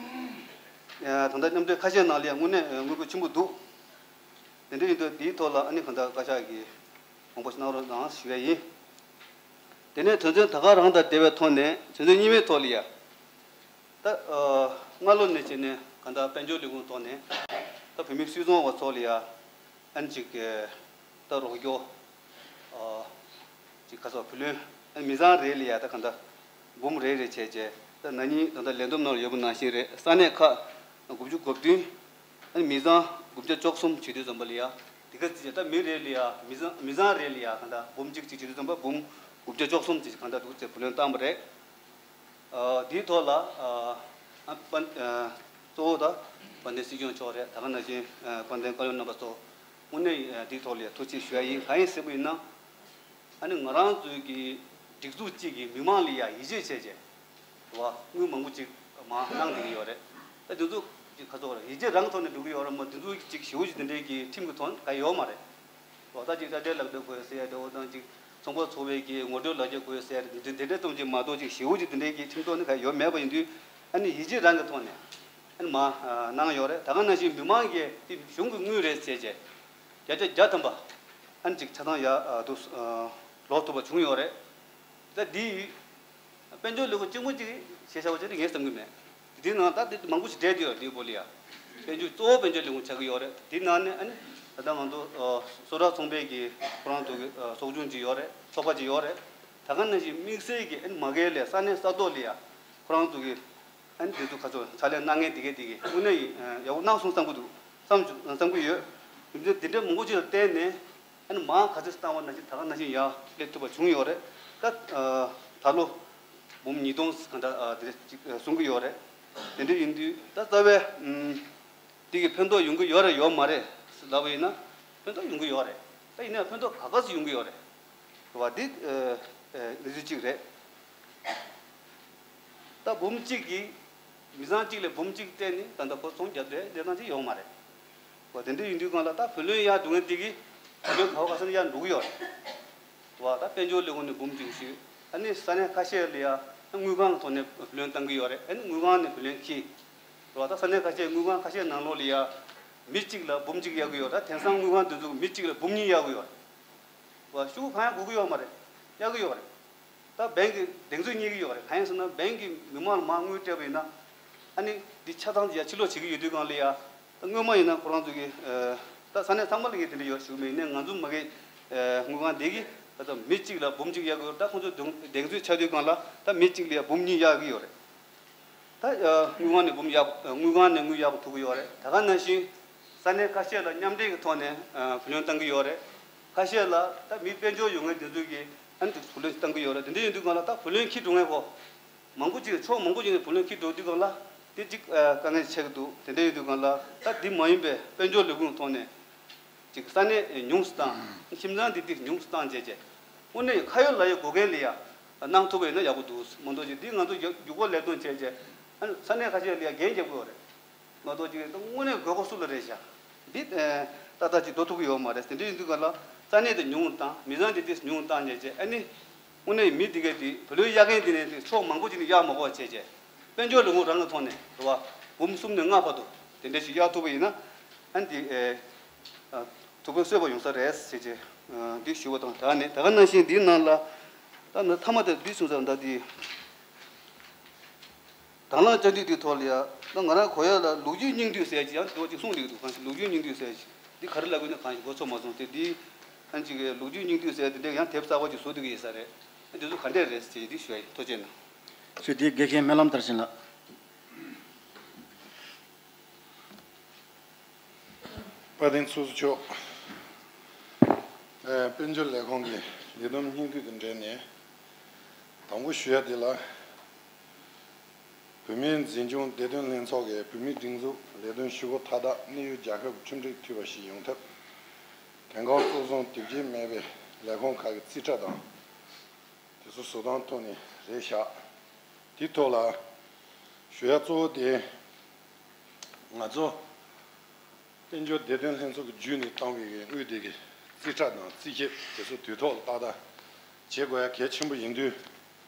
ཨ་ད་ལྟ་མཉམ་འབྲེལ་ཁ་ཤས་ནང་ལ་དངོས་གནས་དངུལ་ཁུག་ཆེན་པོ་འདུག་དེ་འདྲ་ཡིན་དུས་དེའི་ཐོག་ལ་ཨ་ནི་གང་ལྟར་བཀའ་ཤག་གིས་དགོངས་པ་ཞིག་གནང་རོགས་གནང་ཞུ་ཡ་ཡིན། དེ་ནས་དོན་ཚན་ད་ག་རང་དང་འབྲེལ་བའི་ཐོག་ནས་དོན་ཚན་གཉིས་པའི་ཐོག་ལ་ཡ། ད་ཨ་སྔ་ལོ་ནས་བྱས་ནས་གང་ལྟར་དཔལ་འབྱོར་ལས་ཁུངས་ཐོག་ནས་ད་བོད་མི་སུད་ཚོང་བ་ཚོ་ལ་ཡ་ཨ་ནི་ཅིག་ད་རོགས་སྐྱོར་ཨ་ཅིག་ག་ཚོད་བུ་ལོན་ཨ་ནི་མི་ཚང་རེ་ལ་ཡ་ད་གང་ལྟར་འབུམ་རེ་རེ་བྱས་བྱས་ད་ན་ནིང་ད་ལྟ་ལས་བསྡོམས་ནང་ལ་ཡོད་པ་ནང་བཞིན་རེད། ས་གནས་ཁག་དགུ་བཅུ་གོ་བདུན། ཨ་ནི་མི་ཚང་དགུ་བརྒྱ་བཅུ་གསུམ་བྱེད་དུས་ཙམ་པ་ལ་ཡ། དེ་ག་ཚིག་ད་མི་རེ་ལ་ཡ་མི་ཚང་མི་ཚང་རེ་ལ་ཡ་གང་ལྟར་འབུམ་གཅིག་གཅིག་བྱེད་དུས་ཙམ་པ་འབུམ་དགུ་བརྒྱ་བཅུ་གསུམ་ཅིག་གང་ལྟར་འདུག་ཅེས་བུ་ལོན་བཏང་བ་རེད། ཨ་དེའི་ཐོག་ལ་ཨ་ཨ་དཔལ་ཨ་གཙོ་བོ་ད་དཔལ་ལྡན་སྲིད་སྐྱོང་མཆོག་རེད། ད་ག་ནང་བཞིན་ཨ་དཔལ་ལྡན་བཀའ་བློན་རྣམ་པ་ཚོ་དངོས་གནས་ཨ་དེའི་ཐོག་ལ་ཡ་ཐུགས་རྗེ་ཆེ་ཞུ་ཡ་ཡིན། གང་ཡིན་ཟེར་བ་ཡིན་ན། ཨ་ནི་ང་རང་ཚོའི་གི་སྒྲིག་འཛུགས་གཅིག་གི་མི་མང་ལ་ཡ་ཡིད་ཆེས་བྱས་བྱས། རེད་བ། དངུལ་མང་པོ་ཅིག་མར་གནང་བསྡད་ཀྱི་ཡོད་རེད། ད་དེ་ཚོ་ཅིག་ཁ་ཚོགས་རེད། ཡིད་ཆེས་རང་གི་ཐོག་ནས་འགྲོ་གི་ཡོད་རེད་མ། དེ་ཚོ་ཅིག་ཞེ་པོ་ཅིག་དེ་འདྲའི་གི་ཁྲིམས་ཀྱི་ཐོག་ནས་ག་ཡོད་མ་རེད། རེད་བ། ད་ཅིག་ད་ལྟའི་ལག་འབྲེལ་དགོས་ཟེར་ཡ་དེ་འོ་ད་ཅིག་ཚོང་པ་ཚོགས་པའི་གི་ངོ་སྤྲོད་ལག་འཁྱེར་དགོས་ཟེར་ཡ་དེ་འདྲ་དེ་འདྲ་ཙམ་ཅིག་མ་གཏོགས་ཅིག་ཞེ་པོ་ཅིག་དེ་འདྲའི་གི་ཁྲིམས་ཐོག་ནས་ག་ཡོད་མེད་པ་ཡིན་དུས། ཨ་ནི་ཡིད་ཆེས་རང་གི་ཐོག་ནས་ཨ་ནི་མར་གནང་ཡོད་རེད། ད་ག་ནང་བཞིན་མི་མང་གིས་དེ་གཞུང་གི་དངུལ་རེད་ཟེར་བྱས་བརྒྱ་ཆ་བརྒྱ་ཐམ་པ་ཨ་ནི་ཅིག་ཆ་ཚང་ཡར་དུ་ལོག་ཐུབ་པ་བྱུང་ཡོད་རེད། ད་འདི་དཔལ་འབྱོར་ལས་ཁུངས་གཅིག་མོ་གཅིག་ཞེས་བྱ་བ་ཅིག་ངས་བསམ་གྱི་མེད། འདི་ནང་ད་འདི་མང་པོ་ཞིག་བསྡད་ཡོད། འདི་བོ་ལ་ཡ་དཔལ་འབྱོར་གཙོ་བོ་དཔལ་འབྱོར་ལས་ཁུངས་ཆགས་ཀྱི་ཡོད་རེད། འདི་ནང་ནས་ཨ་ནི་ད་ལྟ་ང་ཚོ་ཨ་སོ་ཊར་ཚོང་པའི་གི་ཁོ་རང་ཚོ་གི་ཨ་ཚོགས་ཆུང་ཅིག་ཡོད་རེད། ཚོགས་པ་ཅིག་ཡོད་རེད། ད་ག་ནང་བཞིན་དམིགས་བསལ་གྱི་ཨ་ནི་མ་གི་ལ་ས་གནས་ས་ཐོག་ལ་ཡ་ཁོ་རང་ཚོ་གི་ཨ་ནི་འདི་ཚོ་ག་ཚོད་ཕྱག་ལས་གནང་མཁན་དེ་གས་དེ་གས་དངོས་གནས་ཡིན་ཡག་པོ་གནང་སོང་བསམ་གྱི་འདུག་བསམ་བྱུང་བསམ་གྱི་ཡོད། རྒྱུ་མཚན་དེ་འདྲ་མང་པོ་ཅིག་ལ་བརྟེན་ནས། ཨ་ནི་མར་ག་ཚོད་བཏང་བ་ནང་བཞིན་ད་ག་ནང་བཞིན་ཡར་སླེབས་ཐུབ་པ་བྱུང་ཡོད་རེད། ད་ཨ་ད་ལོ་འབུམ་ཉིས་སྟོང་གང་འདྲ་ཨ་དེ་འདྲ་ཅིག་ཨ་གསུང་གི་ཡོད་རེད། དེ་འདྲ་ཡིན་དུས་ད་རྩ་བའི་ཨམ་འདི་གི་ཕན་ཐོགས་ཡོང་གི་ཡོད་རེད་ཡོད་མ་རེད་ལབ་པ་ཡིན་ན། ཕན་ཐོགས་ཡོང་གི་ཡོད་རེད། ད་ཡིན་ནའི་ཕན་ཐོགས་ག་ག་ཚོད་ཡོང་གི་ཡོད་རེད། རེད་བ། འདི་ཨ་ཨ་གནས་ཚུལ་གཅིག་རེད། ད་འབུམ་གཅིག་གིས་མི་ཚང་གཅིག་ལ་འབུམ་གཅིག་སྤྲད་ནས་ད་ལྟ་ཁོ་ཚོང་རྒྱག་འདོད་ལས་སྟངས་ཅིག་ཡོད་མ་རེད། འོ་དེ་འདྲ་ཡིན་དུས་སྒང་ལ་ད་བུ་ལོན་གཡར་འགྲོ་མཁན་དེ་གིས་བུ་ལོན་ག་བ་ག་ས་ནས་གཡར་འགྲོ་གི་ཡོད་རེད། འོ་ད་དཔལ་འབྱོར་ལས་ཁུངས་ནས་འབུམ་གཅིག་ཞུས། ཨ་ནི་ས་གནས་ཁ་ཤས་ལ་ཡ་དངུལ་ཁང་གི་ཐོག་ནས་བུ་ལོན་བཏང་གི་ཡོད་རེད། ཨ་ནི་དངུལ་ཁང་ནས་བུ་ལོན་འཁྱེར། འོ་ད་ས་གནས་ཁ་ཤས་དངུལ་ཁང་ཁ་ཤས་ནང་ལོགས་ལ་ཡ་མི་གཅིག་ལ་འབུམ་གཅིག་གཡར་གི་ཡོད་རེད། དེང་སང་དངུལ་ཁང་དེ་ཚོ་གིས་མི་གཅིག་ལ་འབུམ་གཉིས་གཡར་གི་ཡོད་རེད། བ་ཤུགས་གང་ཡང་དགོས་ཀྱི་ཡོད་མ་རེད། གཡར་གྱི་ཡོད་རེད། ད་བན་གྱི་གདེང་ཚོད་རྙེད་ཀྱི་ཡོད་རེད། གང་ཡིན་ཟེར་ན་བན་གྱི་མི་མང་ལ་མར་དངུལ་སྤྲད་པ་ཡིན་ན། ཨ་ནི་འདི་ཆ་ཚང་ཡ་ཕྱིར་སློག་བྱེད་ཀྱི་ཡོད་དུས་སྒང་ལ་ཡ། ད་སྔོན་མ་ཡིན་ན་ཁོ་རང་ཚོ་གི་ཨ་ད་ས་གནས་ཚང་མ་ལ་ངས་དེ་འདྲ་ཡོད་ཞུ་གི་མེད། ཡིན་ནའི་ང་ཚོ་མ་གི་ཨ་དངུལ་ཁང་དེ་གིས་ད་ལྟ་མི་གཅིག་ལ་འབུམ་གཅིག་གཡར་གྱི་ཡོད་རེད། ད་ཁོང་ཚོ་གདེང་གདེང་ཚོད་ཆགས་དུས་སྒང་ལ་ད་མི་གཅིག་ལ་ཡ་འབུམ་གཉིས་གཡར་གྱི་ཡོད་རེད། ད་ཨ་དངུལ་ཁང་ནས་འབུམ་གཡར་དངུལ་ཁང་ནས་དངུལ་གཡར་དགོས་ཐུག་གི་ཡོད་རེད། ད་ག་ནང་བཞིན་ས་གནས་ཁ་ཤས་ལ་མཉམ་འབྲེལ་གྱི་ཐོག་ནས་ཨ་བུ་ལོན་བཏང་གི་ཡོད་རེད། ཁ་ཤས་ལ་ད་མི་དཔལ་འབྱོར་ཡོད་མཁན་དེ་ཚོས་ཀྱིས་ཨ་ནི་བུ་ལོན་བཏང་གི་ཡོད་རེད། དེ་འདྲ་ཡིན་དུས་སྒང་ལ་ད་བུ་ལོན་འཁྱེར་འགྲོ་མཁན་ཁོ་མང་པོ་ཅིག་ཕྱོགས་མང་པོ་ཅིག་ནས་བུ་ལོན་འཁྱེར་འགྲོ་དུས་སྒང་ལ། དེ་གཅིག་ཨ་དཀའ་ངལ་ཆགས་ཀྱི་འདུག་དེ་འདྲ་ཡིན་དུས་སྒང་ལ་ད་འདི་མ་ཡིན་པའི་དཔལ་འབྱོར་ལས་ཁུངས་ཐོག་ནས་ཅིག་ས་གནས་ཉུང་སུ་བཏང་། ཁྱིམ་ཚང་འདི་ཏིག་ཉུང་སུ་བཏང་བྱས་བྱས། དངོས་གནས་ཁ་ཡོད་ལག་ཡོད་དགོས་མཁན་ལ་ཡ་གནང་ཐུབ་པ་ཡིན་ན་ཡག་པོ་འདུག་མ་གཏོགས་ཅིག་འདི་ང་ཚོ་རྒྱུག་རྒྱུག་པ་ལས་དོན་བྱས་བྱས། ཨ་ནི་ས་གནས་ཁ་ཤས་ལ་ཡ་འགན་རྒྱག་དགོས་རེད། མ་གཏོགས་ཅིག་དངོས་གནས་དགོས་མཁོ་སུ་ལ་རེད་ཤག་འདི་ཨེ་ཏག་ཏག་ཅིག་འགྲོ་ཐུབ་ཀྱི་ཡོད་མ་རེད། དེ་འདྲ་ཡིན་དུས་སྒང་ལ་ས་གནས་དེ་ཉུང་བཏང་། མི་ཚང་དེ་ཏིག་ཉུང་བཏང་བྱས་བྱས། ཨ་ནི་དངོས་གནས་མི་དེ་གས་དེ་བུ་ལོན་གཡར་མཁན་དེ་ནས་དེ་ཕྱོགས་མང་པོ་ཅིག་ནས་གཡར་མ་དགོས་བྱས་བྱས། དཔལ་འབྱོར་ལས་ཁུངས་རང་གི་ཐོག་ནས་རེད་བ། འབུམ་གསུམ་ནས་ལྔ་བར་དུ་དེ་འདྲ་ཞིག་གཡར་ཐུབ་པ་ཡིན་ན། ཨ་ནི་དེ་ཨེ་ཨ་ཐུགས་ཕན་གསོས་པ་ཡོང་ས་རེད་ཟེར་བྱས་ཨ་འདི་ཞུ་བ་དང་། ད་ནི་ད་ག་ནང་བཞིན་འདིའི་ནང་ལ་ད་ནི་མཐའ་མ་དེ་འདི་གསུངས་ཚར། ད་འདི། དང་བླངས་བཅའ་འདུས་དེའི་ཐོག་ལ་ཡ། ད་ང་རང་གོ་ཡ་ལ་ལོ་རྒྱུས་སྙིང་བསྡུས་ཟེར་ཡ་ཅིག་ཡང་དེ་བ་ཅིག་གསུངས་འདུག་འདུག་གང་ཞིག་ལོ་རྒྱུས་སྙིང་བསྡུས་ཟེར་ཡ་ཅིག་འདི་ག་རེ་ལབ་དགོས་ན་གང་ཞིག་གོ་ཆོད་མ་སོང་། དེ་འདི་ཨ་ཅིག་ལོ་རྒྱུས་སྙིང་བསྡུས་ཟེར་ཡ་དེ་འདྲ་ཡང་དེབ་གསར་པ་ཅིག་བཟོ་འདུག་གི་ཡིན་ས་རེད། ཨ་འདི་ཚོ་ག་འདྲས་རེད་ཟེར་ཡ་འདི་ཞུ་ཡ་ཡིན། ཐུགས་རྗེ་གནང་། ཞུ་དེ་དགེ་རྒན་སྨོན་ལམ་མཐར་ཕྱིན་ལགས། དཔལ་ལྡན་ཚོགས་གཙོ་མཆོག་ཨེ་དཔལ་འབྱོར་ལས་ཁུངས་ཀྱི་ལས་བསྡོམས་སྙིང་བསྡུས་དང་འབྲེལ་ནས། དང་པོ་ཞུ་ཡ་དེ་ལ། བོད་མིའི་འཛིན་སྐྱོང་བདེ་དོན་ལྷན་ཚོགས་ཀྱིས་བོད་མིའི་སྒྲིག་འཛུགས་ལས་དོན་ཞུ་སྒོ་མཐའ་དག་གནད་ཡོད་རྒྱལ་ཁབ་ཀྱི་ཁྲིམས་སྒྲིག་འཐུས་པ་ཞིག་ཡོང་ཐབས། དེང་སྐབས་གཙོ་བཟུང་དེབ་སྐྱེལ་མེད་པའི་ལས་ཁུངས་ཁག་གི་རྩིས་ཁྲ་དང་། དེ་ཚོ་བཟོ་སྟངས་ཐོག་ནས་རེད་བཞག་དེའི་ཐོག་ལ་ཞུ་ཡ་གཙོ་བོ་དེ། ང་ཚོ་དཔལ་འབྱོར་བདེ་དོན་ལྷན་ཚོགས་ཀྱི་བརྒྱུད་ནས་བཏང་བའི་དངུལ་དེ་གི་རྩིས་ཁྲ་དང་རྩིས་ཁེབས་དེ་ཚོ་དུས་ཐོག་ལ་ཏག་ཏག་བྱེད་དགོས་ཡ་གལ་ཆེན་པོ་ཡིན་དུས།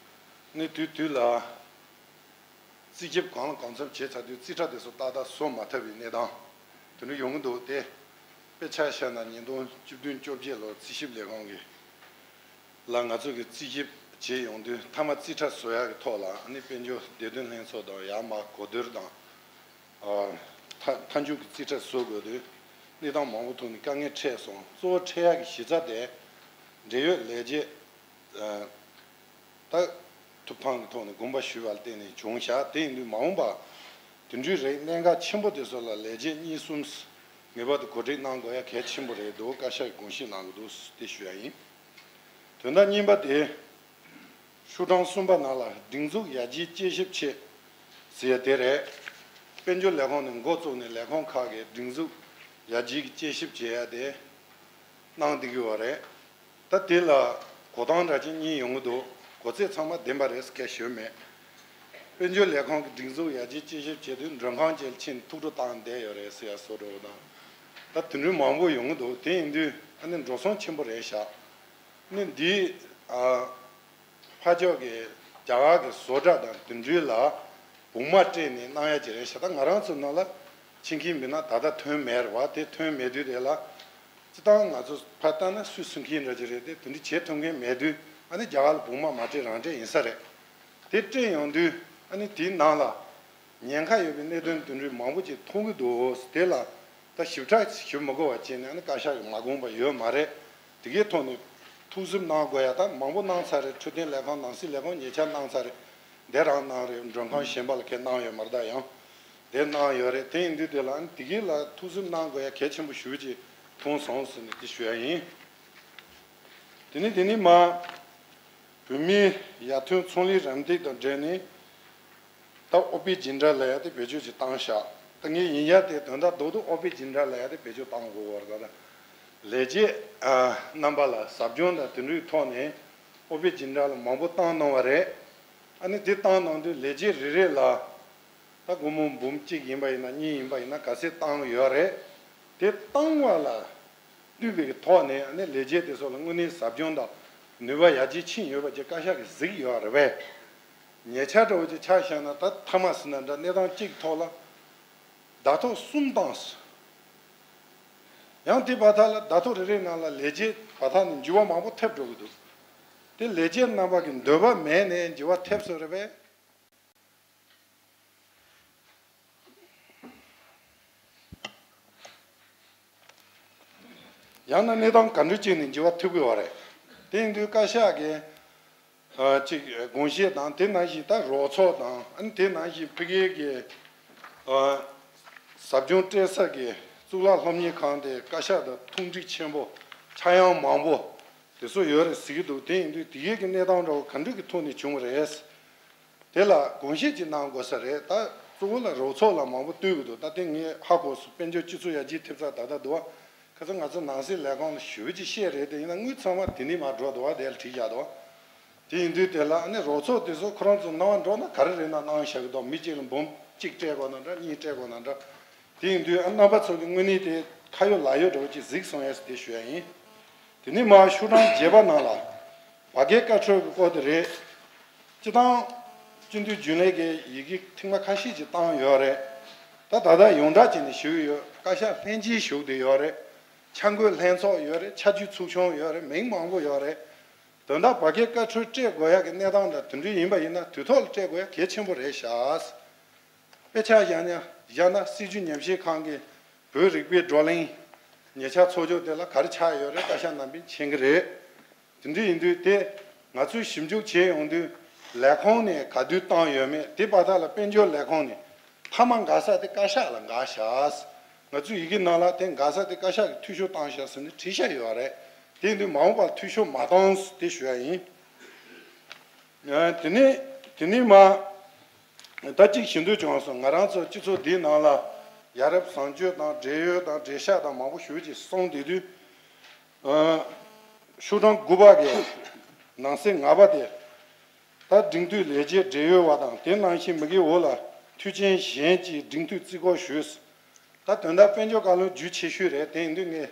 ནི་དུས་དུས་ལ་རྩིས་ཁེབས་གང་ལ་གང་འཚམ་བྱས་ཚར་དུས་རྩིས་ཁྲ་དེ་ཚོ་ཏག་ཏག་བཟོ་མ་ཐུབ་པའི་གནས་སྟངས་དེ་འདྲ་ཡོང་གི་འདུག་དེ་ དཔེ་ཆ་བཞག་ན་ཉིས་སྟོང་བཅུ་བདུན་བཅོ་བརྒྱད་ལོར་རྩིས་ཞིབ་ལས་ཁང་གི་ལ་ང་ཚོ་གི་རྩིས་ཞིབ་བྱེད་ཡོང་དུས། མཐའ་མ་རྩིས་ཁྲ་བཟོ་ཡག་གི་ཐོག་ལ་ཨ་ནི་དཔལ་འབྱོར་བདེ་དོན་ལྷན་ཚོགས་དང་ཡར་མར་གོ་བསྡུར་དང་། ཨ། མཐའ་མཐའ་མཇུག་གི་རྩིས་ཁྲ་བཟོ་དགོས་དུས་གནས་སྟངས་མང་པོ་ཐོག་ནས་དཀའ་ངལ་འཕྲད་སོང་། གཙོ་བོ་འཕྲད་ཡག་གི་གཞི་རྩ་དེ་འབྲེལ་ཡོད་ལས་བྱེད། ཨ། ད་ཐོབ་ཐང་གི་ཐོག་ནས་དགོངས་པ་ཞུས་པ་ལ་བརྟེན་ནས་བྱུང་བཞག་དེ་ཡིན་དུས་མ་འོངས་པ་དེ་འདྲའི་རིགས་གནད་འགག་ཆེན་པོ་དེ་ཚོ་ལ་ལས་བྱེད་གཉིས་གསུམ་ངེས་པར་དུ་གོ་སྒྲིག་གནང་དགོས་ཡ་གལ་ཆེན་པོ་རེད་འདུག་བཀའ་ཤག་གིས་དགོངས་བཞེས་གནང་གི་འདུག་དེ་ཞུ་ཡ་ཡིན། དོན་དག་གཉིས་པ་དེ། ཤོག་གྲངས་གསུམ་པ་ནང་ལ་སྒྲིག་འཛུགས་ཡར་རྒྱས་དཔྱད་ཞིབ་ཆེད་ཟེར་ཡ་དེ་རེད། དཔལ་འབྱོར་ལས་ཁུངས་ནས་འགོ་བཙུགས་ནས་ལས་ཁུངས་ཁག་གིས་སྒྲིག་འཛུགས་ཡར་རྒྱས་ཀྱི་དཔྱད་ཞིབ་བྱེད་ཡ་དེ་གནང་བསྡད་ཀྱི་ཡོད་རེད། ད་དེ་ལ་གོ་སྟངས་འདྲ་ཅིག་གཉིས་ཡོང་གི་འདུག་གོ་ཚད་ཚང་མ་བདེན་པ་རེད་ཟེར་མཁན་ཞུ་མེད། དཔལ་འབྱོར་ལས་ཁུངས་ཀྱི་སྒྲིག་འཛུགས་ཡར་རྒྱས་དཔྱད་ཞིབ་བྱེད་དུས་མགྲོན་ཁང་བཅས་ལ་ཕྱིན་ཐུགས་སྤྲོ་བཏང་བསྡད་ཡོད་རེད་ཟེར་ཡ་བཟོ་འདྲ་བོ་དང་། ད་དེ་འདྲའི་མང་པོ་ཡོང་གི་འདུག་དེ་ཡིན་དུས་ཨ་ནི་འགྲོ་སོང་ཆེན་པོ་རེད་ཤག་ཨ་ནི་འདི། ཨ། ཕར་ཕྱོགས་ཀྱི་རྒྱ་གར་གྱི་བཟོ་གྲྭ་དང་དེ་འདྲའི་ལ་བུང་མ་སྤྲད་ནས་གནང་ཡ་ཅིག་རེད་ཤག་ད་ང་རང་ཚོ་ནང་ལ་ཕྱིན་མཁན་མིན་ན་ད་ལྟ་ཐོན་མེད་རེད་བ། དེ་ཐོན་མེད་དུས་དེ་ལ་སྤྱིར་བཏང་ང་ཚོ་ཕར་ལྟ་ན་སུས་གསུང་མཁན་འདྲ་ཅིག་རེད་དེ། དེ་འདྲ་བྱེད་ཐུབ་མཁན་མེད་དུས་ཨ་ནི་རྒྱ་གར་ལ་བུང་མ་མ་སྤྲད་རང་སྤྲད་ཡིན་ས་རེད། དེ་སྤྲད་ཡོང་དུས་ཨ་ནི་དེའི་ནང་ལ་ཉེན་ཁ་ཡོད་པའི་གནད་དོན་དེ་འདྲའི་མང་པོ་ཅིག་མཐོང་གི་འདུག་དེ་ལ་ད་ཞིབ་ཕྲ་ཞིབ་མ་གོ་བ་བྱས་ནས་ཨ་ནི་བཀའ་ཤག་གིས་མ་དགོངས་པ་ཡོད་མ་རེད། དེ་གའི་ཐོག་ནས་ཐུགས་སེམས་གནང་དགོས་ཡ་ད་མང་པོ་གནང་ཚར་རེད། འཕྲོད་བསྟེན་ལས་ཁང་ནང་སྲིད་ལས་ཁུངས་ཉེ་ཆར་གནང་ཚར་རེད། འདི་རང་གནང་རེད། མགྲོན་ཁང་གཞན་པ་ལ་ཁས་གནང་ཡོད་མ་རེད། ད་ཡང་དེ་གནང་ཡོད་རེད། དེ་ཡིན་དུས་དེ་ལ་ཨ་ནི་དེ་གའི་ལ་ཐུགས་སེམས་གནང་དགོས་ཡ་གལ་ཆེན་པོ་ཞེ་པོ་ཅིག་མཐོང་སོང་ཟེར་ནས་དེ་ཞུ་ཡ་ཡིན། དེ་ནས་དེ་ནས་མ། བོད་མིའི་ཡར་ཐོན་ཚོང་ལས་རམ་འདེགས་དང་འབྲེལ་ནས་ད་ཨོ་པི་ཇི་འདྲ་ལབ་ཡ་དེ་བེད་སྤྱོད་ཅིག་བཏང་ཤག་ད་ངས་ཡིན་ཡ་དེ་དོན་དག་རྡོག་རྡོག་ཨོ་པི་ཇི་འདྲ་ལབ་ཡ་དེ་བེད་སྤྱོད་བཏང་དགོས་པ་རེད། ད་ལས་བྱེད་ཨ་རྣམ་པ་ལ་ཟབ་སྦྱོང་དང་དེ་འདྲའི་ཐོག་ནས་ཨོ་པི་ཇི་འདྲ་ལ་མང་པོ་བཏང་གནང་བ་རེད། ཨ་ནི་དེ་བཏང་གནང་དུས་ལས་བྱེད་རེ་རེ་ལ་ད་སྒོར་མོ་འབུམ་གཅིག་ཡིན་པ་ཡིན་ན་གཉིས་ཡིན་པ་ཡིན་ན་ག་ཚད་བཏང་ཡོད་རེད། དེ་བཏང་བ་ལ་བསྟུན་པའི་ཐོག་ནས་ཨ་ནི་ལས་བྱེད་དེ་ཚོ་ལ་དངོས་གནས་ཟབ་སྦྱོང་དང་ནུས་པ་ཡར་རྒྱས་ཕྱིན་ཡོད་པ་ཅིག་བཀའ་ཤག་གིས་གཟིགས་ཡོད་རེད་པས། ཉེ་ཆར་འདྲ་བོ་ཅིག་ཆ་བཞག་ན་ད་མཐའ་མ་ཟེར་ན་འདྲ། གནས་སྟངས་གཅིག་ཐོག་ལ་ཟླ་ཐོ་གསུམ་བཏང་སོང་། ཡང་དེ་བར་ཐག་ལ་ཟླ་ཐོ་རེ་རེའི་ནང་ལ་ལས་བྱེད་བར་ཐག་ནས་འགྱུར་བ་མང་པོ་ཐེབས་འགྲོ་གི་འདུག་དེ་ལས་བྱེད་རྣམ་པ་གི་འདོད་པ་མེད་ནས་འགྱུར་བ་ཐེབས་སོང་རེད་པས། ཡང་ན་གནས་སྟངས་ག་འདྲ་ཅིག་ནས་འགྱུར་བ་ཐེབས་ཀྱི་ཡོད་རེད། དེ་ཡིན་དུས་བཀའ་ཤག་གིས་ཨ་ཅིག་དགོངས་བཞེས་དང་། དེ་ནང་བཞིན་ད་རོགས་ཚོགས་དང་། ཨ་ནི་དེ་ནང་བཞིན་ཕ་གིའི་གི་ཨ་ཟབ་སྦྱོང་སྤྲད་ས་གི་གཙུག་ལག་སློབ་གཉེར་ཁང་དེ་བཀའ་ཤག་དང་ཐུགས་འདྲིས་ཆེན་པོ། ཆག་ཡང་མང་པོ་དེ་ཚོ་ཡོད་རེད་ཟེར་གྱི་འདུག་དེ་ཡིན་དུས་དེ་གའི་གི་གནས་སྟངས་འདྲ་བོ་ག་འདྲ་གི་ཐོག་ནས་བྱུང་བ་རེད། དེ་ལ་དགོངས་བཞེས་ཅིག་གནང་དགོས་ས་རེད། ད་གཙོ་བོ་ལ་རོགས་ཚོགས་ལ་མང་པོ་བསྟུན་གྱི་འདུག་ད་དེ་ངས་ཧ་གོ་སོང་། དཔལ་འབྱོར་སྤྱི་ཚོགས་ཡར་རྒྱས་ཐེབས་རྩ་ད་ལྟ་འདུག་བ། ཁ་སང་ང་ཚོ་ནང་སྲིད་ལས་ཁུངས་ལ་ཞུ་བ་ཅིག་བཤད་རེད་དེ། ཡིན་ན་དངུལ་ཚང་མ་དེ་ནས་མར་འགྲོ་འདུག་བ། དེ་ལ་བྲིས་བཞག་འདུག་བ། དེ་ཡིན་དུས་དེ་ལ་ཨ་ནི་རོགས་ཚོགས་དེ་ཚོ་ཁོ་རང་ཚོ་གནང་བ་འགྲོ་ན་ག་རེ་རེད་ན་གནང་བཞག་གི་འདུག་མི་གཅིག་ལ་འབུམ་གཅིག་སྤྲད་དགོས་ན་འདྲ། གཉིས་སྤྲད་དགོས་ན་འདྲ། དེ་ཡིན་དུས་ཨ་རྣམ་པ་ཚོ་གི་དངོས་གནས་དེ་ཁ་ཡོད་ལག་ཡོད་འདྲ་བོ་ཅིག་གཟིགས་སོང་ཡས་དེ་ཞུ་ཡ་ཡིན། དེ་ནས་མར་ཤོག་གྲངས་བརྒྱད་པ་ནང་ལ་བར་བརྒལ་བཀའ་འཁྲོལ་གྱི་སྐོར་དེ་རེད། སྤྱི་བཏང་སྤྱི་འཐུས་རྒྱུན་ལས་ཀྱི་ཡི་གེ་ཐེངས་མ་ཁ་ཤས་ཅིག་བཏང་ཡོད་རེད། ད་ད་ལྟ་ཡོངས་གྲགས་བྱས་ནས་ཞུ་གི་ཡོད། བཀའ་ཤག་ལྷན་རྒྱས་ཞུགས་བསྡད་ཡོད་རེད། འཆར་འགོད་ལྷན་ཚོགས་ཡོད་རེད། ཆ་རྒྱུས་ཚོགས་ཆུང་ཡོད་རེད། མིང་མང་པོ་ཡོད་རེད། དོན་དག་བར་བརྒལ་བཀའ་འཁྲོལ་སྤྲད་དགོས་ཡག་གི་གནས་སྟངས་དང་དེ་འདྲ་ཡིན་པ་ཡིན་ན་དུས་ཐོག་ལ་སྤྲད་དགོས་ཡག་གལ་ཆེན་པོ་རེད་ཤག་དཔེ་ཆ་བཞག་ན་བཞག་ན་སྲིད་བྱུས་ཉམས་ཞིབ་ཁང་གི་བོད་རིག་པའི་བགྲོ་གླེང་ཉེ་ཆར་ཚོགས་ཆོག་དེ་ལ་ག་རེ་ཆགས་ཡོད་རེད། བཀའ་ཤག་རྣམ་པས་མཁྱེན་གྱི་རེད། དེ་འདྲ་ཡིན་དུས་དེ་ང་ཚོས་ཞིབ་འཇུག་བྱས་ཡོང་དུས་ལས་ཁུངས་ནས་ག་དུས་བཏང་ཡོད་མེད། དེ་བར་ཐག་ལ་དཔལ་འབྱོར་ལས་ཁུངས་ནས་མཐའ་མ་འགག་ས་དེ་བཀའ་ཤག་ལ་འགག་ཤག་ང་ཚོས་ཡི་གེ་ནང་ལ་དེ་འགག་ས་དེ་བཀའ་ཤག་གིས་འཐུས་ཤོར་བཏང་ཤག་ཟེར་ནས་བྲིས་བཞག་ཡོད་རེད། དེ་ཡིན་དུས་མ་འོངས་པར་འཐུས་ཤོར་མ་བཏང་ཟེར་དེ་ཞུ་ཡ་ཡིན། ཨ། དེ་ནས་དེ་ནས་མ། ད་གཅིག་ཞུ་འདོད་བྱུང་སོང་། ང་རང་ཚོ་སྤྱི་ཚོགས་འདིའི་ནང་ལ་ཡ་རབས་བཟང་སྤྱོད་དང་འབྲེལ་ཡོད་དང་འབྲེལ་ཤག་དང་མང་པོ་ཞེ་པོ་ཅིག་གསུངས་བསྡད་དུས། ཨ། ཤོག་གྲངས་དགུ་པ་གི་ནང་གསེས་ལྔ་པ་དེ། ད་སྒྲིག་འཐུས་ལས་བྱེད་འབྲེལ་ཡོད་པ་དང་དེ་ནང་བཞིན་མི་སྒེར་འོག་ལ་མཐུན་རྐྱེན་གཞན་གྱི་སྒྲིག་འཐུས་བརྩི་བཀུར་ཞུས། ད་དོན་དག་དཔལ་འབྱོར་བཀའ་བློན་རྒྱུས་ཆེ་ཤོས་རེད། དེ་ཡིན་དུས་ངས་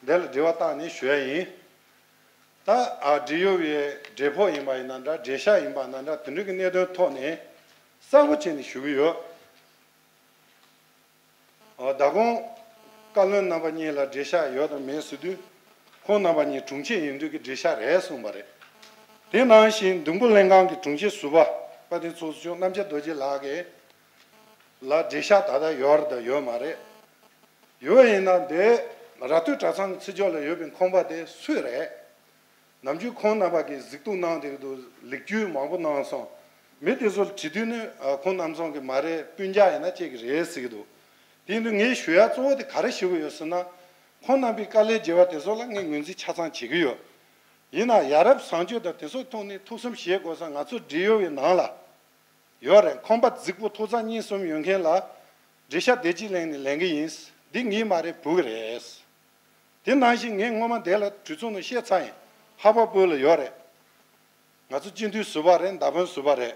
འདི་ལ་འབྲེལ་བ་བཏང་ནས་ཞུ་ཡ་ཡིན། ད་ཨ་འབྲེལ་ཡོད་པའི་འབྲེལ་ཕོགས་ཡིན་པ་ཡིན་ན་འདྲ། འབྲེལ་ཤག་ཡིན་པ་ན་འདྲ། དེ་འདྲ་གི་གནད་དོན་ཐོག་ནས་གསལ་པོ་བྱས་ནས་ཞུ་གི་ཡོད། ཨ། ད་དགོང་ བཀའ་བློན་རྣམ་པ་གཉིས་ལ་འགྲེལ་བཤད་ཡོད་དམ་མེད་ཟེར་དུས། ཁོང་རྣམ་པ་གཉིས་དྲུང་ཆེ་ཡིན་དུས་ཀྱི་འགྲེལ་བཤད་རེད་གསུངས་པ་རེད། དེ་ནང་བཞིན་བདུན་པོ་ལྷན་ཁང་གི་དྲུང་ཆེ་ཟུར་པ་དཔལ་ལྡན་ཚོགས་གཙོ་མཆོག་རྣམ་རྒྱལ་རྡོ་རྗེ་ལགས་ཀྱིས་ལ་འགྲེལ་བཤད་ད་ལྟ་ཡོད་རེད་དང་ཡོད་མ་རེད། ཡོད་ཡིན་ན་འདི་ར་སྟོད་གྲྭ་ཚང་གི་ཚིག་སྦྱོར་ལ་ཡོད་པའི་ཁང་པ་དེ་སུའི་རེད། ནམ་རྒྱུན་ཁོང་རྣམ་པ་གིས་གཟིགས་རྟོག་གནང་བསྡད་ཀྱི་འདུག་ལེགས་བཅོས་མང་པོ་གནང་སོང་། མི་དེ་ཚོ་ལ་དྲི་དུས་ནི་ཨ། ཁོང་རྣམ་ཚང་གི་མ་རེད། སྤུན་ཀྱག་ཡིན་ན་ཅིག་གི་རེད་ཟེར་གྱི་འདུག་དེ་ཡིན་དུས་ངས་ཞུ་ཡ་གཙོ་བོ་དེ་ག་རེ་ཞུ་གི་ཡོད་ཟེར་ན། ཁོང་རྣམ་པའི་དཀའ་ལས་བརྒྱབ་པ་དེ་ཚོ་ལ་ངས་ངོས་འཛིན་ཆ་ཚང་བྱེད་ཀྱི་ཡོད། ཡིན་ན་ཡ་རབས་བཟང་སྤྱོད་དང་དེ་ཚོའི་ཐོག་ནས་ཐུགས་བསམ་བཞེས་དགོས་ས་ང་ཚོ་འབྲེལ་ཡོད་པའི་ནང་ལ་ཡོད་རེད། ཁང་པ་རྫིག་པོ་ཐོག་བརྩེགས་གཉིས་གསུམ་ཡོད་མཁན་ལ་འགྲེལ་བཤད་བདེ་སྐྱིད་གླིང་ནས་ལེན་གི་ཡིན། འདི་ངའི་མ་རེད། བུ་གི་རེད། དེ་ནང་བཞིན་ངས་སྔོན་མ་དེ་ལ་གྲོས་ཚོགས་ནང་བཤད་ཚར་ཡིན། ཧ་པ་བོད་ལ་ཡོད་རེད། ང་ཚོ་སྤྱི་འཐུས་ཟུར་པ་རེད། མདའ་དཔོན་ཟུར་པ་རེད།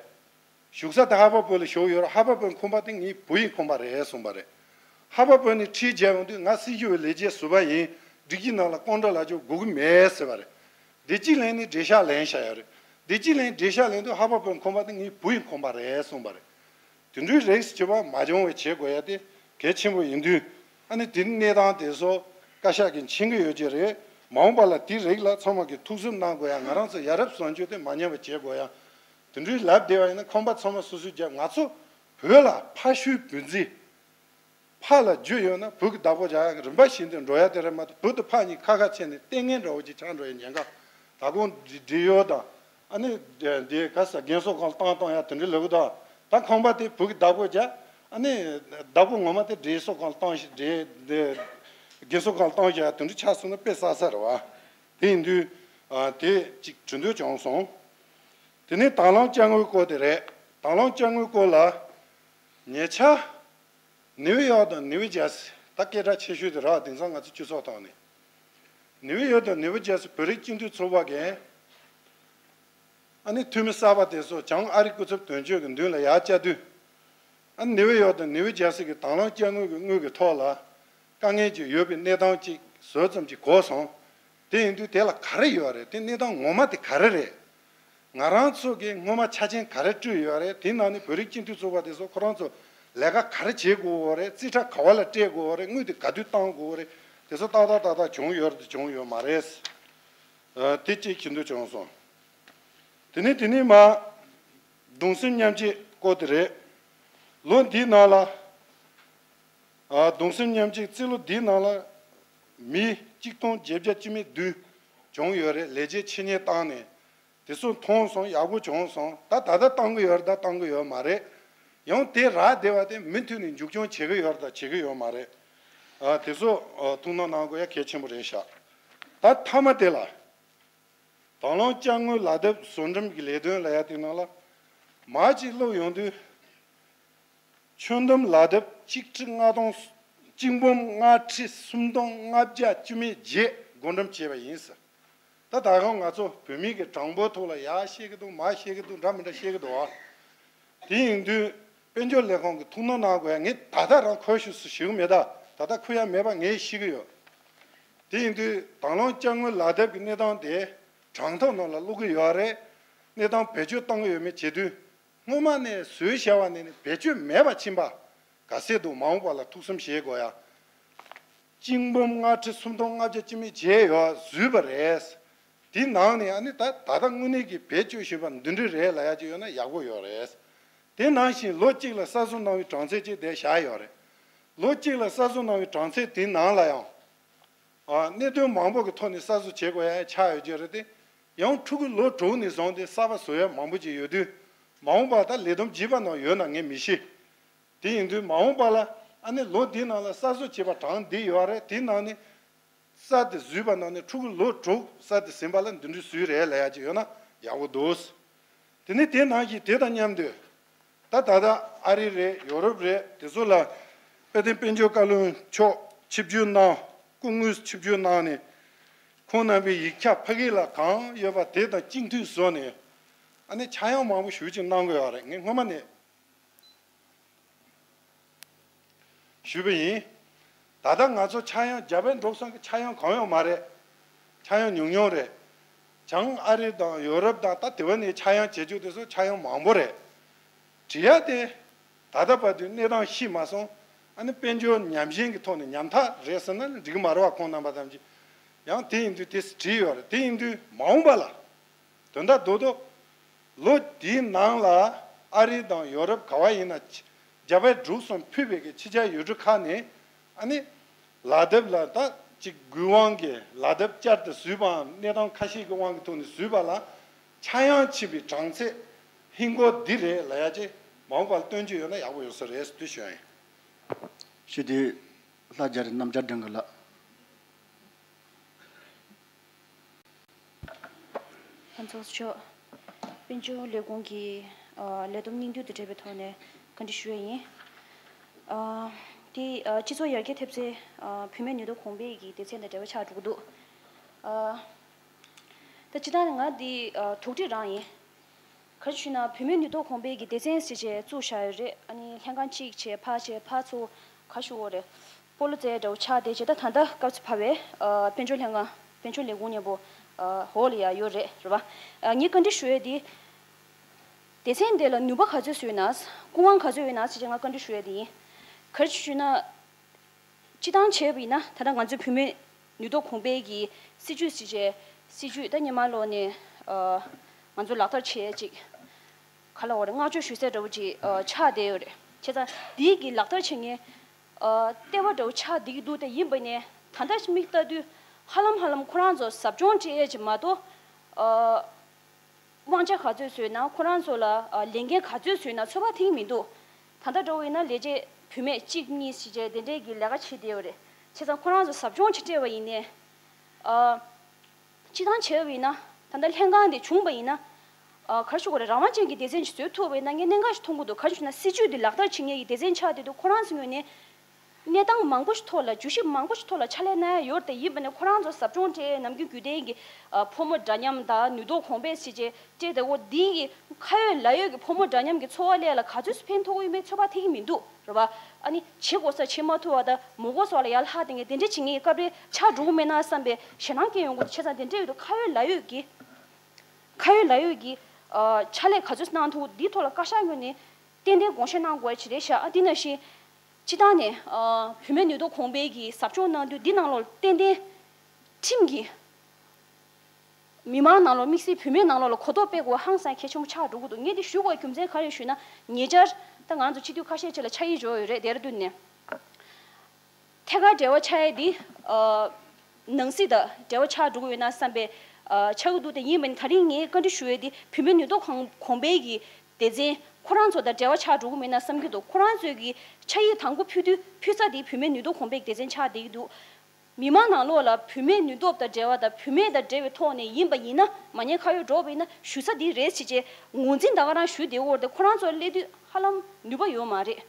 བཞུགས་ས་དེ་ཧ་པ་བོད་ལ་བཞུགས་ཡོད་རེད། ཧ་པ་བོད་ཁང་པ་དེ་ངའི་བུ་ཡི་ཁང་པ་རེད་གསུངས་པ་རེད། ཧ་པ་བོད་ནས་ཁྲིད་མཇལ་ཡོང་དུས་ང་སྲི་ཞུ་བའི་ལས་བྱེད་ཟུར་པ་ཡིན། སྒྲིག་གཞི་ནང་ལ་རྐང་སྒྲ་ལབ་རྒྱུ་དགོས་ཀྱི་མེད་ཟེར་བ་རེད། བདེ་སྐྱིད་གླིང་ནས་འགྲེལ་བཤད་ལེན་བཞག་ཡོད་རེད། བདེ་སྐྱིད་གླིང་འགྲེལ་བཤད་ལེན་དུས་ཧ་པ་བོད་ཁང་པ་དེ་ངའི་བུ་ཡི་ཁང་པ་རེད་གསུངས་པ་རེད། དེ་འདྲའི་རིགས་སུ་གྱུར་པ་མ་བྱུང་བའི་བྱེད་དགོས་ཡ་དེ་གལ་ཆེན་པོ་ཡིན་དུས། ཨ་ནི་དེ་གནས་སྟངས་དེ་ཚོ་བཀའ་ཤག་གིས་མཁྱེན་གྱི་ཡོད་ཀྱི་རེད། མ་འོངས་པ་ལ་དེ་རིགས་ལ་ཚང་མ་གིས་ཐུགས་སེམས་གནང་དགོས་ཡ། ང་རང་ཚོ་ཡ་རབས་བཟང་སྤྱོད་དེ་མ་ཉམས་པ་བྱེད་དགོས་ཡ། དེ་འདྲའི་ལབ་བསྡད་པ་ཡིན་ན་ཁང་པ་ཚང་མ་སོ་སོས་རྒྱབ། ང་ཚོ་བོད་ལ་ཕ་ཤུལ་བུ་འཛིན། ཕ་ལ་རྒྱུ་ཡོད་ན་བུ་གི་བདག་པོ་རྒྱག་ཡ་གི་རིམ་པ་བཞིན་དུ་འགྲོ་ཡ་དེ་རེད་མ་གཏོགས། བུ་དང་ཕ་གཉིས་ཁ་ཁ་ཕྱེ་ནས་ལྟས་ངན་འདྲ་བོ་ཅིག་ཆགས་འགྲོ་ཡ་ཉེན་ཁ། ད་དགོང་འབྲེལ་ཡོད་དང་། ཨ་ནི་འདི་ག་ས་རྒན་གསོ་ཁང་བཏང་བཏང་ཡ་དེ་འདྲའི་ལབ་གི་འདུག་ད་ཁང་པ་དེ་བུ་གི་བདག་པོ་རྒྱག་ཨ་ནི་བདག་པོ་ངོ་མ་དེ་འབྲེལ་གསོ་ཁང་བཏང་ཞིག་འབྲེལ་འདི་རྒན་གསོ་ཁང་བཏང་བཞག་ཡ་དེ་འདྲ་ཆགས་སོང་ན་དཔེ་བསགས་ས་རེད་བ། དེ་ཡིན་དུས་ཨ། དེ་གཅིག་དྲི་འདོད་བྱུང་སོང་། དེ་ནས་དང་བླངས་དཔྱ་དངུལ་སྐོར་དེ་རེད། དང་བླངས་དཔྱ་དངུལ་སྐོར་ལ་ཉེ་ཆར་ནིའུ་ཡོག་དང་ནིའུ་ཇར་སི། ད་སྐད་གྲགས་ཆེ་ཤོས་དེ་རེད། དེང་སང་ང་ཚོ་སྤྱི་ཚོགས་ཐོག་ནས་ནིའུ་ཡོག་དང་ནིའུ་ཇར་སི་བོད་རིགས་སྤྱི་མཐུན་ཚོགས་པ་གིས་ཨ་ནི་འཐུས་མི་གསར་པ་དེ་ཚོ་བྱང་ཨ་རི་སྐུ་ཚབ་དོན་གཅོད་ཀྱི་མདུན་ལ་ཡར་བཅར་དུས། ཨ་ནི་ནིའུ་ཡོག་དང་ནིའུ་ཇར་སི་གི་དང་བླངས་དཔྱ་དངུལ་གྱི་དངུལ་གྱི་ཐོག་ལ་དཀའ་ངལ་ཅིག་ཡོད་པའི་གནས་སྟངས་ཅིག་ཟུར་ཙམ་ཅིག་གོ་སོང་། དེ་ཡིན་དུས་དེ་ལ་ག་རེ་ཡོད་རེད། དེ་གནས་སྟངས་ངོ་མ་དེ་ག་རེ་རེད། ང་རང་ཚོ་གིས་སྔོན་མ་ཆ་རྐྱེན་ག་རེ་སྤྲོད་ཡོད་རེད། དེའི་ནང་ནས་བོད་རིགས་སྤྱི་མཐུན་ཚོགས་པ་དེ་ཚོ་ཁོ་རང་ཚོ་ལས་ཀ་ག་རེ་བྱེད་དགོས་རེད། རྩིས་ཁྲ་ག་བ་ལ་སྤྲད་དགོས་རེད། དངུལ་དེ་ག་དུས་གཏོང་དགོས་རེད། དེ་ཚོ་ཏག་ཏག་ཏག་ཏག་བྱུང་ཡོད་རེད་དང་བྱུང་ཡོད་མ་རེད། ཨ། དེ་གཅིག་ཞུ་འདོད་བྱུང་སོང་། དེ་ནས་དེ་ནས་མར་གདུང་སེམས་མཉམ་སྐྱེད་སྐོར་དེ་རེད། ལོ་འདིའི་ནང་ལ། ཨ། གདུང་སེམས་མཉམ་སྐྱེད་རྩིས་ལོ་འདིའི་ནང་ལ་མི་གཅིག་སྟོང་བརྒྱད་བརྒྱ་བཅུ་མེད་བདུན་བྱུང་ཡོད་རེད། ལས་བྱེད་ཕྱི་ཉིན་བཏང་ནས། དེ་ཚོ་མཐོང་སོང་། ཡག་པོ་བྱུང་སོང་། ད་ད་ལྟ་བཏང་གི་ཡོད་རེད་ད་བཏང་གི་ཡོད་མ་རེད། ཡང་དེ་རག་བསྡད་པ་དེ་མུ་མཐུད་ནས་མཇུག་སྐྱོང་བྱེད་ཀྱི་ཡོད་རེད་ད་བྱེད་ཀྱི་ཡོད་མ་རེད། ཨ། དེ་ཚོ་ཨ། ཐུགས་སྣང་གནང་དགོས་ཡ་གལ་ཆེན་པོ་རེད་ཤག་ད་མཐའ་མ་དེ་ལ། དང་བླངས་དཔྱ་དངུལ་ལག་དེབ་བཟོ་འགྲེམས་ཀྱི་ལས་དོན་ལབ་ཡ་དེ་ནང་ལ་མར་ཅིག་ཀློག་ཡོང་དུས། ཆོད་འདེམས་ལག་དེབ་གཅིག་ཁྲི་ལྔ་སྟོང་། གཅིག་འབུམ་ལྔ་ཁྲི་སུམ་སྟོང་ལྔ་བརྒྱ་བཅུ་མེད་བརྒྱད་བགོ་འགྲེམས་བྱས་པ་ཡིན་ཟེར། ད་ད་གང་ང་ཚོ་བོད་མི་གི་གྲངས་འབོར་ཐོག་ལ་ཡར་བཤད་ཀྱི་འདུག་མར་བཤད་ཀྱི་འདུག་འདྲ་མི་འདྲ་བཤད་ཀྱི་འདུག་ཨ། དེ་ཡིན་དུས་དཔལ་འབྱོར་ལས་ཁུངས་ཀྱིས་ཐུགས་སྣང་གནང་དགོས་ཡ། ངས་ད་ལྟ་རང་འཁོད་ཤོག་ཟེར་ཞུ་གི་མེད། ད་ད་ལྟ་འཁོད་ཡ་མེད་པ་ངས་ཤེས་ཀྱི་ཡོད། དེ་ཡིན་དུས་དང་བླངས་དཔྱ་དངུལ་ལག་དེབ་ཀྱི་གནས་སྟངས་དེ་གྲངས་ཐོ་ནང་ལ་བླུག་གི་ཡོད་རེད། གནས་སྟངས་བེད་སྤྱོད་གཏོང་གི་ཡོད་མེད་བྱེད་དུས། སྔོན་མ་ནས་བཟོས་བཞག་པ་ནས་ནི་བེད་སྤྱོད་མེད་པ་ཕྱིན་པ་ག་ཚད་འདུག་མ་འོངས་པ་ལ་ཐུགས་བསམ་བཞེས་དགོས་ཡ། གཅིག་འབུམ་ལྔ་ཁྲི་སུམ་སྟོང་ལྔ་བརྒྱ་བཅུ་མེད་བརྒྱད་ཡོད་བཟོས་པ་རེད། དེའི་ནང་ནས་ཨ་ནི་ད་ད་ལྟ་དངོས་གནས་ཀྱི་བེད་སྤྱོད་བཞིན་པ་འདི་འདྲ་རེད་ལབ་ཡ་ཅིག་ཡོད་ན་ཡག་པོ་ཡོད་རེད། དེ་ནང་བཞིན་ལོ་གཅིག་ལ་གསར་བཟོ་གནང་བའི་གྲངས་ཚད་ཅིག་དེ་བཞག་ཡོད་རེད། ལོ་གཅིག་ལ་གསར་བཟོ་གནང་བའི་གྲངས་ཚད་དེའི་ནང་ལ་ཡང་། ཨ། གནད་དོན་མང་པོ་གི་ཐོག་ནས་གསར་བཟོ་བྱེད་དགོས་ཡ་ཆགས་ཡོད་ཀྱི་རེད་དེ། ཡང་ཕྲུ་གུ་ལོ་དྲུག་ནས་བཟུང་སྟེ་གསར་པ་བཟོ་ཡ་མང་པོ་ཅིག་ཡོད་དུས། མ་འོངས་པ་ད་ལས་བསྡོམས་བགྱིས་པ་ནང་ཡོད་ན་ངས་མི་ཤེས། དེ་ཡིན་དུས་མ་འོངས་པ་ལ་ཨ་ནི་ལོ་འདིའི་ནང་ལ་གསར་བཟོ་བྱས་པ་གྲངས་འདི་ཡོད་རེད། དེའི་ནང་ནས་གསར་དེ་བཟོས་པ་ནང་ནས་ཕྲུ་གུ་ལོ་དྲུག་གསར་དེ་ཟིན་པ་ལ་འདི་འདྲ་བཟོས་རེད་ལབ་ཡ་ཅིག་ཡོད་ན་ཡག་པོ་འདུག་དེ་ནས་དེ་ནང་བཞིན་དེ་དང་མཉམ་དུ། ད་ད་ལྟ་ཨ་རི་རེད། ཡོ་རོབ་རེད། དེ་ཚོ་ལ་དཔལ་ལྡན་དཔལ་འབྱོར་བཀའ་བློན་མཆོག་ཆིབས་བསྒྱུར་གནང་། སྐུ་དངོས་ཆིབས་བསྒྱུར་གནང་ནས་ཁོང་རྣམ་པའི་ཡིག་ཆ་ཕ་གི་ལ་གང་ཡོད་པ་དེ་དང་གཅིག་མཐུན་བཟོས་ནས་ཨ་ནི་ཆག་ཡང་མང་པོ་ཞེ་ཅིག་གནང་དགོས་ཡོད་རེད། ངས་སྔོན་མ་ནས་ཞུས་པ་ཡིན། ད་ལྟ་ང་ཚོ་ཆག་ཡང་རྒྱ་བལ་འབྲུག་གསུམ་གྱི་ཆག་ཡང་གང་ཡང་མ་རེད། ཆག་ཡང་ཉུང་ཉུང་རེད། བྱང་ཨ་རི་དང་ཡོ་རོབ་དང་ད་དེ་བ་ནས་ཆག་ཡང་བྱེད་རྒྱུ་དེ་ཚོ་ཆག་ཡང་མང་པོ་རེད། དྲི་ཡ་དེ་ད་ལྟ་བར་དུ་གནས་སྟངས་ཤེས་མ་སོང་། ཨ་ནི་དཔལ་འབྱོར་ཉམས་ཞན་གྱི་ཐོག་ནས་ཉམ་ཐག་རེད་ཟེར་ན་འགྲིག་གི་མ་རེད་བ། ཁོང་རྣམ་པ་ཐམས་ཅད་ཡང་དེ་ཡིན་དུས་དེ་བྲིས་ཡོད་རེད། དེ་ཡིན་དུས་མ་འོངས་པ་ལ་དོན་དག་རྡོག་རྡོག་ལོ་དེའི་ནང་ལ་ཨ་རི་དང་ཡོ་རོབ་ག་བ་ཡིན་ན་རྒྱ་བལ་འབྲུག་གསུམ་ཕུད་པའི་གི་ཕྱི་རྒྱལ་ཡུལ་གྲུ་ཁག་ནས་ཨ་ནི་ལག་དེབ་ལ་ད་ཅིག་དགོས་དབང་གི་ལག་དེབ་བསྐྱར་དུ་བཟོས་པའམ་གནས་སྟངས་ཁ་ཤས་ཀྱི་དབང་གི་ཐོག་ནས་བཟོས་པ་ལ་ཆག་ཡང་ཆེ་བའི་གྲངས་ཚད་ཧིན་སྒོར་འདི་རེད་ལབ་ཡ་ཅིག་མ་འོངས་པར་སྟོན་རྒྱུ་ཡོད་ན་ཡག་པོ་ཡོད་ས་རེད་ཟེར་དུས་ཞུ་ཡ་ཡིན། ཞུ་དེ་ལྷ་རྒྱ་རི་རྣམ་རྒྱལ་སྒྲོན་གྱི་ལགས། ལྷན་ཚོགས་མཆོག་དཔལ་འབྱོར་ལས་ཁུངས་ཀྱི་ཨ་ལས་བསྡོམས་སྙིང་བསྡུས་དང་འབྲེལ་བའི་ཐོག་ནས་བཀའ་འདྲི་ཞུ་ཡ་ཡིན། ཨ་དེ་ཨ་སྤྱི་ཚོགས་ཡར་རྒྱས་ཐེབས་རྩའི་ཨ་བུད་མེད་ནུས་སྟོབས་གོང་འཕེལ་གྱི་སྡེ་ཚན་དང་འབྲེལ་བ་ཆགས་འགྲོ་གི་འདུག་ཨ་ད་སྤྱིར་བཏང་ང་འདི་ཨ་དོགས་འདྲི་རང་ཡིན། ག་རེ་ཞུས་ན་བུད་མེད་ནུས་སྟོབས་གོང་འཕེལ་གྱི་སྡེ་ཚན་ཟེར་བྱས་བཙུགས་བཞག་ཡོད་རེད། ཨ་ནི་ལྷན་ཁང་གཅིག་བྱས་ཕར་བྱས་ཕར་ཚུར་ག་ཞུ་དགོས་རེད། སྤོ་ལོ་རྩེད་འདྲ་བོ་ཆགས་བསྡད་བྱས། ད་ད་ལྟ་སྐབས་སུ་བབས་པའི་ཨ་དཔལ་འབྱོར་ལྷན་ཁང་དཔལ་འབྱོར་ལས་ཁུངས་མཉམ་པོ་ཨ་འོག་ལ་ཡ་ཡོད་རེད། རེད་པ། ཨ་ངས་བཀའ་འདྲི་ཞུ་ཡས་འདི་སྡེ་ཚན་འདི་ལ་ནུས་པ་ག་ཚོད་ཡོད་ན། སྐུ་དབང་ག་ཚོད་ཡོད་ན་ཟེར་བྱས་ང་བཀའ་འདྲི་ཞུ་ཡས་འདི་ཡིན། ག་རེ་ཞུས་ན། སྤྱིར་བཏང་བྱས་པ་ཡིན་ན་ད་ལྟ་ང་ཚོའི་བུད་མེད་ནུས་སྟོབས་གོང་འཕེལ་གྱི་སྲིད་ཇུས་ཟེར་བྱས་སྲིད་ཇུས་ད་སྔོན་མ་ལོག་ནས་ཨ་ང་ཚོ་ལག་བསྟར་བྱས་ཅིག་ག་ལ་བ་རེད། བསྔགས་བརྗོད་ཞུ་སའི་འདྲ་བོ་ཅིག་ཨ་ཆགས་བསྡད་ཡོད་རེད། བྱས་ཙང་འདིའི་གི་ལག་བསྟར་བྱེད་མཁན་ཨ་ལྟེ་བ་འདྲ་བོ་ཆགས་བསྡད་ཀྱི་འདུག་དེ་ཡིན་པ་ནས་ད་ལྟ་མིག་ལྟ་དུས་ཧ་ལམ་ཧ་ལམ་ཁོ་རང་ཚོ་ཟབ་སྦྱོང་སྤྲད་ཡས་ཅིག་མ་གཏོགས་ཨ། དབང་ཆ་ག་ཚོད་བཟོས་ན་ཁོ་རང་ཚོ་ལ་ཨ་ལས་འགན་ག་ཚོད་བཟོས་ན་ཚོད་དཔག་ཐིག་མི་འདུག་ད་ལྟ་འགྲོ་བ་ཡིན་ན་ལས་བྱེད་བུད་མེད་གཅིག་གཉིས་ཞིག་བྱས་དེ་འདྲས་ཀྱི་ལས་ཀ་བྱེད་བསྡད་ཡོད་རེད། བྱས་ཙང་ཁོ་རང་ཚོ་ཟབ་སྦྱོང་ཅིག་སྤྲད་པ་ཡིན་ནའི་ཨ་སྤྱིར་བཏང་བྱས་པ་ཡིན་ན་ད་ལྟ་ལྷན་ཁང་དེ་བྱུང་བ་ཡིན་ན་ཨ་ག་རེ་ཞུ་དགོས་རེད། རང་དབང་ཅན་གྱི་སྡེ་ཚན་ཅིག་བཟོ་ཐུབ་པ་ཡིན་ན་ངས་གནད་འགག་ཞིག་མཐོང་གི་འདུག་ག་རེ་ཞུ་ན་སྲིད་ཇུས་འདི་ལག་བསྟར་བྱེད་མཁན་གྱི་སྡེ་ཚན་ཆགས་བསྡད་འདུག་ཁོ་རང་ཚོའི་ངོས་ནས། གནས་སྟངས་མང་པོ་ཞིག་ཐོག་ལ་བརྗོད་གཞི་མང་པོ་ཞིག་ཐོག་ལ་ཕྱག་ལས་གནང་ཡ་ཡོད་རེད། དེ་ཡིན་པ་ནས་ཁོ་རང་ཚོ་ཟབ་སྦྱོང་སྤྲད་ནམ་རྒྱུན་རྒྱུན་ལྡན་གྱི་ཨ་ཕོ་མོ་འདྲ་མཉམ་དང་ནུས་སྟོབས་གོང་འཕེལ་ཞེས་བྱས་སྤྲད་བསྡད་ཡོད། འདི་གི་ཁ་ཡོད་ལག་ཡོད་ཀྱི་ཕོ་མོ་འདྲ་མཉམ་གྱི་འཚོ་བ་ལས་ལ་ག་ཚོད་ཕན་ཐོགས་ཀྱི་ཡོད་མེད་ཚོད་དཔག་ཐིག་གི་མི་འདུག་རེད་པ། ཨ་ནི་བྱེད་དགོས་ས་བྱེད་མ་ཐུབ་པ་དང་མ་དགོས་ས་ལ་ཡར་ལྷག་བསྡད་མཁན་དེ་འདྲ་བྱེད་མཁན་གྱི་སྐབས་རེ་ཆགས་འགྲོ་གི་མེད་ན་བསམ་པའི་ཞེད་སྣང་སྐྱེ་ཡོང་གི་འདུག་བྱས་ཙང་དེ་འདྲ་ཡོད་དུས་ཁ་ཡོད་ལག་ཡོད་ཀྱི་ཁ་ཡོད་ལག་ཡོད་ཀྱི་ཨ་ཕྱག་ལས་ག་ཚོད་གནང་ཐུབ་འདིའི་ཐོག་ལ་བཀའ་ཤག་ངོས་ནས་ཏན་ཏན་དགོངས་བཞེས་གནང་དགོས་ཡ་ཅིག་རེད་ཤག་ཨ་འདི་ནང་བཞིན་སྤྱིར་བཏང་ནས་ཨ་བུད་མེད་ནུས་སྟོབས་གོང་འཕེལ་གྱི་ཟབ་སྦྱོང་གནང་དུས་འདི་ནང་ལོགས་ཏན་ཏན་ཁྲིམས་ཀྱི་མི་མང་ནང་ལོགས་དམིགས་བསལ་བུད་མེད་ནང་ལོགས་ལ་གོ་རྟོགས་སྤེལ་དགོས་ཧང་སང་གལ་ཆེན་པོ་ཆགས་འགྲོ་གི་འདུག་ངས་འདི་ཞུ་དགོས་རྒྱུ་མཚན་ག་རེ་ཞུས་ན་ཉེ་ཆར་ད་ང་ཚོ་སྤྱི་འཐུས་ཁ་ཤས་ཅིག་ལ་ཕྱག་ཡིག་འབྱོར་ཡོད་རེད། ཌེ་ར་ཌུན་ནས། ཐད་ཀར་འབྲེལ་བ་ཆགས་ཡས་འདི་ཨ་ནང་སྲིད་དང་འབྲེལ་བ་ཆགས་འགྲོ་གི་ཡོད་ན་བསམ་པའི་ཨ་ཆགས་ཀྱི་འདུག་དེ་ཡིན་པ་ཡིན་ན་ད་རིང་ངས་བཀའ་འདྲི་ཞུ་ཡས་འདི་བུད་མེད་ནུས་སྟོབས་གོང་གོང་འཕེལ་གྱི་སྡེ་ཚན་ཁོ་རང་ཚོ་དང་འབྲེལ་བ་ཆགས་འགྲོ་གི་མེད་ན་བསམ་གྱི་འདུག་ཁོ་རང་ཚོས་ཀྱི་ཕྱག་ཡིག་དང་པོ་ཕུལ་དུས་ཕུལ་ས་དེ་བུད་མེད་ནུས་སྟོབས་གོང་འཕེལ་གྱི་སྡེ་ཚན་ཆགས་བསྡད་ཀྱི་འདུག་མི་མང་ནང་ལོགས་ལ་བུད་མེད་ནུས་སྟོབས་དང་འབྲེལ་བ་དང་བུད་མེད་དང་འབྲེལ་བའི་ཐོག་ནས་ཡིན་པ་ཡིན་ན་མ་ཉེས་ཁ་གཡོག་འགྲོ་བ་ཡིན་ན་ཞུ་ས་འདི་རེད་ཟེར་བྱས་ངོས་འཛིན་ད་ག་རང་ཞུས་བསྡད་ཡོད་རེད་དེ་ཁོ་རང་ཚོ་སླེབས་དུས་ཧ་ལམ་ནུས་པ་ཡོད་མ་རེད།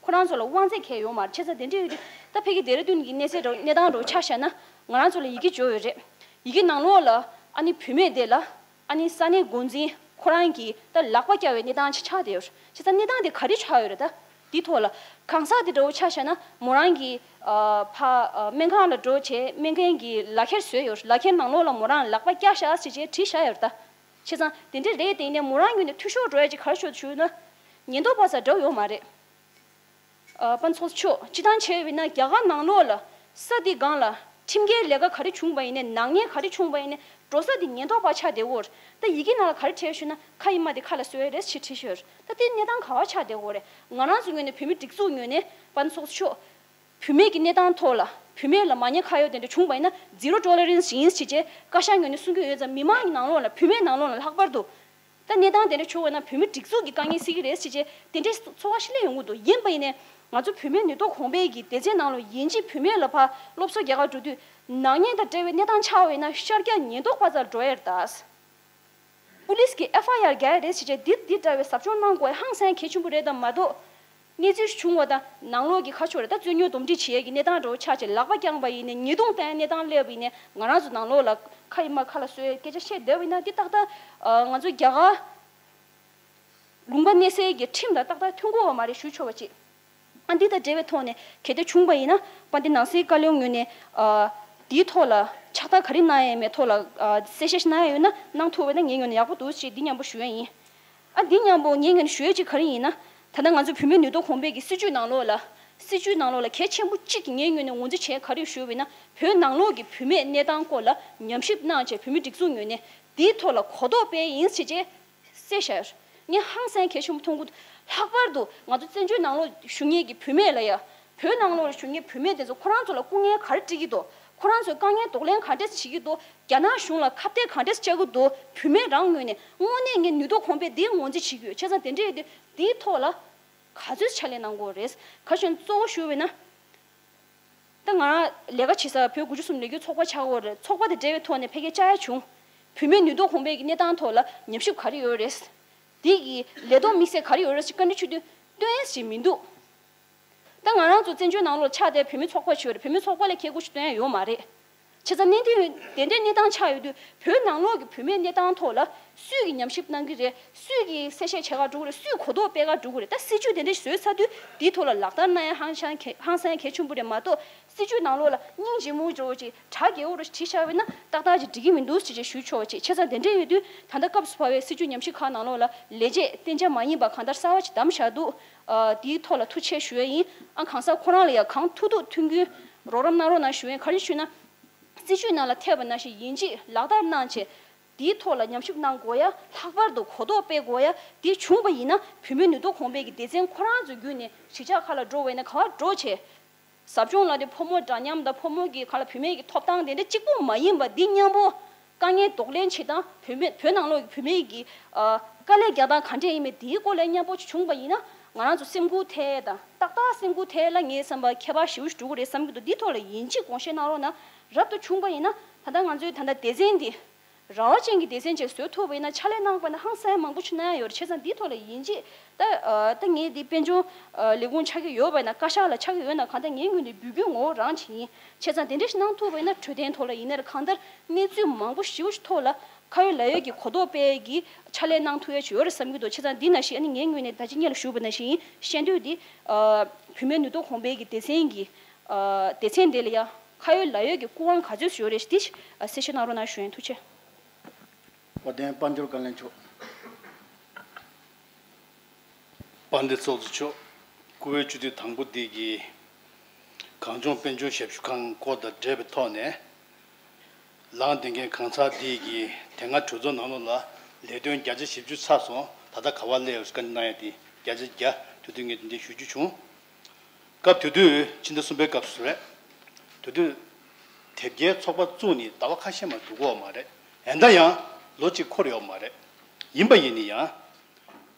ཁོ་རང་ཚོ་ལ་དབང་ཚད་གང་ཡང་ཡོད་མ་རེད། བྱས་ཙང་དེ་འདྲ་ཡོད་དུས་ད་ཕ་གི་ཌེ་ར་ཌུན་གྱི་གནས་ཚད་འདྲ་བོ་གནས་སྟངས་འདྲ་བོ་ཆ་བཞག་ན་ང་རང་ཚོ་ལ་ཡི་གེ་འབྱོར་ཡོད་རེད། ཡི་གེ་ནང་ལོགས་ལ་ཨ་ནི་བུད་མེད་དེ་ལ་ཨ་ནི་ས་གནས་འགོ་འཛིན་ཁོ་རང་གིས་ད་ལག་པ་བཀྱག་པའི་གནས་སྟངས་ཅིག་ཆགས་བསྡད་ཡོད་རེད། བྱས་ཙང་གནས་སྟངས་དེ་ག་རེ་ཆགས་ཡོད་རེད། ད་འདི་ཐོག་ལ་གང་ཟག་དེ་འདྲ་བོ་ཆ་བཞག་ན་མོ་རང་གིས་ཨ་ཕ་ཨ་སྨན་ཁང་ལ་འགྲོ་བྱས་སྨན་ཁང་གི་ལག་ཁྱེར་བཟོས་ཡོད་རེད། ལག་ཁྱེར་ནང་ལོགས་ལ་མོ་རང་ལག་པ་བཀྱག་བཞག་ཟེར་བྱས་བྲིས་བཞག་ཡོད་རེད་ད། བྱས་ཙང་དེ་འདྲ་རེད་དེ་ཡིན་ནའི་མོ་རང་ངོས་ནས་འཐུས་ཤོར་འགྲོ་ཡ་ཅིག་ག་རེ་ཤོར་ཞུས་ན་ཉེན་རྟོག་པ་ཚོ་འདྲ་བོ་ཡོད་མ་རེད། ཨ་པ་ཚོགས་ཆོས་སྤྱི་བཏང་བྱས་པ་ཡིན་ན་རྒྱ་གར་ནང་ལོགས་ལ་ས་འདི་སྒང་ལ་ཁྲིམས་འགལ་ལས་ཀ་ག་རེ་བྱུང་བ་ཡིན་ནའི་ནག་ཉེས་ག་རེ་བྱུང་བ་ཡིན་ནའི་འགྲོ་ས་འདི་ཉེན་རྟོག་པ་ཆགས་བསྡད་ཡོད་རེད། ད་ཡི་གེ་ནང་ལ་ག་རེ་བྲིས་ཞུས་ན་ཁ་ཡི་མ་འདི་ཁ་ལ་གསོལ་ཡ་རེད་ཅེས་བྲིས་ཤོད། ད་དེ་གནས་སྟངས་ག་བ་ཆགས་བསྡད་ཡོད་རེད། ང་རང་ཚོ་ངོས་ནས་བོད་མི་སྒྲིག་འཛུགས་ངོས་ནས་པ་ཚོགས་ཆོས་བུད་མེད་ཀྱི་གནས་སྟངས་ཐོག་ལ་བུད་མེད་ལ་མ་ཉེས་ཁ་གཡོག་དེ་འདྲ་བྱུང་བ་ཡིན་ན་ཛི་རོ་ཊོ་ལེ་རན་སི་ཡིན་ཞེས་བྱས་བཀའ་ཤག་ངོས་ནས་གསུང་གི་ཡོད་ཙང་མི་མང་གི་ནང་ལོགས་ལ་བུད་མེད་ནང་ལོགས་ལ་ལྷག་པར་དུ། ད་གནས་སྟངས་དེ་འདྲ་བྱུང་བ་ན་བོད་མི་སྒྲིག་འཛུགས་ཀྱི་དཀའ་ངལ་སེལ་གྱི་རེད་ཟེར་བྱས་དེ་འདྲའི་ཚོར་བ་ཤུགས་ལས་ཡོང་གི་འདུག་ཡིན་པ་ཡིན་ནའི་ང་ཚོ་བུད་མེད་ནུས་སྟོབས་གོང་འཕེལ་གྱི་སྡེ་ཚན་ནང་ལ་ཡིན་གཅིག་བུད་མེད་ལ་ཕར་སློབ་གསོ་རྒྱག་གར་འགྲོ་དུས་ནག་ཉེས་དང་འབྲེལ་བའི་གནས་སྟངས་ཆགས་པ་ཡིན་ན་ཤར་རྒྱག་ཉེན་རྟོག་པ་རྩར་འགྲོ་ཡ་རེད་ད། པུ་ལིས་ཀྱིས་ཨེཕ་ཨའི་ཨར་རྒྱག་ཡ་རེད་ཟེར་བྱས་འདི་འདི་འདྲ་བའི་ཟབ་སྦྱོང་གནང་དགོས་ཧང་སང་གལ་ཆེན་པོ་རེད་དམ་མ་གཏོགས། གནས་ཚུལ་བྱུང་བ་དང་ནང་ལོགས་ཀྱི་ཁ་ཕྱོགས་རེད་ད་རྩོད་རྙོག་འདུམ་འགྲིག་བྱེད་ཡས་ཀྱི་གནས་སྟངས་འདྲ་བོ་ཆགས་བྱས་ལག་པ་བརྐྱངས་པ་ཡིན་ནའི་ཉེས་རྡུང་བཏང་ཡས་གནས་སྟངས་སླེབས་པ་ཡིན་ནའི་ང་རང་ཚོ་ནང་ལོགས་ལ་ཁ་ཡི་མ་ཁ་ལ་གསོ་ཡས་སྐད་ཆ་བཤད་བསྡད་པ་ཡིན་ན་འདི་ཏག་ཏག་ང་ཚོ་རྒྱ་གར་ལུང་པ་གནས་སའི་གི་ཁྲིམས་དང་ཏག་ཏག་མཐུན་གོ་བ་མ་རེད་ཞུ་ཆོག་པ་ཅིག་ཨ་འདི་དང་འབྲེལ་བའི་ཐོག་ནས་གལ་ཏེ་བྱུང་བ་ཡིན་ན་པ་འདི་ནང་སྲིད་བཀའ་བློན་ངོས་ནས་འདིའི་ཐོག་ལ་ཕྱག་རྟགས་ག་རེ་གནང་ཡས་མེད་ཐོག་ལ་གསལ་བཤད་ཞིག་གནང་ཡས་ཡོད་ན་གནང་ཐུབ་པ་ཡིན་ན་ངའི་ངོས་ནས་ཡག་པོ་འདུག་ཅེས་འདི་མཉམ་པོ་ཞུ་ཡས་ཡིན། ཨ་འདི་མཉམ་པོ་ངའི་ངོས་ནས་ཞུ་ཡས་ཅིག་ག་རེ་ཡིན་ན། ད་ལྟ་ང་ཚོ་བུད་མེད་ནུས་སྟོབས་གོང་འཕེལ་གྱི་སྲིད་ཇུས་ནང་ལོགས་ལ་ སྲིད་བྱུས་ནང་ལོགས་ལ་གལ་ཆེན་པོ་གཅིག་ངའི་ངོས་ནས་ངོས་འཛིན་བྱས་ག་རེ་ཞུས་པ་ཡིན་ན། བོད་ནང་ལོགས་ཀྱི་བུད་མེད་གནས་སྟངས་སྐོར་ལ་ཉམས་ཞིབ་གནང་བྱས། བོད་མི་སྒྲིག་འཛུགས་ངོས་ནས་དེའི་ཐོག་ལ་གོ་རྟོགས་སྤེལ་ཡིན་ཟེར་བྱས་གསལ་བཞག་ཡོད། ངས་ཧང་སང་གལ་ཆེན་པོ་མཐོང་གི་འདུག། ལྷག་པར་དུ་ང་ཚོ་བཙན་བྱོལ་ནང་ལོགས་བཞུགས་མཁན་གྱི་བུད་མེད་ལ་ཡ། བོད་ནང་ལོགས་བཞུགས་མཁན་བུད་མེད་དེ་ཚོ་ཁོ་རང་ཚོ་ལ་སྐུ་ངལ་ག་རེ་འཕྲད་ཀྱི་འདུག། ཁོ་རང་ཚོས་དཀའ་ངལ་གདོང་ལེན་ག་འདྲས་བྱེད་ཀྱི་འདུག། རྒྱ་ནག་གཞུང་ལ་ཁ་གཏད་ག་འདྲས་བྱེད་ཀྱི་འདུག། བུད་མེད་རང་ངོས་ནས་དངོས་གནས་ངས་ནུས་སྟོབས་གོང་སྤེལ་འདི་ངོས་འཛིན་བྱེད་ཀྱི་ཡོད། བྱས་ཙང་དེ་འདྲས་ཡོད་དུས་འདིའི་ཐོག་ལ་ག་ཚོད་ཕྱག་ལས་གནང་དགོས་རེད། ག་ཞུ་ན་གཙོ་བོ་ཞུ་བས་ན། ད་ང་རང་ལས་ཀ་བྱེད་ས་བོད་དགུ་བཅུ་གསུམ་ལས་འགུལ་ཚོགས་པ་ཆགས་ཡོད་རེད། ཚོགས་པ་དེ་འབྲེལ་བའི་ཐོག་ནས་ཕ་གིར་བཅར་ཡ་བྱུང་། བུད་མེད་ནུས་སྟོབས་གོང་སྤེལ་གྱི་གནས་སྟངས་ཐོག་ལ་ཉམས་ཞིབ་ག་རེ་ཡོད་རེད། དེ་གི་ལས་སྟོབས་དམིགས་བསལ་ག་རེ་ཡོད་རེད་ཅེས་བཀའ་འདྲི་ཞུ་དུས་སྟོན་ཡས་ཞིག་མི་འདུག། ད་ང་རང་ཚོ་བཙན་བྱོལ་ནང་ལོགས་ཆགས་བསྡད་བུད་མེད་ཚོགས་པ་ཞིག་ཡོད་རེད། བུད་མེད་ཚོགས་པ་ལ་ཁེ་གུ་ཞིག་སྟོན་ཡ་ཡོད་མ་རེད། བྱས་ཙང་གནད་དོན་དེ་འདྲའི་གནས་སྟངས་ཆགས་ཡོད་དུས་བོད་ནང་ལོགས་ཀྱི་བུད་མེད་གནས་སྟངས་ཐོག་ལ་སུས་ཀྱིས་ཉམས་ཞིབ་གནང་གི་རེད། སུས་ཀྱིས་གསལ་བཤད་བྱེད་ག་འགྲོ་གི་རེད། སུས་གོ་རྟོགས་སྤེལ་ག་འགྲོ་གི་རེད། ད་སྲིད་བྱུས་དེ་འདྲ་ཞིག་བཟོས་ཚར་དུས་དེའི་ཐོག་ལ་ལག་བསྟར་གནང་ཡ་ཧང་སང་གལ་ཧང་སང་གལ་ཆེན་པོ་རེད་མ་གཏོགས། སྲིད་བྱུས་ནང་ལོགས་ལ་སྙིང་རྗེ་མོ་འགྲོ་ཅིག་གྲ་རྒྱས་པོ་རུ་བྲིས་བཞག་པ་ཡིན་ན་ཏག་ཏག་ཅིག་འགྲིག་གི་མི་འདུག་ཅེས་ཅིག་ཞུ་ཆོག་པ་ཅིག། བྱས་ཙང་དེ་འདྲ་ཡོད་དུས་ད་ལྟ་སྐབས་སུ་བབས་པའི་སྲིད་བྱུས་ཉམས་ཞིབ་ཁང་ནང་ལོགས་ལ་ལས་བྱེད་གཏན་འཇགས་མ་ཡིན་པ་གང་ལྟར་གསར་བ་ཅིག་བདམས་བཞག་འདུག། ཨ། དེའི་ཐོག་ལ་ཐུགས་རྗེ་ཆེ་ཞུ་ཡ་ཡིན། ཨ། གང་ཟག་ཁོ་རང་ལ་ཡང་གང་ཐུབ་ཐུབ་མཐུན་རྐྱེན་རོགས་རམ་གནང་རོགས་གནང་ཞུ་ཡ་ཡིན། ག་རེ་ཞུ་ན། སྲིད་བྱུས་ནང་ལ་ཐེབས་པ་ནང་བཞིན་ཡིན་གཅིག་ལག་བསྟར་གནང་བྱས། དེའི་ཐོག་ལ་ཉམས་ཞིབ་གནང་དགོས་ཡ། ལྷག་པར་དུ་གོ་རྟོགས་སྤེལ་དགོས་ཡ། དེ་བྱུང་བ་ཡིན་ན་བུད་མེད་ནུས་སྟོབས་གོང་སྤེལ་གྱི་སྡེ་ཚན་ཁོ་རང་ཚོའི་བརྒྱུད་ནས་གཞིས་ཆགས་ཁག་ལ་འགྲོ་བ་ཡིན་ན་ག་པར་འགྲོ་བྱས། ཟབ་སྦྱོང་ལ་དེ་ཕོ་མོ་འདྲ་མཉམ་དང་ཕོ་མོ་གི་ག་ལ་བུད་མེད་ཀྱི་ཐོབ་ཐང་དེ་འདྲ་གཅིག་པུ་མ་ཡིན་པ་འདི་མཉམ་པོ་དཀའ་ངལ་གདོང་ལེན་བྱེད་སྟངས། བུད་མེད་བོད་ནང་ལོགས་ཀྱི་བུད་མེད་ཀྱི་ཨ། དཀའ་ལས་རྒྱག་སྟངས་ག་འདྲས་ཡིན་མིན་དེའི་སྐོར་ལ་མཉམ་པོ་ཅིག་བྱུང་བ་ཡིན་ན་ང་རང་ཚོ་སེམས་ཁུར་ཐེབས་དང་ཏག་ཏག་སེམས་ཁུར་ཐེབས་ལ་ངའི་བསམ་པ་ཁྱད་པར་ཞེ་པོ་ཞིག་འགྲོ་གི་རེད་བསམ་གྱི་འདུག། འདིའི་ཐོག་ལ་ཡིན་གཅིག་དགོངས་བཞེས་གནང་རོགས་གནང་། རབ་ཏུ་བྱུང་བ་ཡིན་ན་ད་ལྟ་ང་ཚོའི་ད་ལྟ་སྡེ་ཚན་འདི། ར་བ་ཅན་གྱི་སྡེ་ཚན་ཅིག་བཟོ་ཐུབ་པ་ཡིན་ན་ཕྱག་ལས་གནང་བ་ན་ཧང་སང་མང་པོ་ཞིག་གནང་ཡ་ཡོད་རེད། བྱས་ཙང་འདིའི་ཐོག་ལ་ཡིན་གཅིག་ད་ཨ། ད་ངས་འདི་དཔལ་འབྱོར་ཨ། ལས་ཁུངས་ཆགས་ཀྱི་ཡོད་པ་ན་བཀའ་ཤག་ལ་ཆགས་ཀྱི་ཡོད་ན་གང་ལྟར་ངའི་ངོས་ནས་འབོད་སྐུལ་ངོ་བོ་རང་ཅིག་ཡིན། བྱས་ཙང་དེ་འདྲ་ཞིག་གནང་ཐུབ་པ་ཡིན་ན་འཕྲོད་བསྟེན་ཐོག་ལ་ཡིན་ན་རེད། གང་ལྟར་གནས་ཚུལ་མང་པོ་ཞེ་པོ་ཞིག་ཐོག་ལ་ཁ་ཡོད་ལག་ཡོད་ཀྱི་གོ་རྟོགས་སྤེལ་གྱི་ཕྱག་ལས་གནང་ཐུབ་ཡ་ཅིག་ཡོད་རེད་བསམ་གྱི་འདུག། བྱས་ཙང་འདི་ནང་བཞིན་ཨ་ནི་ངའི་ངོས་ནས་ད་ཅི་སྔོན་ལ་ཞུས་པ་ནང་བཞིན་ཤེས་འདོད་འདི་ཨ། བུད་མེད་ནུས་སྟོབས་གོང་སྤེལ་གྱི་སྡེ་ཚན་གྱི་ཨ། སྡེ་ཚན་དེ་ལ་ཡ་ཁ་ཡོད་ལག་ཡོད་ཀྱི་སྐུ་དབང་ག་ཚོད་ཡོད་རེད་འདི་ཨ། གསལ་བཤད་གནང་རོགས་གནང་ཞུ་ཡིན། ཐུགས་རྗེ་ཆེ། དཔལ་ལྡན་དཔལ་འབྱོར་བཀའ་བློན་མཆོག། དཔལ་ལྡན་ཚོགས་གཙོ་མཆོག། སྐུ་པར་སྤྱི་འཐུས་དང་པོ་འདི་གིས་གངས་ལྗོངས་དཔལ་འབྱོར་ཞབས་ཞུ་ཁང་སྐོར་དང་འབྲེལ་བའི་ཐོག་ནས་ལངས་བསྡད་མཁན་གང་ཟག་འདི་གིས་དེ་སྔ་གྲོས་ཚོགས་ནང་ལོགས་ལ་ལས་དོན་བརྒྱ་ཆ་བཞི་བཅུ་ཚར་སོང་། ད་ལྟ་ག་པར་སླེབས་ཡོད་བཀའ་འདྲི་གནང་ཡ་དེ་བརྒྱ་ཆ་བརྒྱ་དེ་དུས་ངས་དེ་འདྲ་ཞུ་རྒྱུ་བྱུང་། སྐབས་དེ་དུས་ཕྱི་ཟླ་གསུམ་པའི་སྐབས་སུ་རེད། དེ་དུས་དེབ་སྐྱེལ་ཚོགས་པ་བཙུགས་ནས་ཟླ་བ་ཁ་ཤས་མ་འགྲོ་གི་ཡོད་མ་རེད། ཡིན་ད་ཡང་ལོ་གཅིག་འཁོར་ཡོད་མ་རེད། ཡིན་པ་ཡིན་ན་ཡང་།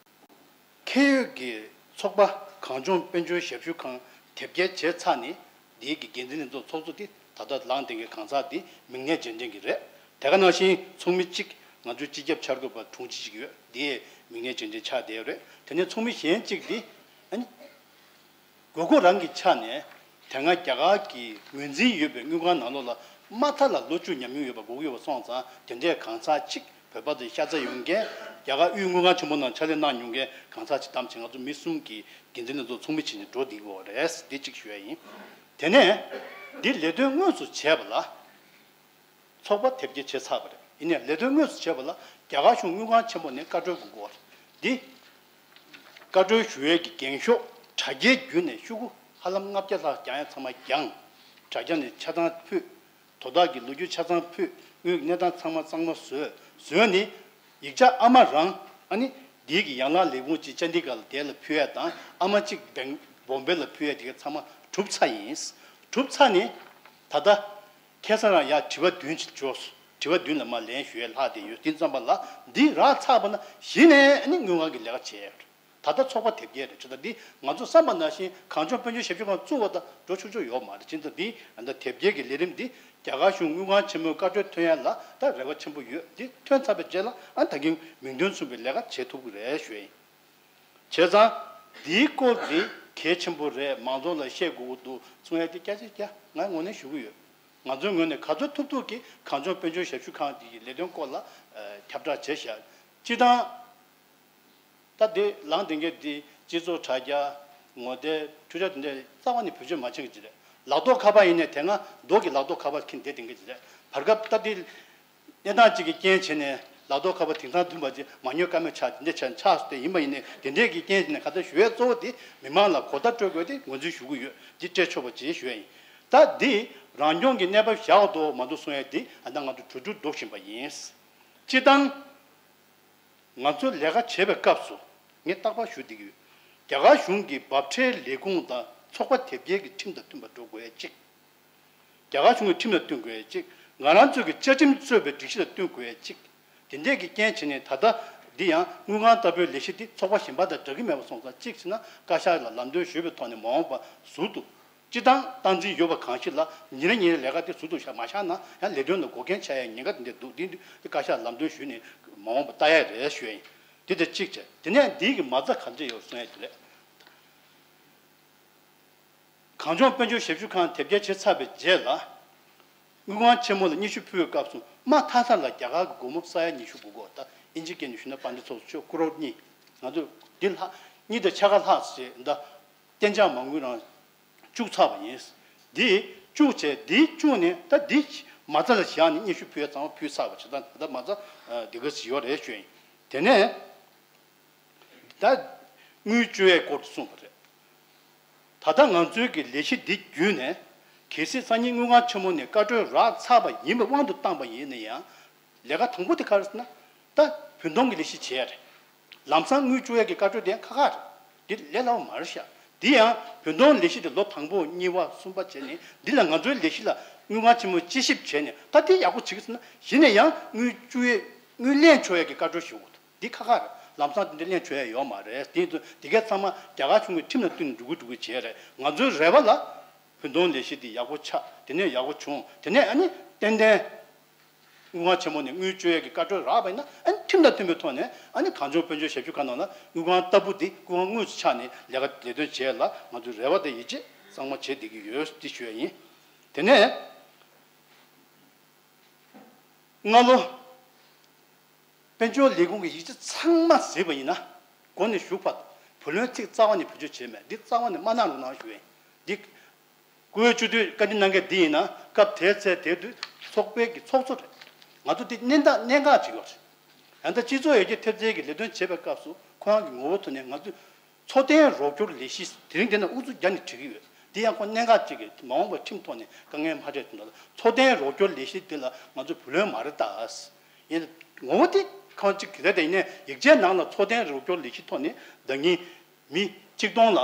ཁེ་ཡོད་ཀྱི་ཚོགས་པ་གངས་ལྗོངས་དཔལ་འབྱོར་ཞབས་ཞུ་ཁང་དེབ་སྐྱེལ་བྱས་ཚར་ནས་འདིའི་གི་འགན་འཛིན་ལྷན་ཚོགས་ཚོགས་གཙོ་དེ་ད་ལྟ་ལངས་བསྡད་མཁན་གང་ཟག་དེ་མིང་གནས་རྗེས་དྲན་གྱི་རེད། དེ་ག་ནང་བཞིན་ཚོགས་མི་གཅིག་ང་ཚོའི་སྤྱི་ཁྱབ་འཆར་འགོད་པ་དྲུང་ཆེ་ཅིག་ཡོད། དེའི་མིང་གནས་རྗེས་དྲན་ཆགས་བསྡད་ཡོད་རེད། དེ་ནས་ཚོགས་མི་གཞན་གཅིག་དེ་ཨ་ནི། དགོས་མཁོ་རང་གི་ཆ་ནས་དེ་སྔ་རྒྱ་གར་གྱི་ངོས་འཛིན་ཡོད་པའི་དངུལ་ཁང་ནང་ལོགས་ལ་མ་མཐའ་ལ་ལོ་བཅུ་ཉམས་མྱོང་ཡོད་པ་དགོས་ཀྱི་ཡོད་པ་སོང་ཙང་དེ་འདྲའི་གང་ཟག་གཅིག་བོད་པ་དེ་ཤ་ཚ་ཡོད་མཁན་རྒྱ་གར་དབུས་དངུལ་ཁང་ཆེན་པོ་ནང་ཕྱག་ལས་གནང་མྱོང་མཁན་གང་ཟག་གཅིག་བདམས་བྱས་ང་ཚོ་མི་གསུམ་གྱིས་འགན་འཛིན་ལྷན་ཚོགས་ཚོགས་མི་བྱས་ནས་འགྲོ་བསྡད་ཀྱི་ཡོད་རེད། འདི་གཅིག་ཞུ་ཡ་ཡིན། དེ་ནས་འདི་ལས་དོན་དངོས་སུ་བྱས་པ་ལ། ཚོགས་པ་དེབ་སྐྱེལ་བྱས་ཚར་བ་རེད། ཡིན་ནའི་ལས་དོན་དངོས་སུ་བྱས་པ་ལ་རྒྱ་གར་གཞུང་དངུལ་ཁང་ཆེན་པོ་ནས་བཀའ་འཁྲོལ་དགོས་ཀྱི་ཡོད་རེད། འདི་བཀའ་འཁྲོལ་ཞུ་ཡས་ཀྱི་འགེངས་ཤོག་དྲ་རྒྱའི་བརྒྱུད་ནས་ཤོག་གུ་ཧ་ལམ་ལྔ་བརྒྱ་ལྷག་རྒྱག་ཡ་ཚང་མ་བརྒྱངས། དྲ་རྒྱ་ནས་ཆ་ཚང་ཕུད། དོ་བདག་གི་ལོ་རྒྱུས་ཆ་ཚང་ཕུད། དངུལ་གྱི་གནས་སྟངས་ཚང་མ་གཙང་མ་བཟོས། བཟོས་ནས་ཡིག་ཆ་ཨ་མ་རང་ཨ་ནི་འདིའི་གི་ཡང་ལག་ལས་ཁུངས་གཅིག་ཅན་ཌི་གྷར་ལ་དེ་ལ་ཕུལ་ཡ་དང་ཨ་མ་གཅིག་སྦེང་བོམ་བེ་ལ་ཕུལ་ཡ་དེ་ག་ཚང་མ་གྲུབ་ཚར་ཡིན། གྲུབ་ཚར་ནས་ད་ལྟ། ཁ་སང་རང་ཡར་དྲི་བ་བདུན་ཅིག་འབྱོར་སོང་། དྲི་བ་བདུན་ལ་མར་ལན་ཞུ་ཡས་ལྷག་བསྡད་ཡོད། དེ་ཙམ་པ་ལ་འདི་རག་ཚར་བ་ན་གཞི་ནས་ནི་དངུལ་ཁང་གི་ལས་ཀ་བྱས་ཡོད་རེད། ད་ལྟ་ཚོགས་པ་དེབ་སྐྱེལ་རེད། བྱས་ཙང་འདི་ང་ཚོ་བསམ་པ་ནང་བཞིན་གངས་ལྗོངས་དཔལ་འབྱོར་ཞབས་ཞུ་ཁང་བཙུགས་པ་དང་འགྲོ་ཆོག་ཆོག་ཡོད་མ་རེད། བྱས་ཙང་འདི་ད་ལྟ་དེབ་སྐྱེལ་གྱི་ལས་རིམ་འདི་རྒྱ་གར་གཞུང་དངུལ་ཁང་ཆེན་མོའི་བཀའ་འཁྲོལ་ཐོན་ཡ་ལ་ད་རེ་བ་ཆེན་པོ་ཡོད། འདི་ཐོན་ཚར་བའི་རྗེས་ལ་ཨ་ད་གིན་མིང་དོན་མཚུངས་པའི་ལས་ཀ་བྱེད་ཐུབ་ཀྱི་རེད་ཞུ་ཡ་ཡིན། བྱས་ཙང་། འདིའི་སྐོར་འདི་གལ་ཆེན་པོ་རེད། མང་ཚོགས་ལ་བཤད་དགོས་ཀྱི་འདུག་གསུང་ཡ་དེ་བརྒྱ་ཆ་བརྒྱ་ང་ངོས་ནས་ཞུ་གི་ཡོད། ང་ཚོའི་ངོས་ནས་ག་ཚོད་ཐུབ་ཐུབ་ཀྱིས་གངས་ལྗོངས་དཔལ་འབྱོར་ཞབས་ཞུ་ཁང་འདི་ཡི་ལས་དོན་སྐོར་ལ་ཨ། ཁྱབ་བསྒྲགས་བྱས་བཞག། སྤྱིར་བཏང་། ད་འདི་ལངས་བསྡད་མཁན་འདི་སྤྱི་ཚོགས་དྲ་རྒྱ། ངོ་དེབ། འཕྲུལ་ཆས་དེ་འདྲ་རྩ་བ་ནས་བེད་སྤྱོད་མ་བྱེད་མཁན་ཅིག་རེད། ལག་ཐོགས་ཁ་པར་ཡིན་ནའི་དེ་སྔ་རྡོ་གི་ལག་ཐོགས་ཁ་པར་འཁྱེར་བསྡད་མཁན་ཅིག་རེད། བར་སྐབས་ད་འདི་གནས་སྟངས་ཅིག་གི་རྐྱེན་བྱས་ནས། ལག་ཐོག་ཁ་པར་དེང་སང་མཐུན་པ་ཅིག་མ་ཉོ་ཀ་མེད་ཆགས་དེ་འདྲ་ཆགས་ཆགས་སོང་སྟེ། ཡིན་པ་ཡིན་ནའི་དེ་འདྲའི་གི་རྐྱེན་ཞིག་ནས་ག་ཚོད་ཞུ་ཡས་གཙོ་བོ་དེ་མི་མང་ལ་གོ་བརྡ་སྤྲོད་དགོས་དེ་ངོས་འཛིན་ཞུ་གི་ཡོད། འདི་སྤྲད་ཆོག་པ་ཅིག་ཞུ་ཡས་ཡིན། ད་འདི་རང་སྐྱོང་གི་གནས་བབ་བཞག་འདུག་མ་འདུག་གསུང་ཡས་འདི་ཨ་ད་ང་ཚོ་གྲོས་བསྡུར་འགྲོ་བཞིན་པ་ཡིན། སྤྱིར་བཏང་ང་ཚོ་ལས་ཀ་བྱེད་པའི་སྐབས་སུ་ངས་རྟག་པར་ཞུ་བསྡད་ཀྱི་ཡོད། རྒྱ་གར་གཞུང་གི་འབབ་ཁྲལ་ལས་ཁུངས་དང་ཚོགས་པ་དེབ་སྐྱེལ་གྱི་ཁྲིམས་དང་མཐུན་པར་འགྲོ་དགོས་ཡས་གཅིག་རྒྱ་གར་གཞུང་གི་ཁྲིམས་ལ་བསྟུན་དགོས་ཡས་གཅིག་ང་རང་ཚོའི་གི་བཅའ་ཁྲིམས་གཙོས་པའི་སྒྲིག་གཞི་ལ་བསྟུན་དགོས་ཡས་གཅིག་དེ་འདྲས་ཀྱི་རྐྱེན་བྱས་ནས་ད་ལྟ་འདི་ཡང་དངུལ་ཁང་ལྟ་བུའི་ལས་གཞི་འདི་ཚོགས་པ་གཞན་པ་དང་འདྲ་གི་མེད་པ་སོང་ཙང་། གཅིག་བྱས་ན་བཀའ་ཤག་ལ་ལམ་སྟོན་ཞུས་པའི་ཐོག་ནས་མ་འོངས་པ་ཟུར་དུ་སྤྱིར་བཏང་སྟངས་འཛིན་ཡོད་པ་གང་ཞིག་ལ་ཉིན་རེ་ཉིན་རེ་ལས་ཀ་དེ་ཟུར་དུ་བཞག་མ་བཞག་ན་ཡང་ལས་དོན་ལ་འགོག་རྐྱེན་ཆགས་ཡས་ཉེན་ཁ་དེ་འདྲས་འདུག་འདི་འདི་བཀའ་ཤག་ལམ་སྟོན་ཞུས་ནས་མ་འོངས་པ་ལྟ་ཡས་རེད་ཞུ་ཡས་ཡིན། འདི་དེ་གཅིག་བྱས། དེ་ནས་འདིའི་གི་མ་རྩ་ག་འདྲས་ཡོད་གསུང་ཡས་དེ་རེད། གངས་ལྗོངས་དཔལ་འབྱོར་ཞབས་ཞུ་ཁང་དེབ་སྐྱེལ་བྱས་ཚར་བའི་རྗེས་ལ། དངུལ་ཁང་ཆེན་མོ་ལ་སྙན་ཞུ་ཕུལ་བའི་སྐབས་སུ་མ་མཐའ་མཐའ་ལ་རྒྱ་གར་གྱི་སྒོར་མོ་ས་ཡ་ཉི་ཤུ་དགུ་སྐོར། ད་དབྱིན་ཇིའི་སྐད་ནས་ཞུས་ན་པ་འདི་ཚོགས་སུ་ཆོད་ཀུ་རོར་གཉིས། ང་ཚོས་འདི་ལྷག་གཉིས་དང་ཕྱེད་ཀ་ལྷག་ཙམ་ད་གཏན་འཇགས་མ་དངུལ་རང་བཅུག་ཚར་བ་ཡིན། འདི་བཅུག་བྱས་འདི་བཅུག་ནས་ད་འདི་མ་རྩ་ལ་བཞག་ནས་སྙན་ཞུ་ཕུལ་ཡ་ཚང་མ་ཕུལ་ཚར་བ་བྱས་ཙང་ད་མ་རྩ་འདི་ག་ཙམ་ཡོད་རེད་ཞུ་ཡིན། དེ་ནས། ད་དངུལ་བཅོལ་ཡས་སྐོར་དུ་གསུངས་པ་རེད། ད་ལྟ་ང་ཚོའི་གི་ལས་གཞི་འདི་བརྒྱུད་ནས་གལ་སྲིད་སང་ཉིན་དངུལ་ཁང་ཆེན་མོ་ནས་བཀའ་འཁྲོལ་རག་ཚར་བ་ཡིན་པའི་དབང་དུ་བཏང་པ་ཡིན་ན་ཡང་། ལས་ཀ་དང་པོ་དེ་ག་རེ་ཟེར་ན། ད་བུན་གཏོང་གི་ལས་གཞི་བྱས་རེད། ལམ་སང་དངུལ་བཅོལ་ཡས་ཀྱི་བཀའ་འཁྲོལ་དེ་ཡང་ཁག་ཁག་རེད། འདི་ལས་སླ་བོ་མ་རེད་ཤག་འདི་ཡང་བུན་གཏོང་ལས་གཞི་དེ་ལོ་དང་པོ་གཉིས་པ་གསུམ་པ་བྱས་ནས་འདི་ལ་ང་ཚོའི་ལས་གཞི་ལ་དངུལ་ཁང་ཆེན་མོས་དཔྱད་ཞིབ་བྱས་ནས་ད་དེ་ཡག་པོ་བྱེད་ཀྱི་ཟེར་ན་གཞི་ནས་ཡང་དངུལ་བཅོལ་ཡས་དངུལ་ལེན་ཆོག་ཡས་ཀྱི་བཀའ་འཁྲོལ་ཞུ་དགོས་འདུག་འདི་ཁག་ཁག་རེད། ལམ་སང་དེ་འདྲ་ལེན་ཆོག་ཡ་ཡོད་མ་རེད། དེ་ཚོ་དེ་གའི་ཚང་མ་རྒྱ་གར་གཞུང་གི་ཁྲིམས་ལ་བསྟུན་ནས་འགྲོ་གི་འགྲོ་གི་བྱས་རེད། ང་ཚོའི་རེ་བ་ལ་བུན་གཏོང་ལས་གཞི་འདི་ཡག་པོ་ཆགས། དེ་ནས་ཡག་པོ་བྱུང་། དེ་ནས་ཨ་ནི་ཏན་ཏན་དངུལ་ཁང་ཆེན་མོ་ནས་དངུལ་བཅོལ་ཡས་ཀྱི་བཀའ་འཁྲོལ་རག་པ་ཡིན་ན། ཨ་ནི་ཁྲིམས་དང་མཐུན་པའི་ཐོག་ནས་ཨ་ནི་གངས་ལྗོངས་དཔལ་འབྱོར་ཞབས་ཞུ་ཁང་ནང་ལ་དངུལ་ཁང་ལྟ་བུ་འདི་དངུལ་ཁང་དངོས་སུ་ཆགས་ནས་ལས་ཀ་ལས་དོན་བྱས་ལ་ང་ཚོའི་རེ་བ་དང་ཡིད་ཆེས་གཙང་མ་བྱས་བསྡད་ཀྱི་ཡོད་འདི་ཞུ་ཡ་ཡིན། དེ་ནས། སྔ་ལོ། དཔལ་འབྱོར་ལས་ཁུངས་ཀྱི་ཡིག་ཆ་ཚང་མ་གཟིགས་པ་ཡིན་ན། འགོ་ནས་མཇུག་བར་བུ་ལོན་ཚིག་རྩ་བ་ནས་བེད་སྤྱོད་བྱས་མེད། འདི་རྩ་བ་ནས་མ་གནང་རོགས་གནང་ཞུ་ཡིན། འདི་སྐུ་ངོ་བཅུ་དུས་བཀའ་འདྲི་གནང་མཁན་འདི་ཡིན་ན་སྐབས་དེའི་ཚེ་དེ་དུས་ཚོགས་པའི་གི་ཚོགས་གཙོ་རེད། ང་ཚོ་འདི་གནད་འགག་གནད་འགག་ཅིག་ཡོད་རེད། ཡང་ད་སྤྱི་ཚོགས་ཡར་རྒྱས་ཐེབས་རྩའི་གི་ལས་དོན་བྱེད་པའི་སྐབས་སུ་ཁོ་རང་གི་ངོ་བོ་ཐོག་ནས་ང་ཚོས། འཚོ་རྟེན་རོགས་སྐྱོར་ལས་གཞི་དེ་རིང་དེ་ན་ཨུ་ཚུགས་རྒྱག་ནས་བྲིས་ཀྱི་ཡོད། འདི་ཡང་ཁོ་གནད་འགག་ཅིག་གིས་མ་འོངས་པར་ཁྲིམས་ཐོག་ནས་དཀའ་ངལ་མ་འཕྲད་དུ་འགྲོ། འཚོ་རྟེན་རོགས་སྐྱོར་ལས་གཞི་འདི་ལ་ང་ཚོ་བུ་ལོན་མ་རེད་ད། ཡིན་ངོ་བོ་དེ་ཁོང་གཅིག་གིས་རེད་དེ། ཡིན་ནའི་ཡིག་ཆའི་ནང་ལ་འཚོ་རྟེན་རོགས་སྐྱོར་ལས་གཞི་ཐོག་ནས་ཟླ་ཉིན་མི་གཅིག་སྟོང་ལ་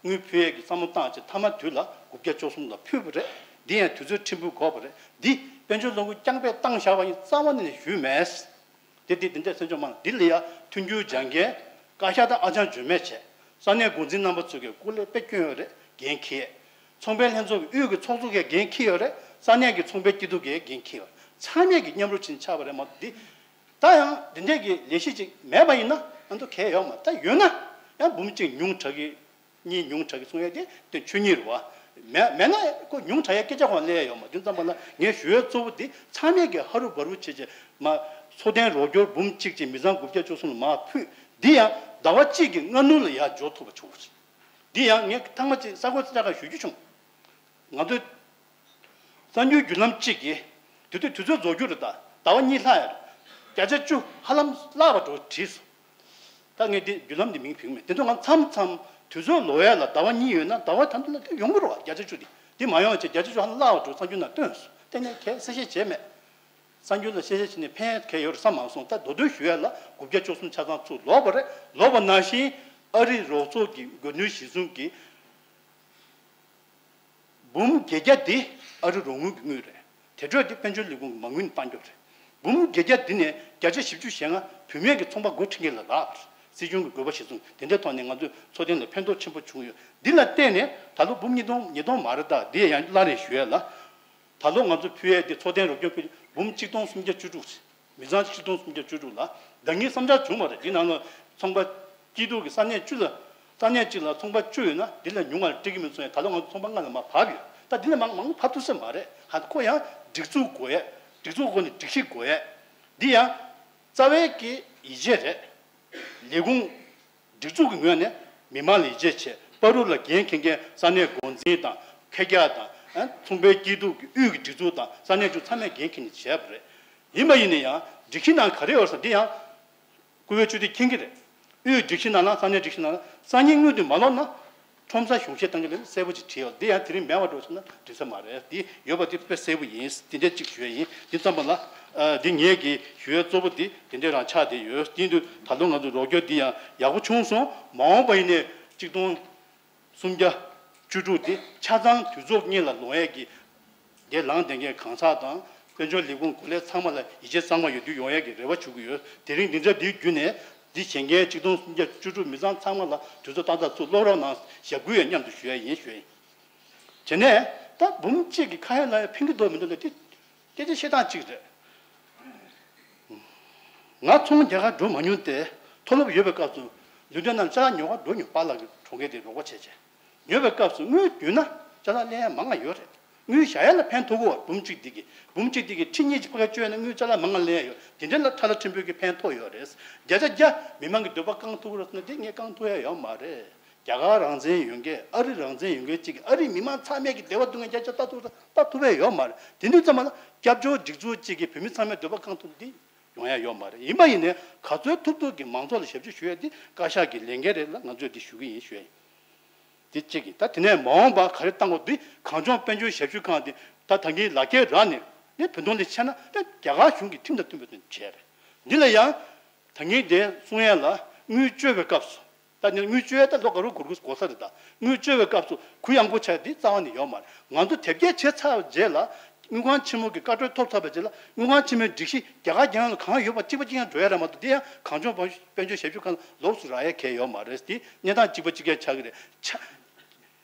དངུལ་ཕུལ་ཡས་ཀྱི་བསམ་བློ་བཏང་བྱས་མཐའ་མ་དུས་ལ་དགུ་བརྒྱ་བཅུ་གསུམ་ལ་ཕུལ་བ་རེད། འདི་ཡང་དུས་ཚོད་ཕྲན་བུ་འགོར་བ་རེད། འདི་དཔལ་འབྱོར་ལས་ཁུངས་རྐྱང་པས་བཏང་བཞག་པ་ཡིན་རྩ་བ་ནས་ཞུས་མེད། དེ་དེ་དེ་འདྲ་སེམས་ཆུང་མ་འདི་ལ་ཡ་མཐུན་འགྱུར་སྦྱང་མཁན་བཀའ་ཤག་དང་ཨ་ཅང་འཇོན་མེད་བྱས། ས་གནས་འགོ་འཛིན་རྣམ་པ་ཚོ་གིས་སྐུ་ལས་དཔེ་སྐྱོན་ཡོད་རེད། འགན་འཁྱེར་ཡས། ཚོང་པའི་ལྷན་ཚོགས་ཀྱི་དབུས་ཀྱི་ཚོགས་གཙོ་གིས་འགན་འཁྱེར་ཡོད་རེད། ས་གནས་ཀྱི་ཚོང་པའི་སྐྱིད་སྡུག་གིས་འགན་འཁྱེར་ཡོད་རེད། ཚང་མས་ཀྱི་མཉམ་རུབ་བྱས་ནས་ཆགས་པ་རེད་མ་གཏོགས། འདི་ད་ཡང་འདི་འདྲས་ཀྱི་ལས་གཞི་ཅིག་མེད་པ་ཡིན་ན་ང་ཚོ་གལ་ཡོད་མ་རེད། ད་ཡོད་ན་ཡང་འབུམ་གཅིག་ཉུང་དྲགས་ཀྱི། གཉིས་ཉུང་དྲགས་ཀྱི་གསུང་ཡས་དེ་དོན་ཆོས་ཉིད་རེད་བ། མེད་མེད་ན་ཁོ་ཉུང་དྲགས་ཡས་སྐད་ཆ་གང་སླེབས་ཡས་ཡོད་མ་རེད། དེ་ཙམ་པ་ལ་ངས་ཞུ་ཡས་གཙོ་བོ་དེ་ཚང་མས་ཀྱི་ཧ་རུ་བ་རུ་བྱས་བྱས་མ། འཚོ་རྟེན་རོགས་སྐྱོར་འབུམ་གཅིག་ཅིག་མི་ཚང་དགུ་བརྒྱ་བཅུ་གསུམ་ལ་མར་ཕུལ། འདི་ཡང་ཟླ་བ་གཅིག་གི་སྔ་སྣུར་ལ་ཡར་འབྱོར་ཐུབ་པ་བྱུང་བ་རེད། འདི་ཡང་ངས་ཐེངས་མ་གཅིག་གསར་འགོད་གསལ་བསྒྲགས་ཁང་ཞུ་རྒྱུ་བྱུང་། ང་ཚོས། གསར་འགྱུར་བརྒྱུད་ལམ་གཅིག་གིས། དེ་དུས་དུས་ཚོད་རྫོགས་རྒྱུ་རེད་ད། ཟླ་བ་གཉིས་ལྷག་ཡོད་རེད། བརྒྱ་ཆ་བཅུ་ཧ་ལམ་བརླག་པ་འགྲོ་བྲིས་སོང་། ད་ངས་འདི་བརྒྱུད་ལམ་འདི་མིང་བྱུང་མེད། དེ་ཚོ་ང་མཚམས་མཚམས་དུས་ཚོད་ལོག་ཡས་ལ་ཟླ་བ་གཉིས་ཡོད་ན་ཟླ་བ་ད་འདི་ལ་དེ་ཡོང་གི་རེད་བ། བརྒྱ་ཆ་བཅུ་དེ་འདི་མ་ཡོང་བྱས་བརྒྱ་ཆ་བཅུ་ཧ་ལམ་བརླག་པ་འགྲོ་གསར་འགྱུར་ནང་བཏོན་སོང་། དེ་ནས་གས་གསལ་བཤད་བྱས་མེད། གསར་འགྱུར་ལ་གསལ་བཤད་བྱས་ནས་ཕན་གས་ཡོད་རེད་བསམ་མ་སོང་། ད་མདོར་བསྡུས་ཞུ་ཡས་ལ་དགུ་བརྒྱ་བཅུ་གསུམ་ཆ་ཚང་ཚུར་ལོག་པ་རེད། ལོག་པ་ནང་བཞིན་ཨ་རི་རོགས་ཚོགས་ཀྱི་སྒོ་ནུས་གཞི་བཟུང་གིས། འབུམ་བརྒྱད་བརྒྱ་དེ་ཨ་རི་རོགས་དངུལ་གྱི་དངུལ་རེད། དེ་འཕྲོས་དེ་དཔལ་འབྱོར་ལས་ཁུངས་ཀྱི་མ་དངུལ་ནས་གཏང་རྒྱུ་རེད། འབུམ་བརྒྱད་བརྒྱ་འདི་ནས་བརྒྱ་ཆ་བཞི་བཅུ་ཞེ་ལྔ་བུད་མེད་ཀྱི་ཚོང་པ་སྒོ་ཁྲིད་མཁན་ལ་རག་པ་རེད། སྲིད་གཞུང་གི་དགོས་པ་གཞིར་བཟུང་དེ་འདྲའི་ཐོག་ནས་ང་ཚོས་འཚོ་རྟེན་ལ་ཕན་ཐོགས་ཆེན་པོ་བྱུང་ཡོད། འདི་ལ་བརྟེན་ནས་ད་ལོ་འབུམ་གཉིས་སྟོང་ཉིས་སྟོང་མ་རེད་ད། འདི་ཡང་སླར་ཡང་ཞུ་ཡས་ལ། ད་ལོ་ང་ཚོ་ཕུལ་ཡས་དེ་འཚོ་རྟེན་རོགས་སྐྱོར་ཕུལ་འབུམ་གཅིག་སྟོང་སུམ་བརྒྱ་བཅུ་དྲུག་རེད། མི་ཚང་ཆིག་སྟོང་སུམ་བརྒྱ་བཅུ་དྲུག་ལ་ཟླ་ཉིན་བསམ་འཆར་བྱུང་བ་རེད། འདི་ནང་ལ་ཚོང་པ་སྐྱིད་སྡུག་གི་ས་གནས་བཅུ་ལ། ས་གནས་གཅིག་ལ་ཚོང་པ་བཅུ་ཡོད་ན་འདི་ལས་ཉུང་བ་ལ་སྤྲད་ཀྱི་མིན་གསུངས་ཡས། ད་ལོ་ང་ཚོ་ཚོང་པ་ལྔ་ལ་མར་བབས་ཡོད། ད་འདི་ལས་མང་མང་བབས་ཐུབ་ས་མ་རེད། ཧ་ཁོ་ཡང་སྒྲིག་འཛུགས་དགོས་ཡས། སྒྲིག་འཛུགས་སྒོ་ནས་སྒྲིག་གཞི་དགོས་ཡས། འདི་ཡང་རྩ་བའི་གི་ཡིད་ཆེས་རེད། ལས་ཁུངས་སྒྲིག་འཛུགས་ཀྱི་ངོས་ནས་མི་མང་ལ་ཡིད་ཆེས་བྱས། བར་དུ་ལ་འགན་འཁྱེར་མཁན་ས་གནས་འགོ་འཛིན་དང་མཁས་བརྒྱ་དང་ཨ་ཚོང་པའི་སྐྱིད་སྡུག་གི་དབུས་ཀྱི་སྒྲིག་འཛུགས་དང་ས་གནས་ཚོ་ཚང་མས་འགན་འཁྱེར་ནས་བྱས་པ་རེད། ཡིན་པ་ཡིན་ན་ཡང་ སྒྲིག་གཞི་ནང་ག་རེ་ཡོད་ཟེར་འདི་ཡང་། བཀུར་འོས་སྤྱི་འཐུས་མཁྱེན་གྱི་རེད། དབུས་སྒྲིག་གཞི་ནང་ལ་ས་གནས་སྒྲིག་གཞི་ནང་ལ་སང་ཉིན་དངུལ་དེ་མ་ལོག་ན། ཁྲོམ་ས་གཞུང་བཞེས་བཏང་གི་རེད། གསལ་པོ་ཅིག་བྲིས་ཡོད། འདི་ཡང་དེ་རིང་མེད་པ་འགྲོ་སོང་ན་འགྲིག་ས་མ་རེད། འདི་ཡོད་པ་འདི་དཔེ་གསལ་པོ་ཡིན། འདི་འདྲ་གཅིག་ཞུ་ཡ་ཡིན། འདི་ཙམ་པ་ལ། ཨ། འདི་ངེད་ཀྱི་ཞུ་ཡ་གཙོ་བོ་འདི་དེ་འདྲ་རང་ཆགས་བསྡད་ཡོད། འདི་འདུག་ད་ལོ་ང་ཚོ་རོགས་སྐྱོར་འདི་ཡང་ཡག་པོ་བྱུང་སོང་། མ་འོངས་པ་ཡིན་ནའི་གཅིག་སྟོང་སུམ་བརྒྱ་བཅུ་དྲུག་འདི་ཆ་ཚང་དུས་ཚོད་གཉིས་ལ་ལོངས་ཡས་ཀྱི། འདིར་ལངས་བསྡད་མཁན་གང་ཟག་དང་དཔལ་འབྱོར་ལས་ཁུངས་འགོ་ལས་ཚང་མ་ལ་ཡིད་ཆེས་གཙང་མ་ཡོད་རྒྱུ་ཡོང་ཡས་ཀྱི་རེ་བ་ཞུ་གི་ཡོད། དེ་རིང་འདི་འདྲ་འདིའི་བརྒྱུད་ནས་འདི་བྱེད་མཁན་གཅིག་སྟོང་སུམ་བརྒྱ་བཅུ་དྲུག་མི་ཚང་ཚང་མ་ལ་དུས་ཚོད་ཏག་ཏག་ཚུར་སློག་རོགས་གནང་ཞབས་སྐུལ་ཡང་མཉམ་དུ་ཞུ་ཡ་ཡིན་ཞུ་ཡ་ཡིན། བྱས་ནས་ད་འབུམ་གཅིག་གི་ཁ་ཡ་ལ་ཡ་ཕན་གྱི་འདུག་མི་འདུག་ལ་དེ་སྐད་ཆ་བཤད་སྟངས་གཅིག་རེད། ང་ཚོང་རྒྱག་གར་འགྲོ་མ་མྱོང་སྟེ། མཐོ་སློབ་ཡོད་པའི་སྐབས་སུ་ལུས་རྩལ་རྣམས་ཅ་ལག་ཉོ་གར་འགྲོ་མྱོང་། པཱ་ལགས་ཀྱི་གྲོང་ཁྱེར་དེ་རོགས་པ་བྱས་བྱས། ཉོས་པའི་སྐབས་སུ་དངུལ་བསྡུས་ན་ཅ་ལག་ལེན་ཡ་མང་ང་ཡོད་རེད། དངུལ་བཞག་ཡ་ལ་ཕན་ཐོགས་ཀྱི་ཡོད། འབུམ་གཅིག་འདི་གི་འབུམ་གཅིག་འདི་གི་ཁྲི་གཉིས་ཀྱི་ཕ་གིར་སྤྱོད་ན་དངུལ་ཅ་ལག་མང་ང་ལེན་ཡ་ཡོད། དེ་འདྲ་ལ་ཁྲ་ལ་ཕྲན་བུ་གི་ཕན་ཐོགས་ཡོད་རེད། བརྒྱ་ཆ་བརྒྱ་མི་མང་གི་འདོད་པ་བསྐང་ཐུབ་ཀྱི་རེད་ཟེར་ན་དེ་ངས་བསྐང་ཐུབ་ཡ་ཡོད་མ་རེད། རྒྱ་གར་རང་བཙན་ཡོད་མཁན། ཨ་རི་རང་བཙན་ཡོད་མཁན་གཅིག་གིས་ཨ་རིའི་མི་མང་ཚང་མས་ཀྱི་བདེ་བ་སྡུག་བསྔལ་རྒྱ་ཆེ་ལྟ་ཐུབ་ལྟ་ཐུབ་ཡ་ཡོད་མ་རེད། དེ་དུས་ཙམ་པ་ལ་སྐྱབས་བཅོལ་སྒྲིག་འཛུགས་གཅིག་གིས་བོད་མི་ཚང་མའི་འདོད་པ་བསྐང་ཐུབ་འདི་ཡོང་ཡ་ཡོད་མ་རེད། ཡིན་པ་ཡིན་ནའི་ག་ཚོད་ཐུབ་ཐུབ་ཀྱིས་མང་ཚོགས་ལ་ཞབས་ཕྱི་ཞུ་ཡ་འདི་བཀའ་ཤག་གི་ལས་འགན་རེད་ལ་ང་ཚོས་འདི་ཞུ་གི་ཡིན་ཞུ་ཡ་ཡིན། འདི་གཅིག་གིས་ད་དེ་ནས་མ་འོངས་པ་ག་རེ་བཏང་དགོས། འདི་གངས་ལྗོངས་དཔལ་འབྱོར་ཞབས་ཞུ་ཁང་འདི་ད་ད་གིན་ལག་འཁྱེར་རག་ནས་ནི་བོད་དོན་ལ་བྱས་ན་ད་རྒྱ་གར་གཞུང་གི་ཁྲིམས་དང་མཐུན་པའི་དོན་བྱས་རེད། འདི་ལ་ཡང་ད་གིན་དེ་གསུང་ཡ་ལ་དངུལ་སྤྱོད་པའི་སྐབས་སུ། ད་ནི་དངུལ་སྤྱོད་ཡ་ད་ལོ་ག་རུ་འགོར་དགོས་ས་རེད། ད་དངུལ་སྤྱོད་པའི་སྐབས་སུ་གུ་ཡངས་པོ་ཆགས་འདི་རྩ་བ་ནས་ཡོད་མ་རེད། ང་ཚོ་དེབ་སྐྱེལ་བྱས་ཚར་བའི་རྗེས་ལ་དངུལ་ཁང་ཆེན་མོ་གི་བཀའ་འཁྲོལ་ཐོབ་ཚར་བའི་རྗེས་ལ་དངུལ་ཁང་ཆེན་མོའི་སྒྲིག་གཞི་རྒྱ་གར་རྒྱལ་ཡོངས་ལ་གང་ཡོད་པ་གཅིག་པ་གཅིག་རྐྱང་འགྲོ་ཡ་རེད་མ་གཏོགས། དེ་ཡང་གངས་ལྗོངས་དཔལ་འབྱོར་ཞབས་ཞུ་ཁང་ལ་ལོགས་སུ་རག་ཡ་གང་ཡོད་མ་རེད། དེ་གནས་སྟངས་གཅིག་པ་གཅིག་རྐྱང་ཆགས་ཀྱི་རེད། ཆ།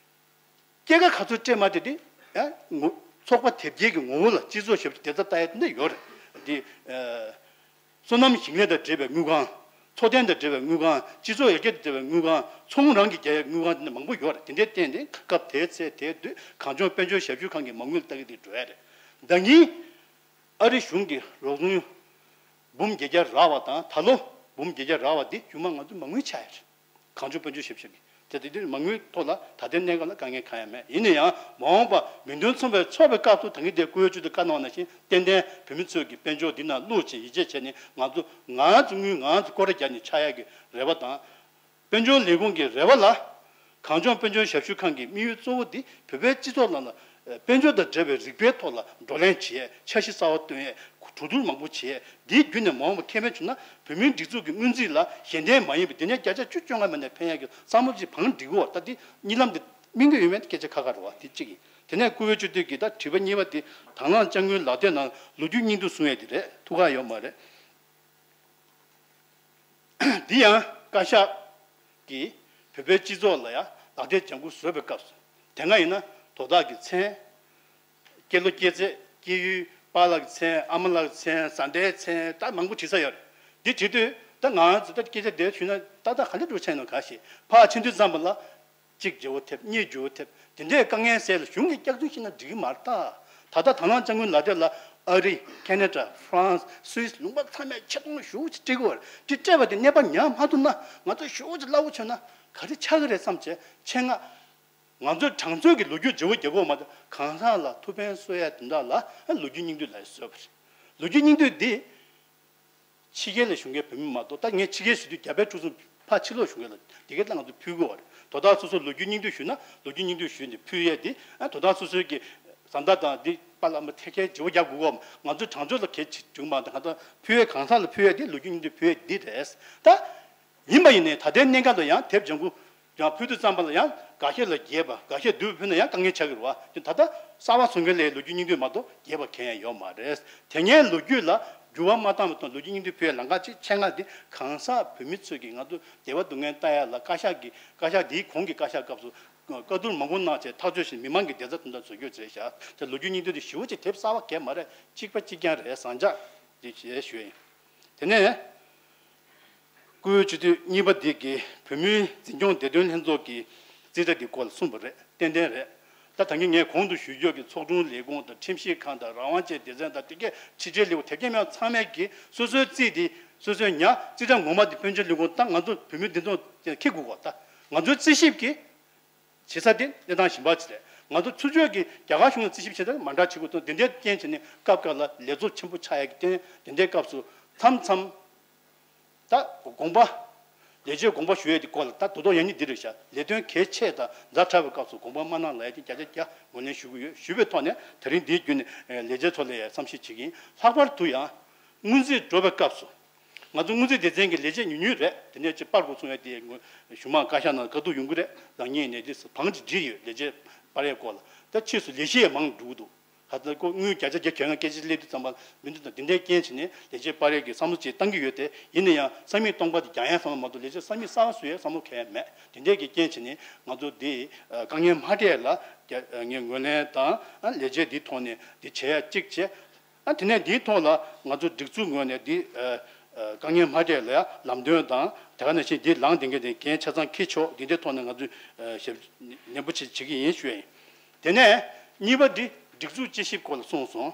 སྐྱེད་ཀ་ག་ཚོད་སྤྲད་མ་དེ་དེ་ཡང་ངོ་ཚོགས་པ་དེབ་སྐྱེལ་གྱི་ངོ་བོ་ལ་སྤྱི་ཚོགས་ཞབས་ཞུ་བདེ་རྩ་ལྟ་ཡ་དེ་འདྲ་ཡོད་རེད། དེ་ཨ། སོ་ནམ་ཞིང་ལས་དང་འབྲེལ་བའི་དངུལ་ཁང་། འཚོ་རྟེན་དང་འབྲེལ་བའི་དངུལ་ཁང་། སྤྱི་ཚོགས་ཡར་རྒྱས་དང་འབྲེལ་བའི་དངུལ་ཁང་། ཚོང་རང་གིས་རྒྱག་ཡའི་དངུལ་ཁང་དེ་འདྲ་མང་པོ་ཡོད་རེད། དེ་འདྲའི་སྟེང་ནས་སྐབས་དེའི་ཚེ་དེའི་དུས་གངས་ལྗོངས་དཔལ་འབྱོར་ཞབས་ཞུ་ཁང་གི་མ་དངུལ་ལྟ་གི་དེ་འགྲོ་ཡ་རེད། ཟླ་ཉིན་ཨ་རི་གཞུང་གིས་རོགས་དངུལ་འབུམ་བརྒྱད་བརྒྱ་རག་པ་དང་ད་ལོ་འབུམ་བརྒྱད་བརྒྱ་རག་པ་དེ་རྒྱུ་མ་ང་ཚོའི་མ་དངུལ་ཆགས་ཡ་རེད། གངས་ལྗོངས་དཔལ་འབྱོར་ཞབས་ཞུ་གི་དེ་དེ་དུས་མ་དངུལ་ཐོག་ལ་ད་ལྟའི་གནས་སྐབས་ལ་དཀའ་ངལ་གང་ཡང་མེད། ཡིན་ན་ཡང་མ་འོངས་པ་མིང་དོན་མཚུངས་པའི་ཚོགས་པའི་སྐབས་སུ་ད་གིན་དེ་བཀུར་འོས་སྤྱི་འཐུས་བཀའ་གནང་བ་ནང་བཞིན་ཏན་ཏན་བོད་མི་ཚོས་ཀྱི་དཔལ་འབྱོར་འདི་ནང་བླུགས་བྱས་ཡིད་ཆེས་བྱས་ནས་ང་ཚོ་ང་ཚོ་དངུལ་ང་ཚོ་སྐོར་ར་རྒྱག་ནས་ཆགས་ཡག་གི་རེ་བ་དང་། དཔལ་འབྱོར་ལས་ཁུངས་ཀྱི་རེ་བ་ལ། གངས་ལྗོངས་དཔལ་འབྱོར་ཞབས་ཞུ་ཁང་གི་དམིགས་ཡུལ་གཙོ་བོ་འདི་བོད་པའི་སྤྱི་ཚོགས་ནང་ལ་དཔལ་འབྱོར་དང་འབྲེལ་བའི་རིག་པའི་ཐོག་ལ་བགྲོ་གླེང་བྱེད་ཡས། འཆར་གཞི་གསར་པ་བཏོན་ཡས། གྲོས་བསྡུར་མང་པོ་བྱེད་ཡས། འདིའི་བརྒྱུད་ནས་མ་འོངས་པ་ཁེ་ཕན་བྱུང་ན་བོད་མིའི་སྒྲིག་འཛུགས་ཀྱི་སྔོན་རྩིས་ལ་གཞན་བརྟེན་མ་ཡིན་པའི་དེ་ནས་བརྒྱ་ཆ་བཅུ་བཅོ་ལྔ་མ་ནས་ཕན་ཡས་ཀྱི་བསམ་བློ་ཅིག་བང་སྒྲིག་གོ། ད་འདི་གཉིད་ལམ་འདི་སྨིན་གྱི་ཡོད་མེད་སྐད་ཆ་ཁ་ཁ་རེད་བ། འདི་གཅིག་ཡིན། དེ་ནས་བཀུར་འོས་སྤྱི་འཐུས་ཀྱིས་ད་དྲི་བ་གཉིས་པ་འདི་དྭང་བླངས་སྐྱབས་མགོན་ལག་དེབ་ནང་ལོ་རྒྱུས་སྙིང་བསྡུས་གསུང་ཡས་འདི་རེད། ཐུགས་ཁག་ཡོད་མ་རེད། འདི་ཡང་བཀའ་ཤག་གིས་བོད་པའི་སྤྱི་ཚོགས་ལ་ཡང་ལག་དེབ་ལྗང་ཁུ་བཟོས་པའི་སྐབས་སུ། དེ་སྔ་ཡིན་ན་དོ་བདག་གི་མཚན། སྐྱེས་ལོ་སྐྱེས་ཚེས། སྐྱེས་ཡུལ། པཱ་ལགས་ཀྱི་མཚན། ཨ་མ་ལགས་ཀྱི་མཚན། བཟའ་ཟླའི་མཚན། ད་མང་པོ་བྲིས་ས་ཡོད་རེད། འདི་བྲིས་དུས་ད་ང་ཚོ་ད་སྐད་ཆ་དེ་ཞུས་ན་ཏག་ཏག་ག་འདྲ་འགྲོ་ཆགས་ཡིན་ནམ་ག་ཞེས། ཕར་ཕྱིན་དུས་ཙམ་པ་ལ། གཅིག་བརྗེ་བོ་ཐེབས། གཉིས་བརྗེ་བོ་ཐེབས། དེ་འདྲའི་དཀའ་ངལ་སེལ་ལ་གཞུང་གིས་སྐྱག་རྫུན་བཤད་ན་འགྲིག་གི་མ་རེད་ད། ད་ལྟ་དྭང་བླངས་སྐྱབས་མགོན་ལག་དེབ་ལ་ཨ་རི། ཁེ་ན་ཌ། ཧྥ་རན་སི། སུད་སི། ལུང་པ་ཚང་མས་ཆེ་མཐོང་ཞེ་པོ་ཅིག་སྤྲད་ཀྱི་ཡོད་རེད། དེ་སྤྲད་པ་དེ་གནས་བབ་ཉར་མ་ཐུབ་ན་ང་ཚོ་ཞེ་པོ་ཅིག་སླ་བོ་བྱུང་ན་ག་རེ་ཆགས་ཀྱི་རེད་བསམ་བྱས། ཆེད་མངགས་ང་ཚོའི་གྲངས་ཚོད་ཀྱི་ལོ་རྒྱུས་བརྗེ་བོ་རྒྱག་དགོས་མ་གཏོགས་གང་ཟག་ལ་ཐུགས་ཕན་གསོས་ཡ་དེ་འདྲ་ལ་ལོ་རྒྱུས་སྙིང་བསྡུས་ལབ་ཡ་བཟོས་པ་རེད། ལོ་རྒྱུས་སྙིང་བསྡུས་འདི། ཕྱི་རྒྱལ་ལ་བཞུགས་མཁན་བོད་མི་མ་གཏོགས། ད་ངས་ཕྱི་རྒྱལ་ཟེར་དུས་རྒྱ་བལ་འབྲུག་གསུམ་ཕར་ཕྱི་ལོགས་བཞུགས་མཁན་ལ་དེ་གས་ད་ང་ཚོ་ཕུལ་དགོས་པ་རེད། དོ་བདག་སོ་སོ་ལོ་རྒྱུས་སྙིང་བསྡུས་ཞུས་ན་ལོ་རྒྱུས་སྙིང་བསྡུས་ཞུས་ནས་ཕུལ་ཡས་དེ། ཨ། དོ་བདག་སོ་སོའི་གི་བཟའ་ཟླ་དང་འདི་པཱ་ལགས་མ་ཐད་ཀའི་བརྗེ་བོ་རྒྱག་དགོས་གོ། ང་ཚོ་གྲངས་ཚོད་ལ་གལ་ཆེ་བྱུང་མ་གཏོགས་ང་ཚོ་ཕུལ་ཡས་གང་ཟག་ལ་ཕུལ་ཡས་དེ་ལོ་རྒྱུས་སྙིང་བསྡུས་ཕུལ་ཡས་འདི་རེད། ད་ཡིན་པ་ཡིན་ནའི་ད་ལྟའི་གནས་སྐབས་ལ་ཡང་དེབ་ལྗང་ཁུ་ཡང་ཕུལ་དུས་ཙམ་པ་ལ་ཡང་འགའ་ཤས་ལ་རྒྱས་པ། འགའ་ཤས་བསྡུས་ཕུལ་ན་ཡང་དཀའ་ངལ་ཆགས་ཀྱི་རེད་བ། དེ་ད་ལྟ་གསར་པ་བཟོ་མཁན་ལ་ལོ་རྒྱུས་སྙིང་བསྡུས་མ་གཏོགས་རྒྱས་པ་གང་ཡང་ཡོད་མ་རེད། དེ་སྔའི་ལོ་རྒྱུས་ལ་འགྱུར་བ་མ་བཏང་བ་དང་ལོ་རྒྱུས་སྙིང་བསྡུས་ཕུལ་ཡ་ལམ་ཁ་ཅིག་ཆེད་མངགས་དེ་གང་ཟག་བོད་མི་ཚོས་ཀྱི་ང་ཚོ་བདེ་བ་སྡུག་བསྔལ་ལྟ་ཡ་ལ་བཀའ་ཤག་གི་བཀའ་ཤག་དེའི་གོང་གི་བཀའ་ཤག་སྐབས་སུ་བཀའ་བསྡུར་མང་པོ་གནང་བྱས་ཐག་གཅོད་བྱས་མི་མང་གི་བདེ་རྩ་དོན་དག་བཟོ་རྒྱུ་བྱས་བཞག་དེ་ལོ་རྒྱུས་སྙིང་བསྡུས་དེ་ཞེ་པོ་ཅིག་དེབ་གསར་པ་གང་ཡང་མ་རེད། གཅིག་པ་གཅིག་རྐྱང་རེད། བཟང་ཆ་དེ་བྱས་ཞུ་ཡ་ཡིན། དེ་ནས། བཀུར་འོས་སྤྱི་འཐུས་གཉིས་པ་འདི་གིས་བོད་མིའི་འཛིན་སྐྱོང་བདེ་དོན་ལྷན་ཚོགས་ཀྱི་རྩིས་ཁྲ་འདི་སྐོར་ལ་གསུངས་པ་རེད། ཏན་ཏན་རེད། ད་ད་གིན་ངས་གོང་དུ་ཞུ་རྒྱུ་གི་ཚོགས་དྲུང་ལས་ཁུངས་དང་ཁྲིམས་ཞིབ་ཁང་དང་རང་དབང་ཅན་སྡེ་ཚན་དང་དེ་གའི་ཕྱི་དྲིལ་ལས་ཁུངས་དེ་གའི་མི་ཚང་མས་ཀྱིས་སོ་སོའི་རྩིས་དེ་སོ་སོའི་ཉར། རྩིས་ཁྲ་ངོ་མ་དེ་དཔལ་འབྱོར་ལས་ཁུངས་དང་ང་ཚོ་བོད་མིའི་འདི་ཚོ་འཁྱེར་དགོས་གོ། ད་ང་ཚོའི་རྩིས་ཞིབ་ཀྱིས། བྱེད་ས་དེ་གནས་སྟངས་གཞན་པ་ཅིག་རེད། ང་ཚོ་ཚུར་ཕྱོགས་ཀྱི་རྒྱ་གར་གཞུང་ལ་རྩིས་ཞིབ་བྱེད་སྟངས་མ་འདྲ་བྱེད་དགོས་དང་དེ་འདྲའི་རྐྱེན་བྱས་ནས་སྐབས་འགའ་ལ་ལས་བཟོ་ཆེན་པོ་ཆགས་ཡག་གི་རྐྱེན་དེ་འདྲའི་སྐབས་སུ་ མཚམས་མཚམས་ད་དགོངས་པ། ལས་བྱེད་དགོངས་པ་ཞུ་ཡས་དེ་སྐོར་ལ་ད་དོ་དོ་ཡང་སྙིང་འདི་རེད་ཤག་ལས་དོན་གལ་ཆེ་དང་ཛ་དྲག་པའི་སྐབས་སུ་དགོངས་པ་མ་གནང་ལབ་ཡས་དེ་བརྒྱ་ཆ་བརྒྱ་ངོས་ལེན་ཞུ་གི་ཡོད། ཞུས་པའི་ཐོག་ནས་དེ་རིང་འདིའི་བརྒྱུད་ནས་ལས་བྱེད་ཚོ་ལ་ཡང་བསམ་ཤེས་བྱེད་ཀྱི་ཡིན། ལྷག་པར་དུ་ཡང་། སྔོན་རྩིས་འགྲོ་བའི་སྐབས་སུ། ང་ཚོ་སྔོན་རྩིས་སྡེ་ཚན་གྱི་ལས་བྱེད་ཉུང་ཉུང་རེད། དེ་ནས་ཅིག་པར་གོ་སོང་བས་དེ་གཞུང་མང་བཀའ་ཤག་ནང་དཀའ་སྡུག་ཡོང་གི་རེད། རང་ཉིད་ནས་དེ་བང་ཅིག་བསྒྲིགས་ཡོད། ལས་བྱེད་སྤར་ཡས་སྐོར་ལ། ད་ཕྱིས་སུ་ལས་གཞི་ཡང་མང་འགྲོ་གི་འདུག་ཧ་ད་ཁོ་དངུལ་བརྒྱ་ཆ་བརྒྱ་གྱོན་ང་སྐད་ཆ་སླེབས་དུས་ཙམ་པ་མི་འདུག་ད་དེ་འདྲའི་རྐྱེན་བྱས་ནས་ལས་བྱེད་སྤར་ཡས་ཀྱི་བསམ་བློ་ཅིག་བཏང་གི་ཡོད་དེ། ཡིན་ན་ཡང་ས་མིག་སྟོང་པ་དེ་རྒྱག་ཡས་བསམ་བློ་མ་གཏོགས་ལས་བྱེད་ས་མིག་གསར་པ་བཟོ་ཡས་བསམ་བློ་གང་ཡང་མེད། དེ་འདྲའི་གི་རྐྱེན་བྱས་ནས་ང་ཚོ་དེ་དཀའ་ངལ་མ་འཕྲད་ལ་ངས་ངོས་ལེན་དང་ལས་བྱེད་འདིའི་ཐོག་ནས་འདི་བྱེད་ཡ་གཅིག་བྱས། ཨ་དེ་ནས་འདིའི་ཐོག་ལ་ང་ཚོ་སྒྲིག་འཛུགས་ངོས་ནས་འདི་ཨ་ཨ་དཀའ་ངལ་མ་འཕྲད་ལ་ཡ་ལམ་སྟོན་དང་དེ་ག་ནང་བཞིན་འདི་ལངས་བསྡད་མཁན་དེ་འགན་ཆ་ཚང་འཁྱེར་ཆོག་འདི་འདྲའི་ཐོག་ནས་ང་ཚོས་ཨ་ཞིབ་ནན་པོ་བྱེད་བྱེད་ཀྱི་ཡིན་ཞུ་ཡ་ཡིན། དེ་ནས་གཉིས་པ་འདི་སྒྲིག་འཛུགས་དཔྱད་ཞིབ་སྐོར་ལ་གསུངས་སོང་།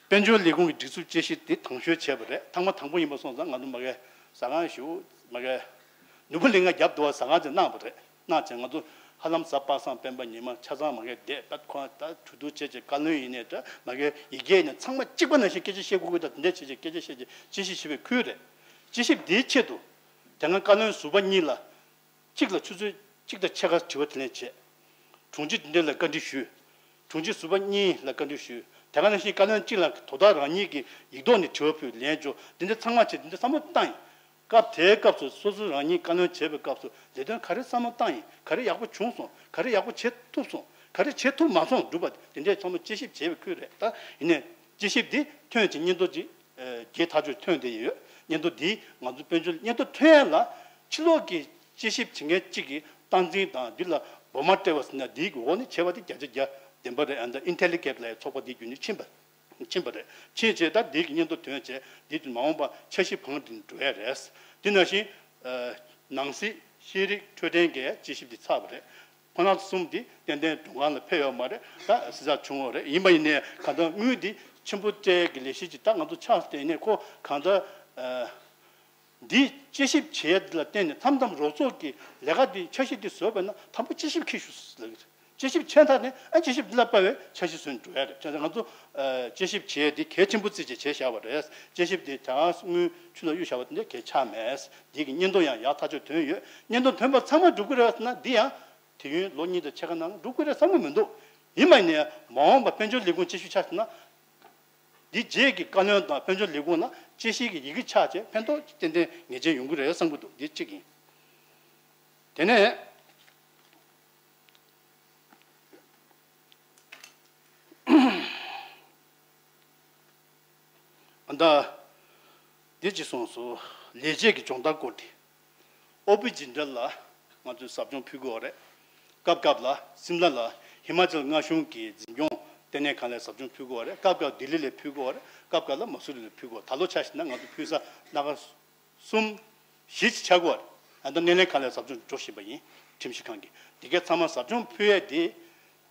དཔལ་འབྱོར་ལས་ཁུངས་ཀྱི་སྒྲིག་འཛུགས་དཔྱད་ཞིབ་དེ་དང་ཤོས་བྱས་པ་རེད། ཐེངས་མ་དང་པོ་ཡིན་པ་སོང་ཙང་ང་ཚོ་མ་གི་ཟ་ཁང་ཞིག་མ་གི་ནོར་བུ་གླིང་ང་རྒྱབ་འདུག་བ། ཟ་ཁང་ཅིག་གནང་བ་རེད། གནང་བྱས་ང་ཚོ་ཧ་ལམ་གཟའ་པ་སངས་སྤེན་པ་ཉི་མ་ཆ་ཚང་མ་གི་བསྡད་པ། ཁོང་ད་གྲོས་བསྡུར་བྱས་བྱས་བཀའ་བློན་ཡིན་ནའི་འདྲ་མ་གི་ཡི་གེ་ཡིན་ནའི་ཚང་མ་གཅིག་པ་ནང་བཞིན་སྐད་ཆ་བཤད་དགོས་ཀྱི། ད་དེ་འདྲ་བྱས་བྱས་སྐད་ཆ་བཤད་བྱས་དཔྱད་ཞིབ་བྱེད་པའི་ཁུལ་རེད། དཔྱད་ཞིབ་དེའི་ཆེད་དུ་དེ་སྔ་བཀའ་བློན་ཟུར་པ་གཉིས་ལ། གཅིག་ལ་ཆུ་ཚོད་གཅིག་དང་ཕྱེད་ཀ་དྲི་བ་དྲིས་ལན་བྱས། དྲུང་ཆེ་དེ་འདྲ་ལ་བཀའ་འདྲི་ཞུས། དྲུང་ཆེ་ཟུར་པ་གཉིས་ལ་བཀའ་འདྲི་ཞུས། དེ་ག་ནང་བཞིན་བཀའ་བློན་གཅིག་ལ་དོ་བདག་རང་ཉིད་ཀྱིས་ཡིག་ཐོག་ནས་དྲི་བ་ཕུལ། ལན་འབྱོར། འདི་འདྲ་ཚང་མ་བྱས། འདི་འདྲ་བསམ་བློ་བཏང་ཡིན། སྐབས་དེའི་སྐབས་སུ་སོ་སོ་རང་ཉིད་བཀའ་བློན་བྱེད་པའི་སྐབས་སུ་ལས་དོན་ག་རེ་བསམ་བློ་བཏང་ཡིན། ག་རེ་ཡག་པོ་བྱུང་སོང་། ག་རེ་ཡག་པོ་བྱེད་ཐུབ་སོང་། ག་རེ་བྱེད་ཐུབ་མ་སོང་། སྒྲུབ་པ་དེ་འདྲས་ཚང་མ་དཔྱད་ཞིབ་བྱེད་པའི་ཁུལ་རེད། ད་ཡིན་ནའི་དཔྱད་ཞིབ་འདི་ཐོན་བྱས་སྙན་ཐོ་ཅིག་ཨ་བརྒྱད་ཐག་ཆོད་ཐོན་བསྡད་ཡོད། སྙན་ཐོ་འདིས་ང་ཚོ་དཔལ་འབྱོར་སྙན་ཐོ་ཐོན་ཡ་ལ་ཕྱི་ལོགས་ཀྱི་དཔྱད་ཞིབ་བྱེད་མཁན་གཅིག་གིས་སྟངས་འཛིན་དང་འདི་ལ་འབུལ་མ་སྤྲད་པ་ཟེར་ན་འདིའི་འོག་ནས་བྱས་པ་དེ་བརྒྱ་ཆ་བརྒྱ་བདེན་པ་རེད། ཨ་ད་ཨིན་ཊེ་ལི་ཀེབ་ལབ་ཡའི་ཚོགས་པ་འདིའི་བརྒྱུད་ནས་ཕྱིན་པ་ཕྱིན་པ་རེད། ཕྱིན་བྱས་ད་འདི་གི་སྙན་ཐོ་ཐོན་བྱས་འདི་དུ་མ་འོངས་པ་འཆར་གཞི་བང་བསྒྲིགས་འགྲོ་ཡ་རེད། དེ་ནང་བཞིན་ཨ་ནང་སྲིད་ཤེས་རིག་འཕྲོད་བསྟེན་གྱི་དཔྱད་ཞིབ་འདི་ཚར་བ་རེད། ཁོ་རང་གསུམ་འདི་ཏན་ཏན་མགྲོན་ཁང་ལ་ཕེབས་ཡོད་མ་རེད། ད་གཟི་བརྗིད་བྱུང་བ་རེད། ཡིན་པ་ཡིན་ནའི་གང་ལྟར་དངུལ་འདི་ཆེན་པོ་སྤྲད་ཀྱི་ལས་གཞི་ཅིག་ད་ང་ཚོ་ཆགས་བསྡད་ནས་ཁོ་གང་ལྟར་ཨ་འདི་དཔྱད་ཞིབ་བྱས་འདི་ལ་བརྟེན་ནས་མཚམས་མཚམས་རོགས་ཚོགས་ཀྱི་ལས་ཀ་འདི་འཆར་གཞི་འདི་བཟོས་པ་ན་དང་པོ་དཔྱད་ཞིབ་འཁྱེར་ཤོག་ཟེར་གྱི་རེད། དཔྱད་ཞིབ་བྱས་མཐར་ནས་ཨ་དཔྱད་ཞིབ་འདི་ལ་དཔག་པའི་འཆར་གཞི་བཟོས་འགྲོ་ཡ་རེད། བྱས་ཙང་ང་ཚོ་ཨ་དཔྱད་ཞིབ་བྱས་འདི་གལ་ཆེན་པོ་བརྩིས་བྱས་བྱས་བཞག་པ་རེད། དཔྱད་ཞིབ་འདི་དེ་སྔ་དངུལ་ཆུ་ལ་གཡུག་བཞག་པ་དེ་འདྲ་གལ་ཆགས་མེད། འདི་གི་སྙན་ཐོ་ཡང་ཡག་ཐག་ཆོད་ཐོན་ཡོད། སྙན་ཐོ་ཐོན་པ་ཚང་མ་འགྲུབ་ཀྱི་རེད་ཟེར་ན་འདི་ཡང་དུས་ཡུན་ལོ་གཉིས་དང་ཕྱེད་ཀ་ནང་འགྲུབ་ཀྱི་རེད་བསམ་གྱི་མི་འདུག་ཡིན་པ་ཡིན་ནའི་མ་འོངས་པ་དཔལ་འབྱོར་ལས་ཁུངས་དཔྱད་ཞིབ་ཆགས་ཟེར་ན། འདི་རྗེས་ཀྱི་བཀའ་བློན་དང་དཔལ་འབྱོར་ལས་ཁུངས་ལ་དཔྱད་ཞིབ་ཀྱི་ཡི་གེ་ཆགས་བྱས་ཕན་ཐོགས་ཏན་ཏན་ངེས་ཅན་ཡོང་གི་རེད་བསམ་གྱི་འདུག་འདི་གཅིག་ཡིན། དེ་ནས་ཨ་ད། འདི་ཅི་སོང་སོ། ལས་བྱེད་ཀྱི་སྦྱོང་བརྡར་སྐོར་དེ། ཨོ་པི་ཇི་འདྲ་ལ་ང་ཚོས་ཟབ་སྦྱོང་ཕུལ་དགོས་རེད། སྐབས་སྐབས་ལ་སིམ་ལ་ལ་ཧི་མ་ཅལ་མངའ་གཞུང་གི་འཛིན་སྐྱོང་ལྟེ་གནས་ཁང་ལ་ཟབ་སྦྱོང་ཕུལ་དགོས་རེད། སྐབས་སྐབས་ལྡི་ལི་ལ་ཕུལ་དགོས་རེད། སྐབས་སྐབས་ལ་མ་སུ་རི་ལ་ཕུལ་དགོས། ད་ལོ་ཆ་བཞག་ན་ང་ཚོ་ཕུལ་ས་སྣ་ཁ་གསུམ་བཞི་ཅིག་ཆགས་དགོས་རེད། ཨ་ད་སྣེ་ལེན་ཁང་ལ་ཟབ་སྦྱོང་འགྲོ་བཞིན་པ་ཡིན། ཁྲིམས་ཞིབ་ཁང་གི་འདི་གའི་ཚང་མ་ཟབ་སྦྱོང་ཕུལ་ཡས་དེ་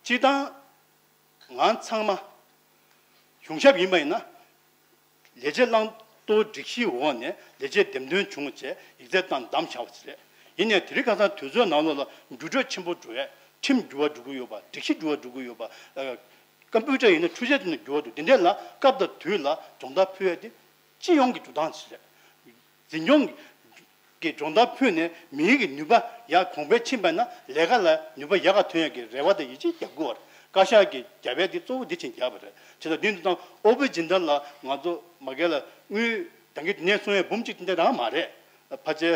སྤྱིར་བཏང་། ང་ཚང་མ་གཞུང་ཞབས་ཡིན་པ་ཡིན་ན། ལས་བྱེད་བླང་དོར་སྒྲིག་གཞིའི་འོག་ནས་ལས་བྱེད་འདེམས་ཐོན་བྱུང་བྱས་ཡིག་ཚད་བཏང་བདམས་བྱ་བ་ཞིག་རེད། ཡིན་ནའི་དེ་རིང་ཁ་སང་དུས་ཚོད་ནང་ལོགས་ལ་འགྱུར་འགྲོས་ཆེན་པོ་འགྲོ་ཡས། ཁྲིམས་འགྱུར་བ་འགྲོ་གི་ཡོད་པ། སྒྲིག་གཞི་འགྱུར་བ་འགྲོ་གི་ཡོད་པ། ཨ་ཀམ་པུ་ཊར་ཡིན་ན་འཕྲུལ་ཆས་དེ་ནས་འགྱུར་བ་འགྲོ། དེ་འདྲས་ལ་སྐབས་དང་དུས་ལ་སྦྱོང་བརྡར་ཕུལ་ཡས་དེ་སྤྱི་ཡོངས་ཀྱི་འགྲོ་སྟངས་ཤིག་རེད། འཛིན་སྐྱོང་གི་སྦྱོང་བརྡར་ཕུལ་ནས་མིའི་གི་ནུས་པ་ཡར་གོང་འཕེལ་ཕྱིན་པ་ན་ལས་ཀ་ལ་ནུས་པ་ཡག་ག་ཐོན་ཡག་གི་རེ་བ་དང་ཡིད་ཆེས་རྒྱག་དགོས་པ་རེད། བཀའ་ཤག་གིས་རྒྱབ་ཡག་དེ་གཙོ་བོ་འདི་བྱས་རྒྱག་པ་རེད། བྱས་ཙང་འདི་འདི་དང་ཨོ་པི་ཇི་འདྲ་ལ་ང་ཚོ་མ་གི་ལ་དངུལ་ད་གིན་དེ་ནས་གསུང་ཡག་འབུམ་གཅིག་དེ་འདྲ་རང་མ་རེད། ཕལ་ཆེར་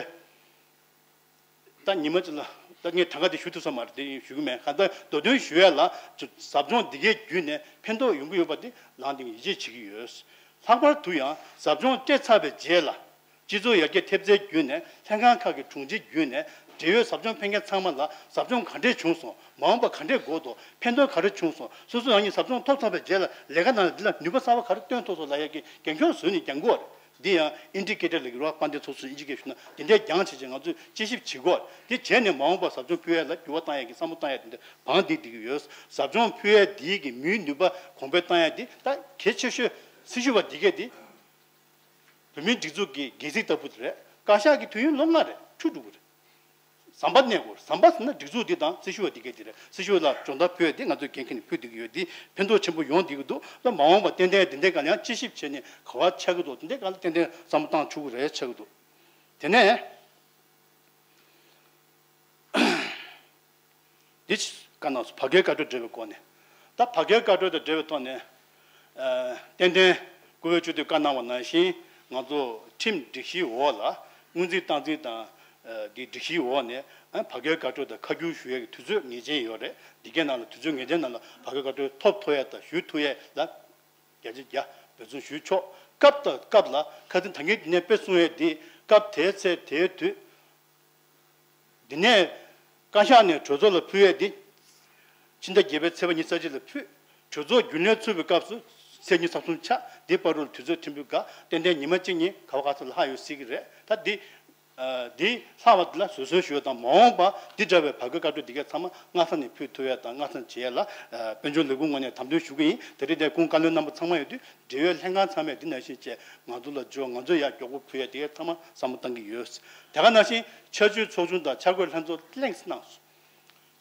ད་ཉི་མ་གཅིག་ལ་ད་ངས་ད་ག་དེ་ཞུ་ཐུབ་ས་མ་རེད། དེ་ཞུ་གི་མེད། གང་ལྟར་མདོ་དོན་ཞུ་ཡག་ལ་ཟབ་སྦྱོང་འདི་གའི་བརྒྱུད་ནས་ཕན་ཐོགས་ཡོང་གི་ཡོད་པ་དེ་ལངས་ཏེ་ཡིད་ཆེས་བྱེད་ཀྱི་ཡོད། ལྷག་པར་དུ་ཡང་ཟབ་སྦྱོང་སྤྲད་ཚར་བའི་རྗེས་ལ། སྤྱི་ཚོགས་ཡར་རྒྱས་ཐེབས་རྩའི་བརྒྱུད་ནས་ལྷན་ཁང་ཁག་གི་དྲུང་ཆེ་བརྒྱུད་ནས་འབྲེལ་ཡོད་ཟབ་སྦྱོང་ཕེབས་མཁན་ཚང་མ་ལ་ཟབ་སྦྱོང་ག་འདྲས་བྱུང་སོང་། མ་འོངས་པ་ག་འདྲས་དགོས་འདུག་ཕན་ཐོགས་ག་རེ་བྱུང་སོང་། སོ་སོ་རང་ཉིད་ཟབ་སྦྱོང་ཐོབ་ཚར་བའི་རྗེས་ལ་ལས་ཀ་ནང་ལ་འདི་ལ་ནུས་པ་གསར་པ་ག་རེ་བཏོན་ཐུབ་སོང་ལབ་ཡག་གི་འགན་ཁུར་བཟུང་ནས་སྦྱང་དགོས་རེད། འདི་ཡང་ཨིན་ཌི་ཀེ་ཊར་ལབ་ཀྱི་རེད་པ། དཔལ་ལྡན་ཚོགས་གཙོས་ཨིན་ཇི་སྐད་ཞུས་ན་འདི་འདྲས་སྦྱངས་བྱས་བྱས་ང་ཚོས་དཔྱད་ཞིབ་བྱེད་དགོས་རེད། འདི་བྱས་ནས་མ་འོངས་པ་ཟབ་སྦྱོང་ཕུལ་ཡག་ལ་འགྱུར་བ་བཏང་ཡག་གི་བསམ་བློ་བཏང་ཡག་དེ་འདྲ་བང་བསྒྲིགས་བསྡད་ཀྱི་ཡོད། ཟབ་སྦྱོང་ཕུལ་ཡག་འདི་གི་མིའི་ནུས་པ་གོང་འཕེལ་བཏང་ཡག་འདི་ད་གལ་ཆེ་ཤོས་སྲི་ཞུ་བ་འདི་གས་འདི་བོད་མིའི་སྒྲིག་འཛུགས་ཀྱི་སྒལ་ཚིགས་ལྟ་བུ་དེ་རེད། བཀའ་ཤག་གི་དུས་ཡུན་ལོ་ལྔ་རེད། འཁྲུལ་འགྲོ་གི་རེད། ཟམ་པ་གནས་དགོས། ཟམ་པ་ཟེར་ན་སྒྲིག་འཛུགས་འདི་དང་སྲི་ཞུ་བ་འདི་གས་དེ་རེད། སྲི་ཞུ་ལ་སྦྱོང་བརྡར་ཕུལ་ཡས་འདི་ང་ཚོས་འགན་འཁྱེར་ནས་ཕུལ་བསྡད་ཀྱི་ཡོད། འདི་ཕན་ཐོགས་ཆེན་པོ་ཡོང་བསྡད་ཀྱི་འདུག་ད་མ་འོངས་པ་ཏན་ཏན་འདི་འདྲའི་སྒང་ལ་ཡང་དཔྱད་ཞིབ་བྱས་ནས་ག་པར་ཆགས་ཀྱི་འདུག་འདི་འདྲའི་སྒང་ལ་ཏན་ཏན་བསམ་བློ་བཏང་ཆོག་གི་རེད་ཆགས་ཀྱི་འདུག་དེ་ནས། འདི་བཀའ་གནང་སོང་། བར་བརྒལ་བཀའ་འཁྲོལ་འབྲེལ་བའི་སྐོར་ནས། ད་བར་བརྒལ་བཀའ་འཁྲོལ་དང་འབྲེལ་བའི་ཐོག་ནས། ཨ། ཏན་ཏན་བཀུར་འོས་སྤྱི་འཐུས་བཀའ་གནང་བ་ནང་བཞིན་ང་ཚོ་ཁྲིམས་སྒྲིག་གཞིའི་འོག་ལ་སྔོན་རྩིས་སྟངས་འཛིན་དང་། ཨ། འདི་སྒྲིག་གཞིའི་འོག་ནས། ཨ། བར་བརྒལ་བཀའ་འཁྲོལ་དང་ཁ་བསྒྱུར་ཞུ་ཡས་ཀྱི་དུས་ཚོད་ངེས་ཅན་ཡོད་རེད། འདི་གའི་ནང་ལ་དུས་ཚོད་ངེས་ཅན་ནང་ལ་བར་བརྒལ་བཀའ་འཁྲོལ་ཐོབ་ཐུབ་ཡས་དང་ཞུ་ཐུབ་ཡས་ལ། བརྒྱ་ཆ་བརྒྱ་འབད་བརྩོན་ཞུས་ཆོག་སྐབས་དང་སྐབས་ལ་ཁ་སང་ད་གིན་འདི་ནས་དཔེ་གསུངས་ཡས་འདི་སྐབས་དེའི་ཚེ་དེའི་དུས། འདི་ནས་བཀའ་ཤག་ནས་གྲོས་ཚོགས་ལ་ཕུལ་ཡས་འདི། ཕྱི་ཟླ་བརྒྱད་པའི་ཚེས་པ་ཉི་ཤུ་རྩ་གཅིག་ལ་ཕུལ། གྲོས་ཚོགས་རྒྱུན་ལས་ཚུགས་པའི་སྐབས་སུ་ཚེས་ཉི་ཤུ་རྩ་གསུམ་ཆགས། འདི་བར་དུ་དུས་ཚོད་ཕྲན་བུ་འགག་ཏན་ཏན་ཉི་མ་གཅིག་གཉིས་ག་བ་ག་ས་ལ་ལྷག་ཡོད་སྲིད་ཀྱི་རེད། ད་འདི། ཨ། འདི་ལྷག་པ་འདི་ལ་བཟོད་གསོལ་ཞུ་བ་དང་། མ་འོངས་པ་འདི་འདྲ་བའི་བར་བརྒལ་བཀའ་འཁྲོལ་འདི་གའི་ཚང་མ་སྔ་ས་ནས་ཕུལ་ཐུབ་ཡ་དང་སྔ་ས་བྱེད་ཡ་ལ། ཨ། དཔལ་འབྱོར་ལས་ཁུངས་ངོས་ནས་དམ་དོན་ཞུ་གི་ཡིན། དེ་རིང་འདིར་སྐུ་བཀའ་བློན་རྣམ་པ་ཚང་མ་ཡོད་དུས་འབྲེལ་ཡོད་ལྷན་ཁང་ཚང་མས་འདི་ནང་བཞིན་བྱས་ང་ཚོ་ལ་འབྱོར། ང་ཚོས་ཡར་མགྱོགས་པོ་ཕུལ་ཡ་འདི་གའི་ཚང་མ་བསམ་བློ་བཏང་གི་ཡོད། དེ་ག་ནང་བཞིན་ཆར་ཆུའི་ཚོགས་ཆུང་དང་འཆར་འགོད་ལྷན་ཚོགས་གླེང་གནང་སོང་།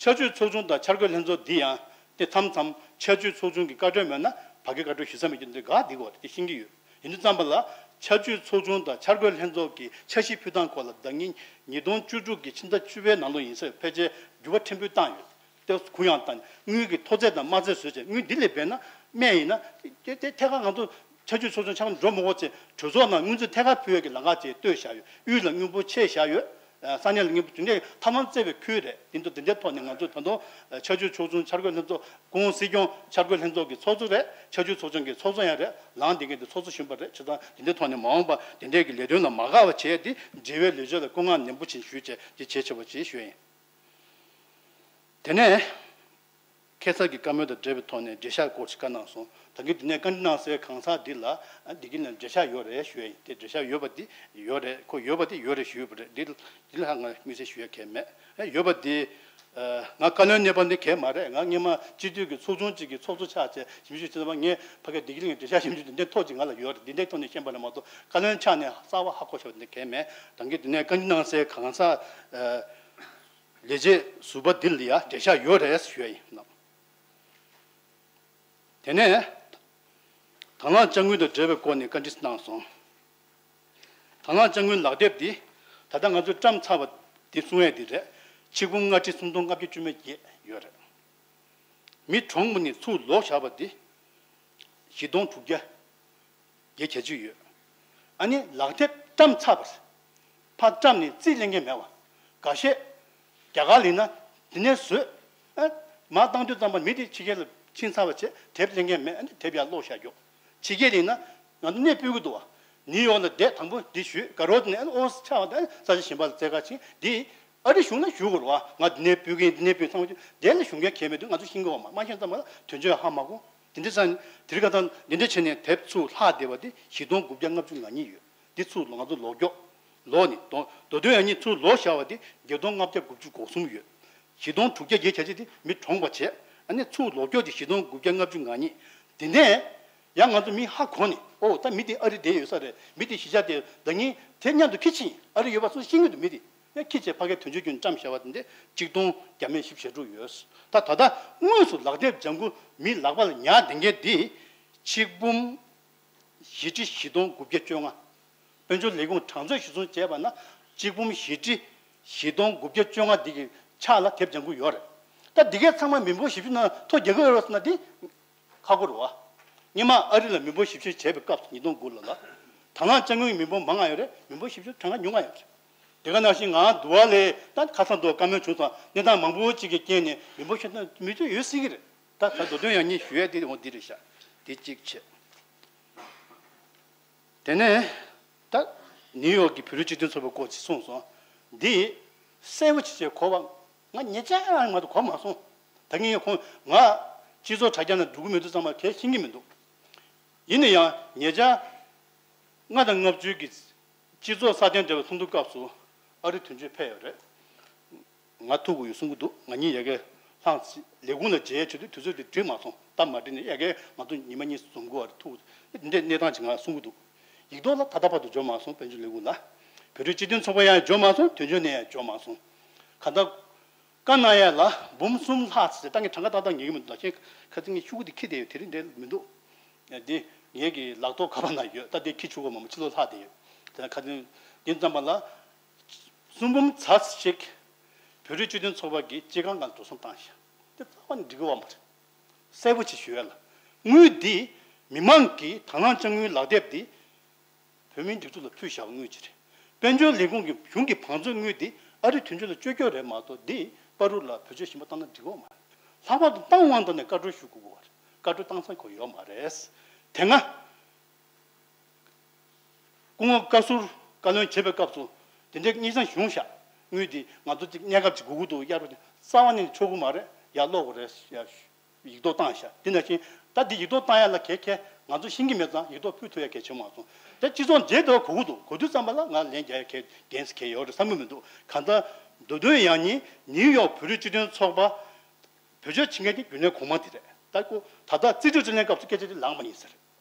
ཆར་ཆུའི་ཚོགས་ཆུང་དང་འཆར་འགོད་ལྷན་ཚོགས་འདི་ཡང་དེ་མཚམས་མཚམས་ཆར་ཆུའི་ཚོགས་ཆུང་གི་བཀའ་འཁྲོལ་མེད་ན་བར་བརྒལ་བཀའ་འཁྲོལ་ཞུ་ས་མེད་ཀྱི་འདི་ག་འདི་གོ་དེ་ཤེས་ཀྱི་ཡོད། ཡིན་དུས་ཙམ་པ་ལ་ཆར་ཆུའི་ཚོགས་ཆུང་དང་འཆར་འགོད་ལྷན་ཚོགས་ཀྱི་འཆར་གཞི་ཕུལ་སྟངས་སྐོར་ལ་ཟླ་ཉིན་ཉིས་སྟོང་བཅུ་དྲུག་གི་ཕྱི་ཟླ་བཅུ་པའི་ནང་ལོགས་ཡིན་ས་ཡོད། ཕལ་ཆེར་འགྱུར་བ་ཕྲན་བུ་བཏང་ཡོད། དེ་གུ་ཡངས་བཏང་། དངུལ་གྱི་མཐོ་ཚད་དང་དམའ་ཚད་བཟོས་བྱས་དངུལ་འདི་ལས་འབད་ན་སྨན་ཡིན་ན་དེ་དེ་ཐད་ཀར་ང་ཚོ་ཆར་ཆུ་ཚོགས་ཆུང་ཆགས་འགྲོ་མི་དགོས་ཚེ་གྲོས་ཚོགས་ནང་དངུལ་རྩིས་ཐད་ཀར་ཕུལ་ཡས་ཀྱི་ལམ་ཁ་ཅིག་གཏོད་བཞག་ཡོད། དབུས་ལ་དངུལ་འབོར་ཆེ་བཞག་ཡོད། ས་གནས་ལ་དངུལ་འབོར་དེ་འདྲའི་ཐབས་ལམ་བཙལ་བའི་ཁུལ་རེད། དེ་འདུག་དེ་འདྲའི་ཐོག་ནས་ང་ཚོས་ད་དུང་ཆར་ཆུ་ཚོགས་ཆུང་འཆར་འགོད་ལྷན་ཚོགས་སྐུ་ངོ་སྲིད་སྐྱོང་འཆར་འགོད་ལྷན་ཚོགས་ཀྱི་ཚོགས་གཙོ་རེད། ཆར་ཆུ་ཚོགས་ཆུང་གི་ཚོགས་གཙོ་ཡང་རེད། ལངས་བསྡད་མཁན་དེ་ཚོགས་གཙོ་གཞོན་པ་རེད། བྱས་ཙང་དེ་འདྲའི་ཐོག་ནས་མ་འོངས་པ་དེ་འདྲའི་གི་ལས་དོན་ལ་མ་དགའ་བ་བྱས་ཏེ་འབྲེལ་བའི་ལས་བྱེད་ལ་སྐུ་ངལ་ནན་པོ་ཕྱིན་ཞུས་བྱས་དེ་བྱེད་ཆོག་པ་བྱེད་ཞུ་ཡ་ཡིན། དེ་ནས། ཁ་སང་གི་བཀའ་མོལ་དང་འབྲེལ་བའི་ཐོག་ནས་འགྲེལ་བཤད་སྐོར་ཞིག་བཀའ་གནང་སོང་། ད་གིན་འདི་ནས་བཀའ་འདྲི་གནང་སའི་གང་ཟག་འདི་ལ་འདི་གི་ནས་འགྲེལ་བཤད་ཡོད་རེད་ཞུ་ཡ་ཡིན། དེ་འགྲེལ་བཤད་ཡོད་པ་འདི་ཡོད་རེད། ཁོ་ཡོད་པ་འདི་ཡོད་རེད་ཞུས་པ་རེད། འདི་འདི་ལ་ང་དམིགས་བསལ་ཞུ་ཡ་གང་ཡང་མེད། ཡོད་པ་འདི། ང་བཀའ་བློན་གནས་པ་འདི་གང་ཡང་མ་རེད། ང་སྔོན་མ་སྤྱི་འཐུས་ཀྱི་ཚོགས་ཆུང་གཅིག་གི་ཚོགས་གཙོ་ཆགས་བྱས་ཞིབ་འཇུག་བྱེད་པ། ངས་ཕ་གིར་འདི་གི་ལ་འགྲེལ་བཤད་ཞིབ་འཇུག་འདི་འདྲའི་ཐོག་ཅིག་ང་ལ་ཡོད་རེད། འདི་འདྲའི་ཐོག་ནས་ཤེས་པ་ལས་མ་གཏོགས་བཀའ་བློན་ཆགས་ནས་གསར་པ་ཧ་གོ་ཤེས་པ་འདི་གང་ཡང་མེད། ད་གིན་འདི་ནས་བཀའ་འདྲི་གནང་སའི་གང་ཟག་ལས་བྱེད་ཟུར་པ་འདི་ལ་ཡ་འགྲེལ་བཤད་ཡོད་རེད་ཞུ་ཡ་ཡིན། དེ་ནས་དྭང་བླངས་དཔྱ་དངུལ་དང་འབྲེལ་བའི་སྐོར་ནས་བཀའ་འདྲི་གནང་སོང་། དྭང་བླངས་དཔྱ་དངུལ་ལག་དེབ་འདི་ད་ལྟ་ང་ཚོས་བཀྲམ་ཚར་བ་འདི་གསུང་ཡས་འདི་རེད། ཆིག་འབུམ་ལྔ་ཁྲི་སུམ་སྟོང་ལྔ་བརྒྱ་བཅུ་མེད་བརྒྱད་ཡོད་རེད། མི་གྲངས་མ་ནས་ཚུར་ལོག་བཞག་པ་འདི་བཞི་སྟོང་དྲུག་བརྒྱ་བརྒྱད་བརྒྱད་ཅུ་ཡོད། ཨ་ནི་ལག་དེབ་བཀྲམ་ཚར་བ་རེད། ཕར་བཀྲམ་ནས་རྩིས་ལེན་མཁན་མེད་པ། འགའ་ཤས་རྒྱ་གར་ལ་ཡིན་ན་དེ་ནས་བཟོས། ཨ། མར་བཏང་དུས་ཙམ་པ་མི་དེ་ཕྱི་རྒྱལ་ལ་ཕྱིན་ཚར་བ་བྱས་དེབ་ལེན་མཁན་མེད། ཨ་ནི་དེབ་ཡར་སློག་བཞག་རྒྱུ། ཕྱི་རྒྱལ་ལ་ཡིན་ན་ང་ཚོ་གནས་སྤོས་ཀྱི་འདུག་བ། ནིའུ་ཡོག་ལ་བསྡད། དང་པོ་འདི་ཞུས། དགའ་རོགས་དེ་ནས་ཨ་ནི་ཨོ་ཕྱིར་ཆགས་པ་དང་ས་ཆ་གཞན་པ་ལ་བཙལ་ག་ཕྱིན། འདི་ཨ་རི་གཞུང་ལ་ཞུ་དགོས་རེད་བ། ང་འདི་ནས་སྤོས་ཀྱི་ཡིན། འདི་ནས་སྤོས་ཚང་མ་བྱས། དེ་ལ་གཞུང་འགན་གང་ཡང་མེད་དུས་ང་ཚོ་ཤེས་ཀྱི་ཡོད་མ། མ་ཤེས་ཙམ་པ་ལ་དོན་གཅོད་ཧ་མ་གོ། དེ་འདྲ་ཙང་དེ་རིང་ཁ་སང་འདི་འདྲ་བྱས་ནས་དེབ་ཚུར་ལྷག་བསྡད་པ་དེ་བཞི་སྟོང་དགུ་བརྒྱ་ལྔ་བཅུ་ང་གཉིས་ཡོད། འདི་ཚུར་ང་ཚོ་ལོག་རྒྱོག་ལོག་ནས་མདོ་མདོ་དོན་ཡང་གཉིས་ཚུར་ལོག་བཞག་པ་དེ་བརྒྱད་སྟོང་ལྔ་བརྒྱ་དགུ་བཅུ་གོ་གསུམ་ཡོད། བཞི་སྟོང་དྲུག་བརྒྱ་བརྒྱད་བྱས་ཅིག་དེ་མི་གྲོངས་པ་བྱས། ཨ་ནི་ཚུར་ལོག་རྒྱོག་དེ་བཞི་སྟོང་དགུ་བརྒྱ་ལྔ་བཅུ་ང་གཉིས། དེ་ནས་ཡང་ང་ཚོ་མི་ཧ་གོ་ནས། ཨོ་ད་མི་དེ་ཨ་རི་བསྡད་ཡོད་ས་རེད། མི་དེ་གཞིས་ཆགས་དེ་ཟླ་ཉིན་དེ་མཉམ་དུ་ཁྱི་ཕྱིན། ཨ་རི་ཡོད་པ་སུ་ཤེས་ཀྱི་འདུག་མི་དེ། ཡང་ཁྱི་བྱས་ཕ་གའི་དོན་གཅོད་ཀྱི་བཀྲམ་བཞག་པ་དེ་འདྲ་གཅིག་སྟོང་བརྒྱ་མེད་བཞི་བཅུ་ཞེ་དྲུག་ཡོད། ད་ད་ལྟ་དངོས་སུ་ལག་དེབ་ལྗང་ཁུ་མི་ལག་པ་ལ་ཉར་བསྡད་མཁན་འདི་ཆིག་འབུམ་བཞི་ཁྲི་བཞི་སྟོང་དགུ་བརྒྱ་བཅོ་ལྔ། དཔལ་འབྱོར་ལས་ཁུངས་གྲངས་ཚོད་གཞིར་བཟུང་བྱས་པ་ན་ཆིག་འབུམ་བཞི་ཁྲི་བཞི་སྟོང་དགུ་བརྒྱ་བཅོ་ལྔ་འདི་གི་ཕྱག་ལ་དེབ་ལྗང་ཁུ་ཡོད་རེད། ད་འདི་གའི་ཚང་མ་མི་འབོར་བཞི་བཅུ་ནང་ཐོ་རྒྱག་གི་ཡོད་རེད་ཟེར་ན་འདི། ཁག་པོ་རེད་བ། སྔོན་མ་ཨ་རི་ལ་མི་འབོར་ཞིབ་བཤེར་བྱས་པའི་སྐབས་སུ་ཉིས་སྟོང་དགུ་ལོ་ལ། དྭང་བླངས་དཔྱ་དངུལ་གྱི་མི་འབོར་མང་ང་ཡོད་རེད། མི་འབོར་ཞིབ་བཤེར་གྲངས་ཀ་ཉུང་ང་ཡོད་རེད། དེ་ག་ནང་བཞིན་ང་འདུ་བ་ལས་ད་ཁ་སང་འདུ་བ་བཀའ་མོལ་བྱུང་སོང་། གནས་སྟངས་མང་པོ་ཅིག་གི་རྐྱེན་ནས་མི་འབོར་ཞིབ་བཤེར་མི་ཚོད་ཡོད་སྲིད་ཀྱི་རེད། ད་ད་མདོ་དོན་ཡང་སྙིང་ཞུ་ཡས་དེ་འོ་འདི་རེད་ཤག་དེ་གཅིག་བྱས། དེ་ནས་ད་ནིའུ་ཡོག་གི་བོད་རིགས་སྤྱི་མཐུན་ཚོགས་པའི་སྐོར་ཅིག་གསུངས་སོང་། འདི་གསལ་པོ་ཅིག་བྱས་གོ་བ་ང་ཉེ་ཆར་རང་མ་གཏོགས་གོ་མ་སོང་། ད་གིན་ཁོང་ང་སྤྱི་ཚོགས་དྲ་རྒྱ་ནང་འགྲོ་གི་མི་འདུག་ཚང་མ་གས་ཤེས་ཀྱི་མི་འདུག་ཡིན་ན་ཡང་ཉེ་ཆར་ལྔ་དང་ལྔ་བཅུ་གི་སྤྱི་ཚོགས་སྲ་བརྟན་འབྲེལ་བའི་ཚོགས་འདུ་སྐབས་སུ་ཨ་རི་དོན་གཅོད་ཕེབས་ཡོད་རེད། ང་ཐུག་གི་ཡོད་གསུང་གི་འདུག་ང་གཉིས་ཡ་གིར་ལྷན་ཅིག་ལས་ཁུངས་ལ་མཇལ་ཡས་བྱེད་དུས་དུས་ཚོད་དེ་འགྲིག་མ་སོང་། སྟབས་མ་འགྲིག་ནས་ཡ་གིར་ང་ཚོ་ཉི་མ་གཉིས་འཛོམས་དགོས་པ་རེད། ཐུག་འདི་འདྲའི་གནས་སྟངས་ཅིག་ང་གསུང་གི་འདུག་ཡིག་ཐོག་ལ་ད་ལྟ་བར་དུ་འབྱོར་མ་སོང་། དཔལ་འབྱོར་ལས་ཁུངས་ལ། བོད་རིགས་སྤྱི་མཐུན་ཚོགས་པ་ཡང་འབྱོར་མ་སོང་། དོན་གཅོད་ནས་ཡང་འབྱོར་མ་སོང་། ག་ད་བཀའ་གནང་ཡས་ལ་འབུམ་གསུམ་ལྷག་ཙམ་ད་ངས་གྲངས་ཀ་ཏག་ཏག་ངེས་ཀྱི་མི་འདུག་ད་ཁྱེད་ཁ་ཚིག་ངས་ཤུ་གུ་དེ་ཁྱི་དེ་ཡོད་དེ་རིང་འདྲེ་མི་འདུག་འདི་ངེད་ཀྱི་ལག་ཐོག་ཁ་པར་ན་ཡོད། ད་དེ་ཁྱི་ཆུ་གོ་མ་མ་ཕྱི་ལོགས་ལྷག་དེ་ཡོད། དེ་ཁ་ཚིག་ཡིན་ཙམ་པ་ལ་གསུམ་འབུམ་ཚ་ཞིག་བོད་རིགས་སྤྱི་མཐུན་ཚོགས་པ་གི་སྤྱི་ཁང་ཁང་འགྲོ་སོང་བཏང་ཤག་དེ་རྩ་བ་ནས་འགྲིག་གི་ཡོད་མ་རེད། གསལ་པོ་ཅིག་ཞུ་ཡ་ལ། དངུལ་འདི་མི་མང་གིས་དང་བླངས་དཔྱ་དངུལ་ལག་དེབ་འདི་བོད་མིའི་སྒྲིག་འཛུགས་ལ་ཕུལ་བཞག་པ་དངུལ་ཅིག་རེད། དཔལ་འབྱོར་ལས་ཁུངས་ཀྱི་གཞུང་གི་བང་མཛོད་དངུལ་འདི་ཨ་རི་དོན་གཅོད་ལ་བཅོལ་རྒྱུ་རེད་མ་གཏོགས་འདི་བར་དུ་ལ་བེད་སྤྱོད་གཞན་པ་བཏང་ན་འགྲིག་གི་ཡོད་མ་རེད། ལྷག་པར་དུ་བཏང་དབང་དང་ནས་བཀའ་འཁྲོལ་ཞུ་དགོས་པ་རེད། བཀའ་འཁྲོལ་བཏང་ས་ཁོ་ཡོད་མ་རེད། དེ་སྔ་སྐུ་ངོ་བཀའ་ཟུར་བཀའ་བློན་བྱེད་པའི་སྐབས་སུ་དེ་འདྲའི་གཉིས་ཆ་བྱུང་ཤག་དངུལ་འདི་ང་ཚོ་གཅིག་གནས་སྐབས་ཅིག་དགོས་ཀྱི་འདུག་གཡར་རོགས་རྩ་བ་ནས་ཆོག་གི་མ་རེད། ཡར་སློག་དགོས་རེད། ཡར་ཡིག་ཐོག་བཏང་ཤག་དེ་ནང་བཞིན་ད་འདི་ཡིག་ཐོག་བཏང་ཡ་ལ་གལ་གལ་ང་ཚོ་ཤེས་ཀྱི་མེད་ཙང་ཡིག་ཐོག་ཕུལ་ཐུབ་ཡ་གལ་ཆེ་མ་སོང་། ད་སྤྱི་ཚོགས་མཇལ་དུ་གོ་གི་འདུག་གོ་དུས་ཙམ་པ་ལ་ང་ལན་རྒྱག་ཡ་གལ་འགན་གལ་ཡོད་རེད་བསམ་གྱི་མི་འདུག་གང་ལྟར་མདོ་དོན་ཡང་སྙིང་ནིའུ་ཡོག་བོད་རིགས་སྤྱི་མཐུན་ཚོགས་པ་བེད་སྤྱོད་བྱེད་མཁན་དེ་རྒྱུན་ལས་གོང་མ་དེ་རེད། ད་ཁོ་ད་ལྟ་རྩིས་སྤྲོད་དྲིས་ལན་སྐབས་སུ་སྐད་ཆ་དེ་ལངས་པ་ཡིན་ཟེར།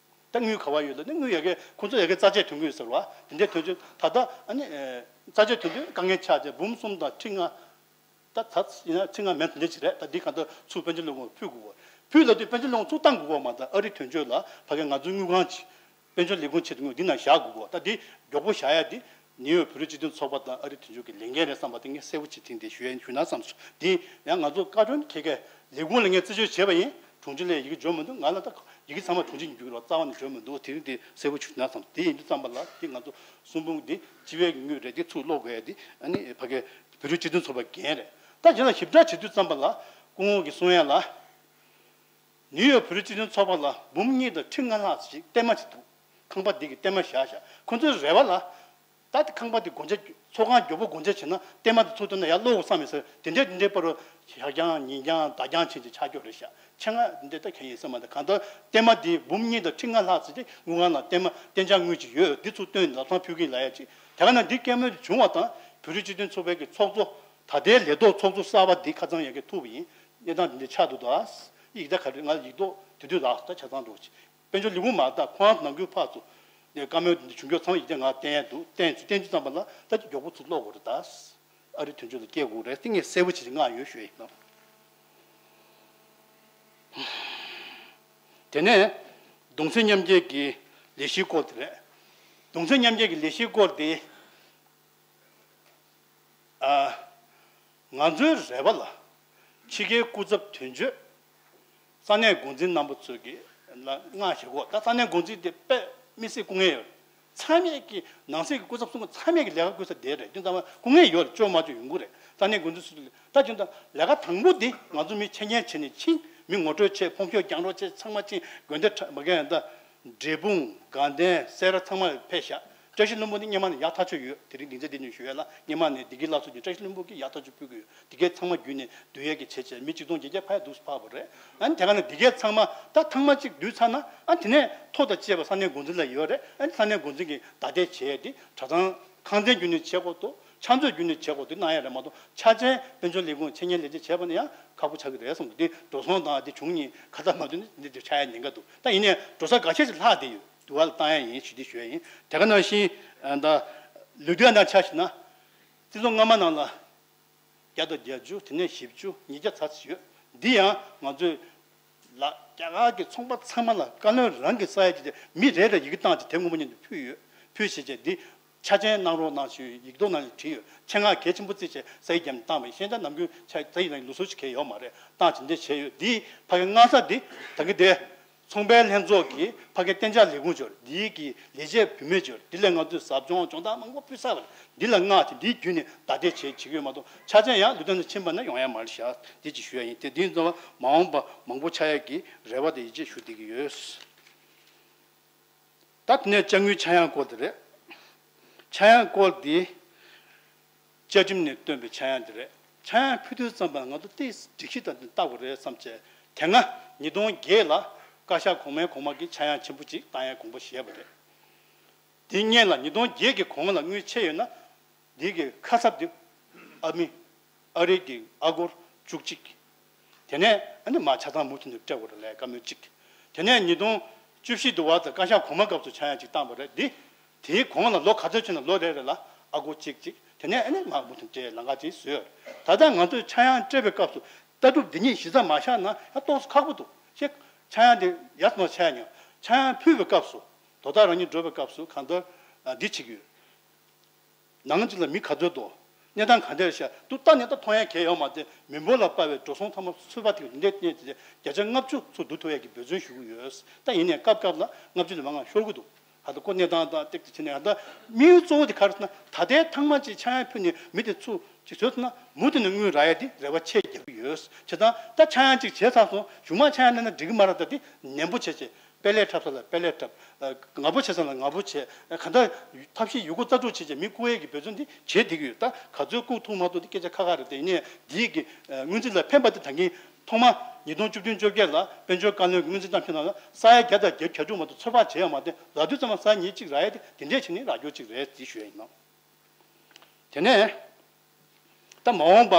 ད་དངུལ་ག་བ་ཡོད་ལ་ནི་དངུལ་ཡ་གི་ཁོ་ཚོ་ཡ་གི་རྩ་ཆད་ཐོན་གི་ཡོད་ཟེར་བ་དེ་འདྲའི་དོན་ཚན་ད་ལྟ་ཨ་ནི་རྩ་ཆད་ཐོན་དུས་དཀའ་ངལ་ཆགས་ཏེ་འབུམ་གསུམ་དང་ཁྲི་ལྔ། ད་ད་ཡིན་ན་ཁྲི་ལྔ་མེད་དེ་འདྲ་ཅིག་རེད། ད་འདི་གང་ལྟར་ཚུར་དཔལ་འབྱོར་ལས་ཁུངས་ཕུལ་དགོས། ཕུལ་ལབ་དུས་དཔལ་འབྱོར་ལས་ཁུངས་ཚུར་བཏང་དགོས་པ་མ་ཚད་ཨ་རི་དོན་གཅོད་ལ་ཕ་གི་ང་ཚོའི་དངུལ་ཁང་ཅིག་དཔལ་འབྱོར་ལས་ཁུངས་ཆེད་དུ་དངུལ་འདི་ནང་བཞག་དགོས་གོ་ད་འདི་མགྱོགས་པོ་བཞག་ཡ་འདི་ནིའུ་ཡོག་བོད་རིགས་སྤྱི་མཐུན་ཚོགས་པ་དང་ཨ་རི་དོན་གཅོད་ཀྱི་ལས་འགན་རེད་བསམ་པ་དེ་ངས་གསལ་པོ་ཅིག་དྲན་ཏེ་ཞུ་ཡ་ཞུ་ན་བསམ་སོང་། འདི་ཡང་ང་ཚོ་བཀའ་དྲུང་ཁྱེད་ཀྱི་ལས་ཁུངས་ལ་ངས་རྩིས་སྤྲོད་བྱས་པ་ཡིན། དྲུང་ཆེ་ལ་ཡི་གེ་འབྱོར་མི་འདུག་ང་ལ་ད་ཡི་གེ་ཚང་མ་དྲུང་ཆེ་འགྱུར་རོགས་རྩ་བ་ནས་འབྱོར་མི་འདུག་དེ་རིང་དེ་གསལ་པོ་ཞུ་ན་བསམ། དེ་ཡིན་དུས་ཙམ་པ་ལ་དེ་ང་ཚོ་གསུམ་འབུམ་འདི་སྤྱི་པའི་དངུལ་རེད། དེ་ཚུར་སློག་དགོས་ཡ་དེ་ཨ་ནི་ཕ་གི་བོད་རིགས་སྤྱི་མཐུན་ཚོགས་པའི་འགན་རེད། ད་རྗེས་ལ་ཞིབ་ཕྲ་བྱེད་དུས་ཙམ་པ་ལ་སྐུ་ངོ་གིས་གསུང་ཡ་ལ། ནིའུ་ཡོག་བོད་རིགས་སྤྱི་མཐུན་ཚོགས་པ་ལ་འབུམ་གཉིས་དང་ཁྲི་ལྔ་ལྷག་ཅིག་གཏའ་མ་ཅིག་འདུག་ཁང་པ་འདི་གི་གཏའ་མ་བཞག་བཞག་ཁོ་ཚོའི་རེ་བ་ལ། ད་དེ་ཁང་པ་དེ་སྒོ་འབྱེད་ཚོགས་ཁང་མགྱོགས་པོ་སྒོ་འབྱེད་བྱས་ན་གཏའ་མ་དེ་ཚུར་བཏོན་ན་ཡར་སློག་དགོས་བསམ་མེད་ཟེར། དེ་འདྲས་དེ་འདྲས་པར་ཞག་རྐྱང་ཉིན་རྐྱང་ཟླ་རྐྱང་བྱས་ཏེ་ཆགས་ཀྱི་རེད་ཤག་ཆེད་མངགས་དེ་འདྲས་ད་གང་ཡིན་ས་མ་རེད། གང་ལྟར་གཏའ་མ་དེ་འབུམ་གཉིས་དང་ཁྲི་ལྔ་ལྷག་ཙམ་དེ་དངུལ་ཁང་ལ་གཏའ་མ་གཏན་འཇགས་དངུལ་ཅིག་ཡོད། དེ་ཚུར་བཏོན་ལམ་སང་ཕུལ་གྱི་ལབ་ཡ་ཅིག་དེ་ག་ན་འདི་སྐད་མོས་དེ་བྱུང་བ་དང་བོད་རིགས་སྤྱི་མཐུན་ཚོགས་པའི་གི་ཚོགས་གཙོ་ད་ལྟའི་ལས་ཐོག་ཚོགས་གཙོ་གསར་པ་འདི་ཁ་སང་ཡ་གི་ཐུག་པ་ཡིན། གནས་སྟངས་དེ་འདྲས་ཆགས་འདུག་ད་ཡིག་ད་ག་རེ་ང་ཡིག་ཐོག་དེ་དུས་ལགས་ད་ཆ་ཚང་འགྲོ་ཅིག་དཔལ་འབྱོར་ལས་ཁུངས་མ་ད་ཁོང་ནང་ཁུལ་ཕར་ཚུར་ནས་བཀའ་མོལ་འདི་བྱུང་རྒྱུ་ཚང་མ་ཡིག་ཆ་ང་བསྟན་ཡ་འདུག་བསྟན་ཚུལ་བསྟན་ཚུལ་ཙམ་པ་ལ་ད་ཅིག་མགྱོགས་པོ་ཚུར་སློག་དགོས་རེད་ད། ཨ་རི་དོན་གཅོད་ལ་སྐྱེལ་དགོས་རེད། དེ་ངས་གསལ་པོ་བྱས་ཏེ་མངགས་ཡོད་ཞུ་ཡ་ཡིན་ནོ། དེ་ནས་གདུང་སེམས་མཉམ་སྐྱེད་ཀྱི་ལས་གཞིའི་སྐོར་དེ་རེད། གདུང་སེམས་མཉམ་སྐྱེད་ཀྱི་ལས་གཞིའི་སྐོར་དེ། ཨ། ང་ཚོའི་རེ་བ་ལ། ཕྱི་རྒྱལ་སྐུ་ཚབ་དོན་གཅོད། ས་གནས་འགོ་འཛིན་རྣམ་པ་ཚོས་ཀྱི་ལ་མངགས་བྱེད་དགོས། ད་ས་གནས་འགོ་འཛིན་དེ་དཔེ་མི་སྲིད་སྐུ་ངལ་ཡོད། ཚང་མས་ཀྱི་ནང་སྲིད་ཀྱི་སྐུ་ཚབ་ཚོ་ཚང་མས་ཀྱི་ལས་ཀ་བསྐུལ་ས་དེ་རེད། དེ་ཚང་མ་སྐུ་ངལ་ཡོད་རེད། བཅོས་མ་བཅོས་ཡོང་གི་རེད། ས་གནས་འགོ་འཛིན་སུ་ལ་ད་ཅུང་ད་ལས་ཀ་དང་པོ་དེ་ང་ཚོ་མི་འཆད་ཉན་བྱས་ནས་ཕྱིན། མི་ངོ་སྤྲོད་བྱས། ཕོམ་ཤོག་རྒྱག་རོགས་བྱས། ཚང་མ་ཕྱིན། དགོན་སྡེ་གྲྭ་མ་གན་ད་འབྲས་སྤུངས། དགའ་ལྡན། སེ་ར་ཚང་མ་ཕེབས་ཤག་བཀྲ་ཤིས་ལྷུན་པོ་ནི་སྔོན་མ་ནས་ཡག་ཐག་ཆོད་ཡོད། དེ་རིང་སྡིངས་ཆ་འདི་ནས་ཞུ་ཡས་ལ་སྔོན་མ་ནས་བདེ་སྐྱིད་ལྷ་ཚོགས་ཀྱིས་བཀྲ་ཤིས་ལྷུན་པོ་གིས་ཡག་ཐག་ཆོད་ཕུལ་གི་ཡོད། དེ་གའི་ཚང་མ་བརྒྱུད་ནས་སྡོད་ཡས་ཀྱི་བྱས་བྱས་མི་ཆིག་སྟོང་བརྒྱད་བརྒྱ་ཕར་འདུག་སེ་ཕར་བ་རེད། ཨ་ནི་དེ་ག་ནས་དེ་གའི་ཚང་མ་ད་ཐེངས་མ་གཅིག་བསྡུས་ཚར་ན་ཨ་དེ་ནས་ཐོ་དང་བཅས་པ་ས་གནས་འགོ་འཛིན་ལ་ཡོད་རེད། ཨ་ནི་ས་གནས་འགོ་འཛིན་གྱིས་བདའ་འདེད་བྱས་ཏེ་གྲྭ་ཚང་ཁང་ཚན་བརྒྱུད་ནས་བྱེད་དགོས་འདུག་ཕྱག་མཛོད་བརྒྱུད་ནས་བྱེད་དགོས་འདུག་གནང་ཡ་རེད་མ་གཏོགས་ཆ་ཅན་དཔལ་འབྱོར་ལས་ཁུངས་འཆད་ཉན་ལས་བྱེད་བྱས་པ་ནི་ཡང་ཁག་པོ་ཆགས་ཀྱི་རེད་བསམ་འདུག་དེ་འགྲོ་སོང་དང་དེ་བྱུང་ཉིན་ཁ་ཚ་མ་ཐུག་ནི་འདི་དེ་ཆགས་ཡ་ཉེན་ཁ་འདུག་ད་ཡིན་ནའི་འགྲོ་ས་འགའ་ཤས་ཤིག་ལྷག་བསྡད་ཡོད་འདུག་བ་ལ་བཏང་ཡ་ཡིན་ཞུ་དེ་ཞུ་ཡ་ཡིན། དེ་ག་ནང་བཞིན་ད་ལོ་དུས་ནང་ཆ་བཞག་ན་རྩིས་ལོ་སྔ་མ་ནང་ལ་བརྒྱ་དང་བརྒྱད་ཅུ། དེ་ནས་བཞི་བཅུ། ཉིས་བརྒྱ་ཚར་ཅིག་ཡོད། འདི་ཡང་ང་ཚོས་ལ་རྒྱ་གར་གྱི་ཚོང་པ་ཚང་མ་ལ་བཀའ་བློན་རང་གི་ས་ཡ་གཅིག་དེ་མི་རེ་རེ་ཡི་གེ་བཏང་ཅིག་དེབ་སྔོན་པོ་མཉམ་དུ་ཕུལ་ཡོད། ཕུལ་བྱས་རྗེས་འདི་ཆ་རྐྱེན་གནང་རོགས་གནང་ཞུས། ཡིག་ཐོག་ནང་ལ་བྲིས་ཡོད། ཆེད་མངགས་གལ་ཆེན་པོ་བརྩིས་བྱས་ས་ཡ་བརྒྱད་མ་བཏང་བ་ཡིན། གཞན་ད་ནམ་རྒྱུན་ཆ་ས་ཡ་ནང་ལུགས་སྲོལ་ཞིག་གལ་ཡོད་མ་རེད། བཏང་ཅིག་འདི་བྱས་ཡོད། འདི་ཕ་གི་མངགས་ས་འདི་ད་གི་དེ། ཚོང་པའི་ལྷན་ཚོགས་ཀྱི་ཕ་གི་གཏན་འཇགས་ལས་ཁུངས་ཅིག་ཡོད་རེད། འདིའི་གི་ལས་བྱེད་བུད་མེད་ཅིག་ཡོད་རེད། འདི་ལ་ང་ཚོས་ཟབ་སྦྱོང་སྦྱོང་བརྡར་མང་པོ་ཕུལ་ཚར་བ་རེད། འདི་ལ་མངགས་ཏེ་འདིའི་བརྒྱུད་ནས་བདའ་འདེད་བྱེད་བྱེད་ཀྱི་ཡོད་མ་གཏོགས་ཆ་རྐྱེན་ཡང་ལུས་རྟེན་དུ་ཕྱིན་པ་ན་ཡོང་ཡ་མ་རེད་ཤག་འདི་ཅིག་ཞུ་ཡ་ཡིན། དེ་འདིའི་འཛོམས་པ་མ་འོངས་པ་མང་པོ་ཆགས་ཡ་གི་རེ་བ་དེ་ཡིད་ཆེས་ཞུ་བསྡད་ཀྱི་ཡོད། ད་དེ་ནས་དཔྱ་དངུལ་ཆག་ཡང་སྐོར་དེ་རེད། ཆག་ཡང་སྐོར་དེ། བཅའ་ཁྲིམས་ནས་བཏོན་པའི་ཆག་ཡང་དེ་རེད། ཆག་ཡང་ཕུལ་དུས་ཙམ་པ་ང་ཚོ་ཏོག་ཙམ་སྒྲིག་གཞི་དང་བསྟུན་བལྟ་དགོས་རེད་བསམ་བྱས། དེ་སྔ་ཉིས་སྟོང་བརྒྱད་ལ་བཀའ་ཤག་གོང་མའི་གོང་མ་གིས་ཆག་ཡང་ཆེན་པོ་ཅིག་བཏང་ཡ་དགོངས་པ་བཞེས་པ་རེད། དེ་སྔོན་ལ་ཉིས་སྟོང་བརྒྱད་ཀྱི་གོང་ལ་དངུལ་ཆད་ཡོད་ན། དེ་གི་ཁ་གསབ་དེ་ཨ་མི་ཨ་རི་གི་ཨ་སྒོར་བཅུ་གཅིག་དེ་ནས་ཨ་ནི་མ་ཆ་ཚང་མུ་མཐུད་ནས་སྤྲད་དགོས་རེད་ལབ་བཀའ་མོལ་གཅིག་དེ་ནས་ཉིས་སྟོང་བཅུ་བཞི་དུ་བ་དང་བཀའ་ཤག་གོང་མ་སྐབས་སུ་ཆག་ཡང་གཅིག་བཏང་བ་རེད། འདི་དེའི་གོང་ལ་ལོ་ག་ཚོད་ཕྱིན་ན་ལོ་རེ་རེ་ལ་ཨ་སྒོར་གཅིག་གཅིག་དེ་ནས་ཨ་ནི་མར་མུ་མཐུད་སྤྲད་ལམ་ཁ་ཅིག་བཟོས། ད་ལྟ་ང་ཚོས་ཆག་ཡང་སྤྲད་པའི་སྐབས་སུ་ལྟ་གྲུབ་འདི་ཉིད་གཞི་རྩར་མ་བཞག་ན་ཡང་ཏོག་ཙམ་ཁག་པོ་འདུག་ཅེས། ཆག་ཡང་དེ་ཡར་ནོར་ཆག་ཡང་ཉོ། ཆག་ཡང་ཕུལ་བའི་སྐབས་སུ་དོ་བདག་རང་ཉིད་འགྲོ་བའི་སྐབས་སུ་གང་ལྟར་ཨ་འདི་བྱེད་ཀྱི་ཡོད། ནང་གཅིག་ལ་མི་ག་ཚོད་འདུག་གནས་སྟངས་ག་འདྲ་ཤག་འདུག་ལྟ་ནས་ད་མཐོང་ཡ་གལ་ཡོད་མ་རེད། མི་འབོར་ལ་དཔག་པའི་འགྲོ་སོང་ཚང་མ་ཚོད་དཔག་ཐེབས་འདི་འདྲས་བརྒྱ་ཆ་ལྔ་བཅུ་ཚུར་བསྡུ་ཐུབ་ཡ་གི་འབད་བརྩོན་ཞུ་གི་ཡོད། ད་ཡིན་ནའི་སྐབས་སྐབས་ལ་ལྔ་བཅུ་ལས་མང་ང་ཤོར་གི་འདུག་ད་ལྟ་ཁོ་གནས་སྟངས་དང་སྟེགས་དེ་བྱས་ནས་ད་དམིགས་ཡུལ་གཙོ་བོ་དེ་ག་རེ་ཟེར་ན། ད་ལྟའི་ཐང་མ་ཅིག་ཆག་ཡང་ཕུལ་ནས་མི་དེ་ཚུར་ཅིག་བཟོས་ཐུབ་ན་མུ་མཐུད་ནས་དངུལ་རག་ཡ་དེ་རེ་བ་ཆེ་རྒྱག་གི་ཡོད། བྱས་ཙང་ད་ཆག་ཡང་ཅིག་བྱས་ཚར་སོང་། གཞུག་མ་ཆག་ཡང་གནང་ན་འགྲིག་གི་མ་རེད། ད་དེ་ནན་པོ་བྱས་བྱས་དཔེ་ལས་འཁྲབ་ས་ལ་དཔེ་ལས་འཁྲབ། ཨ་ང་པོ་བྱེད་ས་ལ་ང་པོ་བྱེད། ཨ་གང་ལྟར་ཐབས་ཤེས་ཡོད་རྒུ་རྩལ་སྤྲུགས་བྱས་བྱས་མི་བཀུག་ཡས་ཀྱི་འབད་བརྩོན་འདི་བྱེད་བསྡད་ཀྱི་ཡོད། ད་ག་ཚོད་བཀུག་ཐུབ་མ་ཐུབ་འདི་སྐད་ཆ་ཁ་ཁ་རེད། དེ་ཡིན་ནའི་འདིའི་གི་ཨ་སྔོན་རྩིས་ལ་ཕན་པ་དེ་ད་གིན་ཐོག་མ་ཉིས་སྟོང་བཅུ་བདུན་བཅོ་བརྒྱད་ལ་དཔལ་འབྱོར་བཀའ་བློན་གྱི་སྔོན་རྩིས་གཏམ་བཤད་ནང་ལ་ས་ཡ་བརྒྱ་དང་བརྒྱད་ཅུ་གྱ་དྲུག་མ་གཏོགས་ཚོད་དཔག་བྱས་ཡོད་མ་རེད། ལ་དུས་ཙམ་པ་ས་ཡ་ཉེར་གཅིག་རག་ཡས་དེ་དེ་འདྲས་བྱས་ནས་རག་རྒྱུ་ཅིག་རེད་ཅེས་ཞུ་ཡ་ཡིན་ནོ། དེ་ནས་ད་མ་འོངས་པ་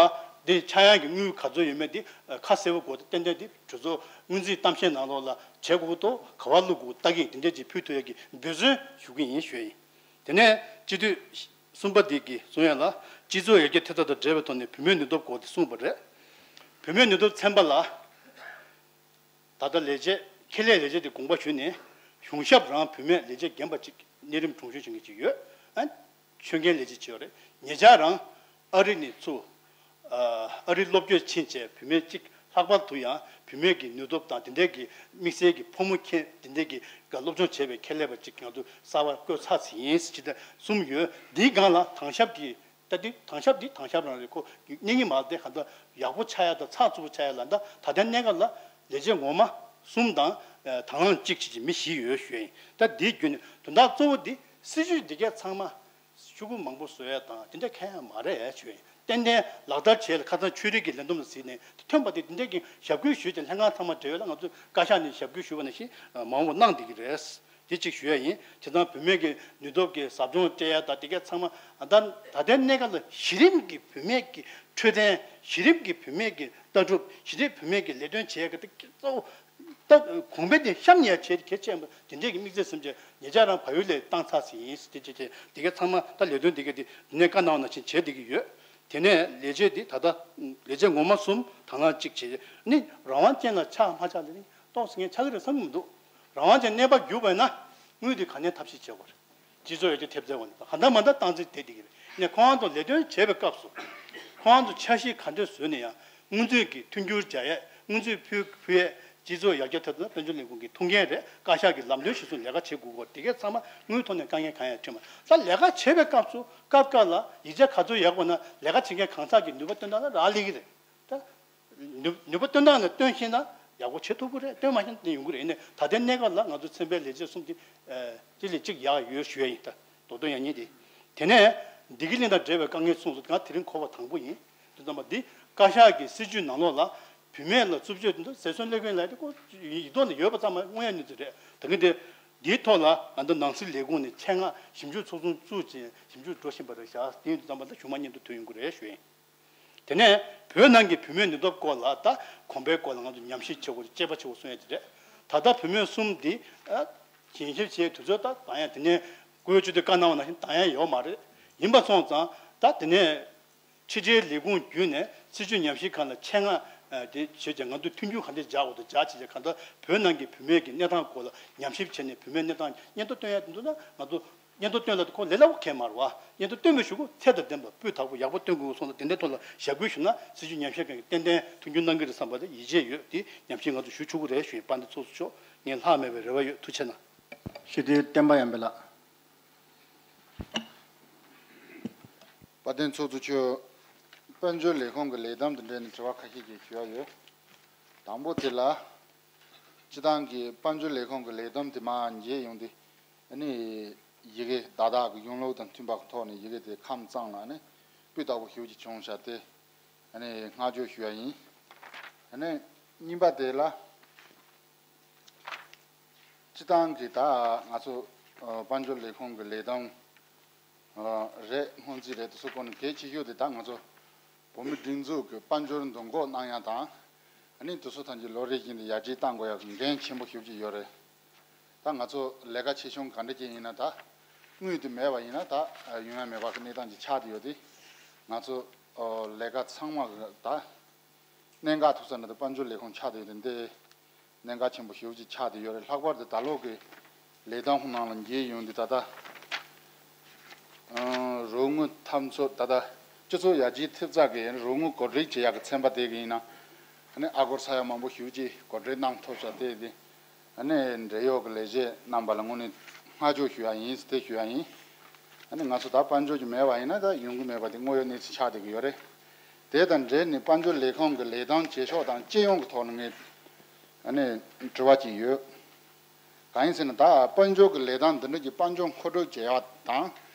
འདི་ཆག་ཡང་གི་དངུལ་ག་ཚོད་ཡོད་མེད་འདི་ཁ་གསལ་པོ་དགོས། ཏན་ཏན་འདི་གྲོས་ཚོགས་སྔོན་རྩིས་གཏམ་བཤད་ནང་ལོགས་ལ་བྱེད་དགོས་ཀྱི་འདུག་ག་པར་བླུག་དགོས་ལྟ་གིན་དེ་འདྲས་ཅིག་ཕུལ་ཐུབ་ཡ་གི་འབད་བརྩོན་ཞུ་གི་ཡིན་ཞུ་ཡ་ཡིན། དེ་ནས་སྤྱི་འཐུས་གསུམ་པ་འདི་གིས་གསུང་ཡ་ལ་སྤྱི་ཚོགས་ཡར་རྒྱས་ཐེབས་རྩ་དང་འབྲེལ་བའི་ཐོག་ནས་བུད་མེད་ནུས་སྟོབས་སྐོར་དེ་གསུངས་པ་རེད། བུད་མེད་ནུས་སྟོབས་ཚན་པ་ལ། ད་ལྟ་ལས་བྱེད་ཁེ་ལས་ལས་བྱེད་དེ་དགོངས་པ་ཞུས་ནས་གཞུང་ཞབས་རང་བུད་མེད་ལས་བྱེད་རྒན་པ་གཅིག་གནས་རིམ་དྲུང་གཞོན་བྱེད་མཁན་གཅིག་ཡོད། ཨ་ཆོད་མཁན་ལས་བྱེད་གཅིག་ཡོད་རེད། ཉེ་ཆར་རང་ཨ་རི་ནས་ཚུར་ཨ་རི་སློབ་སྐྱོར་ཕྱིན་བྱས་བུད་མེད་གཅིག་ལྷག་པར་དུ་ཡང་བུད་མེད་ཀྱི་ནུས་སྟོབས་དང་དེ་འདྲའི་གི་དམིགས་བསལ་གྱི་ཕོ་མོ་ཁྱད་དེ་འདྲའི་གི་སློབ་སྦྱོང་བྱས་པའི་ཁེ་ལས་པ་གཅིག་ང་ཚོ་གསར་པ་བསྐོས་ཚར་ཟིན་ཡིན་ཟེར་གྱི་གསུམ་ཡོད། འདིའི་སྒང་ལ་དང་ཞབས་ཀྱི། ད་འདི་དང་ཞབས་འདི་དང་ཞབས་རང་རེད། ཁོ་གནས་ངེས་མ་རེད། དེ་ག་འདྲ་ཡག་པོ་ཆགས་ཡ་དང་ཚགས་ཚུད་པོ་ཆགས་ཡ་ལ་ད་ད་ལྟའི་གནས་སྐབས་ལ་ལས་བྱེད་ངོ་མ་གསུམ་དང་ཨ་དང་བླངས་གཅིག་བྱས་ཀྱི་མི་བཞི་ཡོད་ཞུ་ཡ་ཡིན། ད་འདིའི་བརྒྱུད་ནས་དོན་དག་གཙོ་བོ་འདི་སྲིད་ཇུས་འདི་གས་ཚང་མ་ཤོག་གུ་མང་པོ་བཟོ་ཡ་དང་དེ་འདྲ་གང་ཡང་མ་རེད་ཞུ་ཡ་ཡིན། ཏན་ཏན་ལག་བསྟར་བྱས་ལ་ཁ་སང་ཆོས་རིག་གི་ལས་བསྡོམས་ལ་གཟིགས་ནས་དེ་ཐོན་པ་དེ་འདི་འདྲ་གི་ཞབས་སྐུལ་ཞུས་ཀྱི་ལྷན་ཁང་ཚང་མ་འབྲེལ་ཡོད་ལ་ང་ཚོས་བཀའ་ཤག་ནས་ཞབས་སྐུལ་ཞུས་པ་ནང་བཞིན་མ་འོངས་པ་གནང་བསྡད་ཀྱི་རེད། དེ་གཅིག་ཞུ་ཡ་ཡིན། བྱས་ཙང་བུད་མེད་ཀྱི་ནུས་སྟོབས་ཀྱི་ཟབ་སྦྱོང་སྤྲད་ཡ་དང་དེ་གས་ཚང་མ་ད་ད་ལྟའི་གནས་སྐབས་ལ་གཞི་རིམ་གྱི་བུད་མེད་ཀྱི་འཕྲོད་བསྟེན། གཞི་རིམ་གྱི་བུད་མེད་ཀྱི་ལྟ་གྲུབ། གཞི་རིམ་བུད་མེད་ཀྱི་ལས་དོན་བྱེད་ཡ་གི་ད་གཙོ་བོ་ད་གོང་འཕེལ་དེ་གཤམ་ནས་ཡ་བྱེད་གལ་ཆེན་པོ་དེ་འདྲས་ཀྱི་དམིགས་བརྩེ་སེམས་བྱས་ཉེ་ཆར་རང་བལ་ཡུལ་ལ་བཏང་ཚར་ཟིན་ཡིན། དེ་བྱས་བྱས་དེ་གས་ཚང་མ་ད་ལས་དོན་དེ་གས་དེ་ནས་བཀའ་གནང་བ་ནང་བཞིན་བྱེད་བསྡད་ཀྱི་ཡོད། དེ་ནས་ལས་བྱེད་འདི་ད་ལྟ་ལས་བྱེད་ངོ་མ་གསུམ་དང་བླངས་གཅིག་བྱས་ནི་རང་དབང་ཅན་ལ་ཆགས་མ་ཆགས་ལ་ནི་ཏོག་ཙམ་ངས་ཆགས་ཀྱི་རེད་བསམ་གྱི་མི་འདུག་རང་དབང་ཅན་གནས་པ་གྱུར་པ་ཡིན་ན་དངུལ་འདི་ག་ནས་ཐབས་ཤེས་བྱེད་དགོས་རེད། སྤྱི་ཚོགས་ཡར་རྒྱས་ཐེབས་རྩའི་འོག་ནས་གང་ལྟར་མ་ལྟར་བཏང་རྩིས་དེ་འགྲིག་གི་རེད། ནས་ཁོ་རང་ཚོ་ལས་དོན་བྱེད་པའི་སྐབས་སུ་ཁོ་རང་ཚོ་འཆར་གཞི་ག་འདྲས་བཟོས་ནས་ཡང་དངུལ་རྩིས་ཀྱི་མཐུན་འགྱུར་སྦྱར་ཡས། དངུལ་རྩིས་ཕུལ་ཕུལ་ཡས། སྤྱི་ཚོགས་ཡར་རྒྱས་ཐད་དུ་དཔལ་འབྱོར་ལས་ཁུངས་ཀྱི་ཐུགས་འགན་རེད། བཀའ་ཤག་གི་ལམ་སྟོན་གཞིར་བཟུང་ལས་ཀ་བྱེད་དགོས་སྐོར་དེ་གས་ཚང་མ་དངུལ་ཐོག་ནས་དཀའ་ངལ་གང་ཡང་འཕྲད་མ་རེད། ད་ལས་ཀ་བྱེད་པའི་སྐབས་སུ་སྐབས་འགའ་ལ་ཡིག་ཆ་ག་ཚོད་ཡག་པ་ན་ལས་ཀ་བྱེད་མཁན་གང་ཟག་གི་ནུས་པ་བཏོན་སྟངས་ལ་རག་ལས་ཀྱི་རེད། ད་ནུས་ནུས་པ་བཏོན་སྟངས་ལ་བཏོན་ཤེས་ན་ཡག་པོ་བྱེད་ཐུབ་ཀྱི་རེད། བཏོན་མ་ཤེས་ན་ཡོང་གི་རེད། ཡིན་ནའི་ད་ལྟའི་གནས་སྐབས་ལ་ང་ཚོ་ཚན་པའི་ལས་བྱེད་གསུམ་དེ་ཨ་གཅིག་ལས་གཅིག་ཡག་ཡོད་ཞུ་ཡ་ཡིན། ད་མདོ་དོན་ཡང་སྙིང་དེ། དེ་ནས་བདེ་སྐྱིད་གླིང་དང་འབྲེལ་བའི་དཀའ་ངལ་གསུངས་སོང་། ང་དེ་རིང་གོ་བ་དང་པོ་ཡིན། དེ་ཙམ་པ་འདི་བཀའ་ཤག་གི་སྲིད་ཇུས་ནང་ལོགས་ལ་བུད་མེད་ལ་རྩུབ་སྤྱོད་དེ་ཚོ་ཟད་གསོན་སླེབས་མཁན་ལ་དེ་ཁོ་ཡིག་ཐོག་ནས་ཡོད་པ་ཙམ་མ་དངོས་ཡོད་གནས་ཚུལ་རེད། ད་གིན་དེ་འདིའི་ཐོག་ལ་ང་ཚོ་ནང་སྲིད་ལས་ཁུངས་ནས་ཆེད་མངགས་ཞིབ་འཇུག་ཚོགས་ཆུང་བཙུགས་བྱས་ཞིབ་འཇུག་འགྲོ་བཞིན་པ་རེད་བཞག་དེ་ཡིན་དུས་ཙམ་པ་ད་གཞུག་མ་མཉམ་དུ་ཐོན་ཡོང་གི་རེད་ཞུ་ཡིན། དེ་ནས་བོད་ནང་གི་བུད་མེད་ནུས་སྟོབས་སྐོར་ལ་ད་གོང་འཕེལ་སྐོར་ལ་ང་ཚོ་ཉམས་ཞིབ་བྱེད་དགོས་རེད། དཔྱད་པ་བྱེད་དགོས་གསུང་ཡ་དེ་རེད། ད་ལྟ་བུད་མེད་གསུམ་འདི་ཨ་རྒྱན་ཞིབ་བྱས་དུས་ཚོད་ད་བཏང་ཡ་དེ་ནས་བཀོལ་སྤྱོད་དེ་བཀའ་གནང་བ་ནང་བཞིན་བཏང་ཡ་ཡོད་མ་རེད། ཡིན་པ་སོང་ཙང་ད་དེ་ནས་ཕྱི་དྲིལ་ལས་ཁུངས་བརྒྱུད་ནས་སྲིད་བྱུས་ཉམས་ཞིབ་ཁང་ལ་ཆེད་མངགས་ཨ་དེ་བྱས་ཀྱང་ང་ཚོས་མཐུན་འགྱུར་ག་འདྲས་སྦྱར་དགོས་འདུག་སྦྱར་བྱས་ཀྱང་གང་ལྟར་བོད་ནང་གི་བུད་མེད་ཀྱི་གནས་སྟངས་སྐོར་ལ་ཉམས་ཞིབ་བྱས་ནས་བུད་མེད་གནས་སྟངས་སྙན་ཐོ་བཏོན་ཡ་དེ་འདུག་ན་ང་ཚོ། སྙན་ཐོ་བཏོན་ལ་ཁོ་ལས་སླ་པོ་གང་མ་རེད་བ། སྙན་ཐོ་བཏོན་པའི་གཞུག་གུ་ཚད་དང་ལྡན་པ་སྤུས་དག་པོ་ཡག་པོ་བཏོན་དགོས་སོང་ན་དེ་འདྲའི་ཐོག་ལ་ཞབས་སྐུལ་ཞུ་ན་སྲིད་བྱུས་ཉམས་ཞིབ་ཁང་གིས་ཏན་ཏན་མཐུན་འགྱུར་གནང་གི་རེད་བསམ་པ་དེ་ཡིད་ཆེས་ཡོད། དེ་ཉམས་ཞིབ་ང་ཚོ་ཞུ་ཆོག་གི་རེད་ཞུ་ཡིན། དཔལ་ལྡན་ཚོགས་གཙོ་མཆོག་ངས་ལྷག་མེད་པའི་རེ་བ་ཡོད། ཐུགས་རྗེ་གནང་། སྤྱི་འཐུས་བསྟན་པ་ཡར་འཕེལ་ལགས། དཔལ་ལྡན་ཚོགས་གཙོ་མཆོག་དཔལ་འབྱོར་ལས་ཁུངས་ཀྱི་ལས་བསྡོམས་དང་འབྲེལ་ནས་དྲི་བ་ཁ་ཤས་ཤིག་ཞུ་ཡ་ཡོད། དང་པོ་དེ་ལ། སྤྱི་བཏང་གི་དཔལ་འབྱོར་ལས་ཁུངས་ཀྱི་ལས་བསྡོམས་དེ་མར་མཇལ་ཡོང་དུས། ཨ་ནི་ཡི་གེ་བརྡ་དག་གི་གཞུང་ལུགས་དང་མཐུན་པ་གི་ཐོག་ནས་ཡི་གེ་དེ་ཁམས་གཙང་ལ་ཨ་ནི་སྤུས་དག་པོ་ཞེ་པོ་ཅིག་བྱུང་བཞག་སྟེ། ཨ་ནི་བསྔགས་བརྗོད་ཞུ་ཡ་ཡིན། ཨ་ནི་གཉིས་པ་དེ་ལ། སྤྱི་བཏང་གི་ད་ང་ཚོ་ཨ་དཔལ་འབྱོར་ལས་ཁུངས་ཀྱི་ལས་བསྡོམས་ཨ་རེད། སྔོན་རྩིས་རེད། དེ་ཚོ་སྐོར་ནས་གལ་ཆེ་ཤོས་དེ་ད་ང་ཚོ་བོད་མིའི་སྒྲིག་འཛུགས་ཀྱི་དཔལ་འབྱོར་འདུ་འགོད་གནང་ཡ་དང་། ཨ་ནི་དེ་ཚོ་ཐམས་ཅད་ལོ་རེ་བཞིན་དུ་ཡར་རྒྱས་གཏང་དགོས་ཡ་གི་འགན་ཆེན་པོ་ཞེ་པོ་ཅིག་ཡོད་རེད། ད་ང་ཚོ་ལས་ཀ་ཆེ་ཆུང་ག་འདྲ་ཅིག་ཡིན་ན་ད་ དངུལ་དེ་མེད་པ་ཡིན་ན་ད་ཡོང་ཡ་མེད་པ་གི་གནས་སྟངས་ཅིག་ཆགས་བསྡད་ཡོད་དེ། ང་ཚོ་ལས་ཀ་ཚང་མ་གི་ད་གནད་འགག་ཐུག་ས་འདྲ་དེ་དཔལ་འབྱོར་ལས་ཁུངས་ཆགས་བསྡད་ཡོད་དེ། འདི་གནད་འགག་ཆེན་པོ་ཞེ་པོ་ཅིག་ཆགས་བསྡད་ཡོད་རེད། ལྷག་པར་དུ་ད་ལོ་གི་ལས་དོན་ཁོ་ནང་ལ་འགྱེལ་ཡོང་དུས་ད་ལྟ་རོགས་དངུལ་ཐབས་འཚོལ་ད་ལྟ་སྤྱི་ཚོགས་ཡར་རྒྱས་ཐེབས་རྩ་གི་རོགས་དངུལ་གོ་སྒྲིག་བྱེད་ཡག་གི་ཚན་པ་དེ་གི་ཡིན་ན་ཨ་ནི་ཨ་སྒོར་ས་ཡ་མང་པོ་ཞེ་པོ་ཅིག་གོ་སྒྲིག་གནང་ཐུབ་ས་དེ་དེ། ཨ་ནི་འབྲེལ་ཡོད་ཀྱི་ལས་བྱེད་རྣམ་པ་ལ་དངོས་གནས་བསྔགས་བརྗོད་ཞུ་ཡ་ཡིན་དེ་ཞུ་ཡ་ཡིན། ཨ་ནི་ང་ཚོ་ད་དཔལ་འབྱོར་གྱི་མེད་པ་ཡིན་ན་ད་ཡོང་གི་མེད་པ་དེ་དངོས་ཡོད་གནས་ཚུལ་ཆགས་བསྡད་ཀྱི་ཡོད་རེད། དེ་དང་འབྲེལ་ནས་དཔལ་འབྱོར་ལས་ཁུངས་ཀྱི་ལས་དོན་བྱེད་ཕྱོགས་དང་སྤྱི་ཡོངས་ཀྱི་ཐོག་ནས་ངས་ཨ་ནི་དྲི་བ་གཅིག་ཡོད། གང་ཡིན་ཟེར་ན་ད་དཔལ་འབྱོར་གྱི་ལས་དོན་འདི་འདྲ་གྱི་དཔལ་འབྱོར་མཁོ་སྤྲོད་བྱེད་ཡག་དང་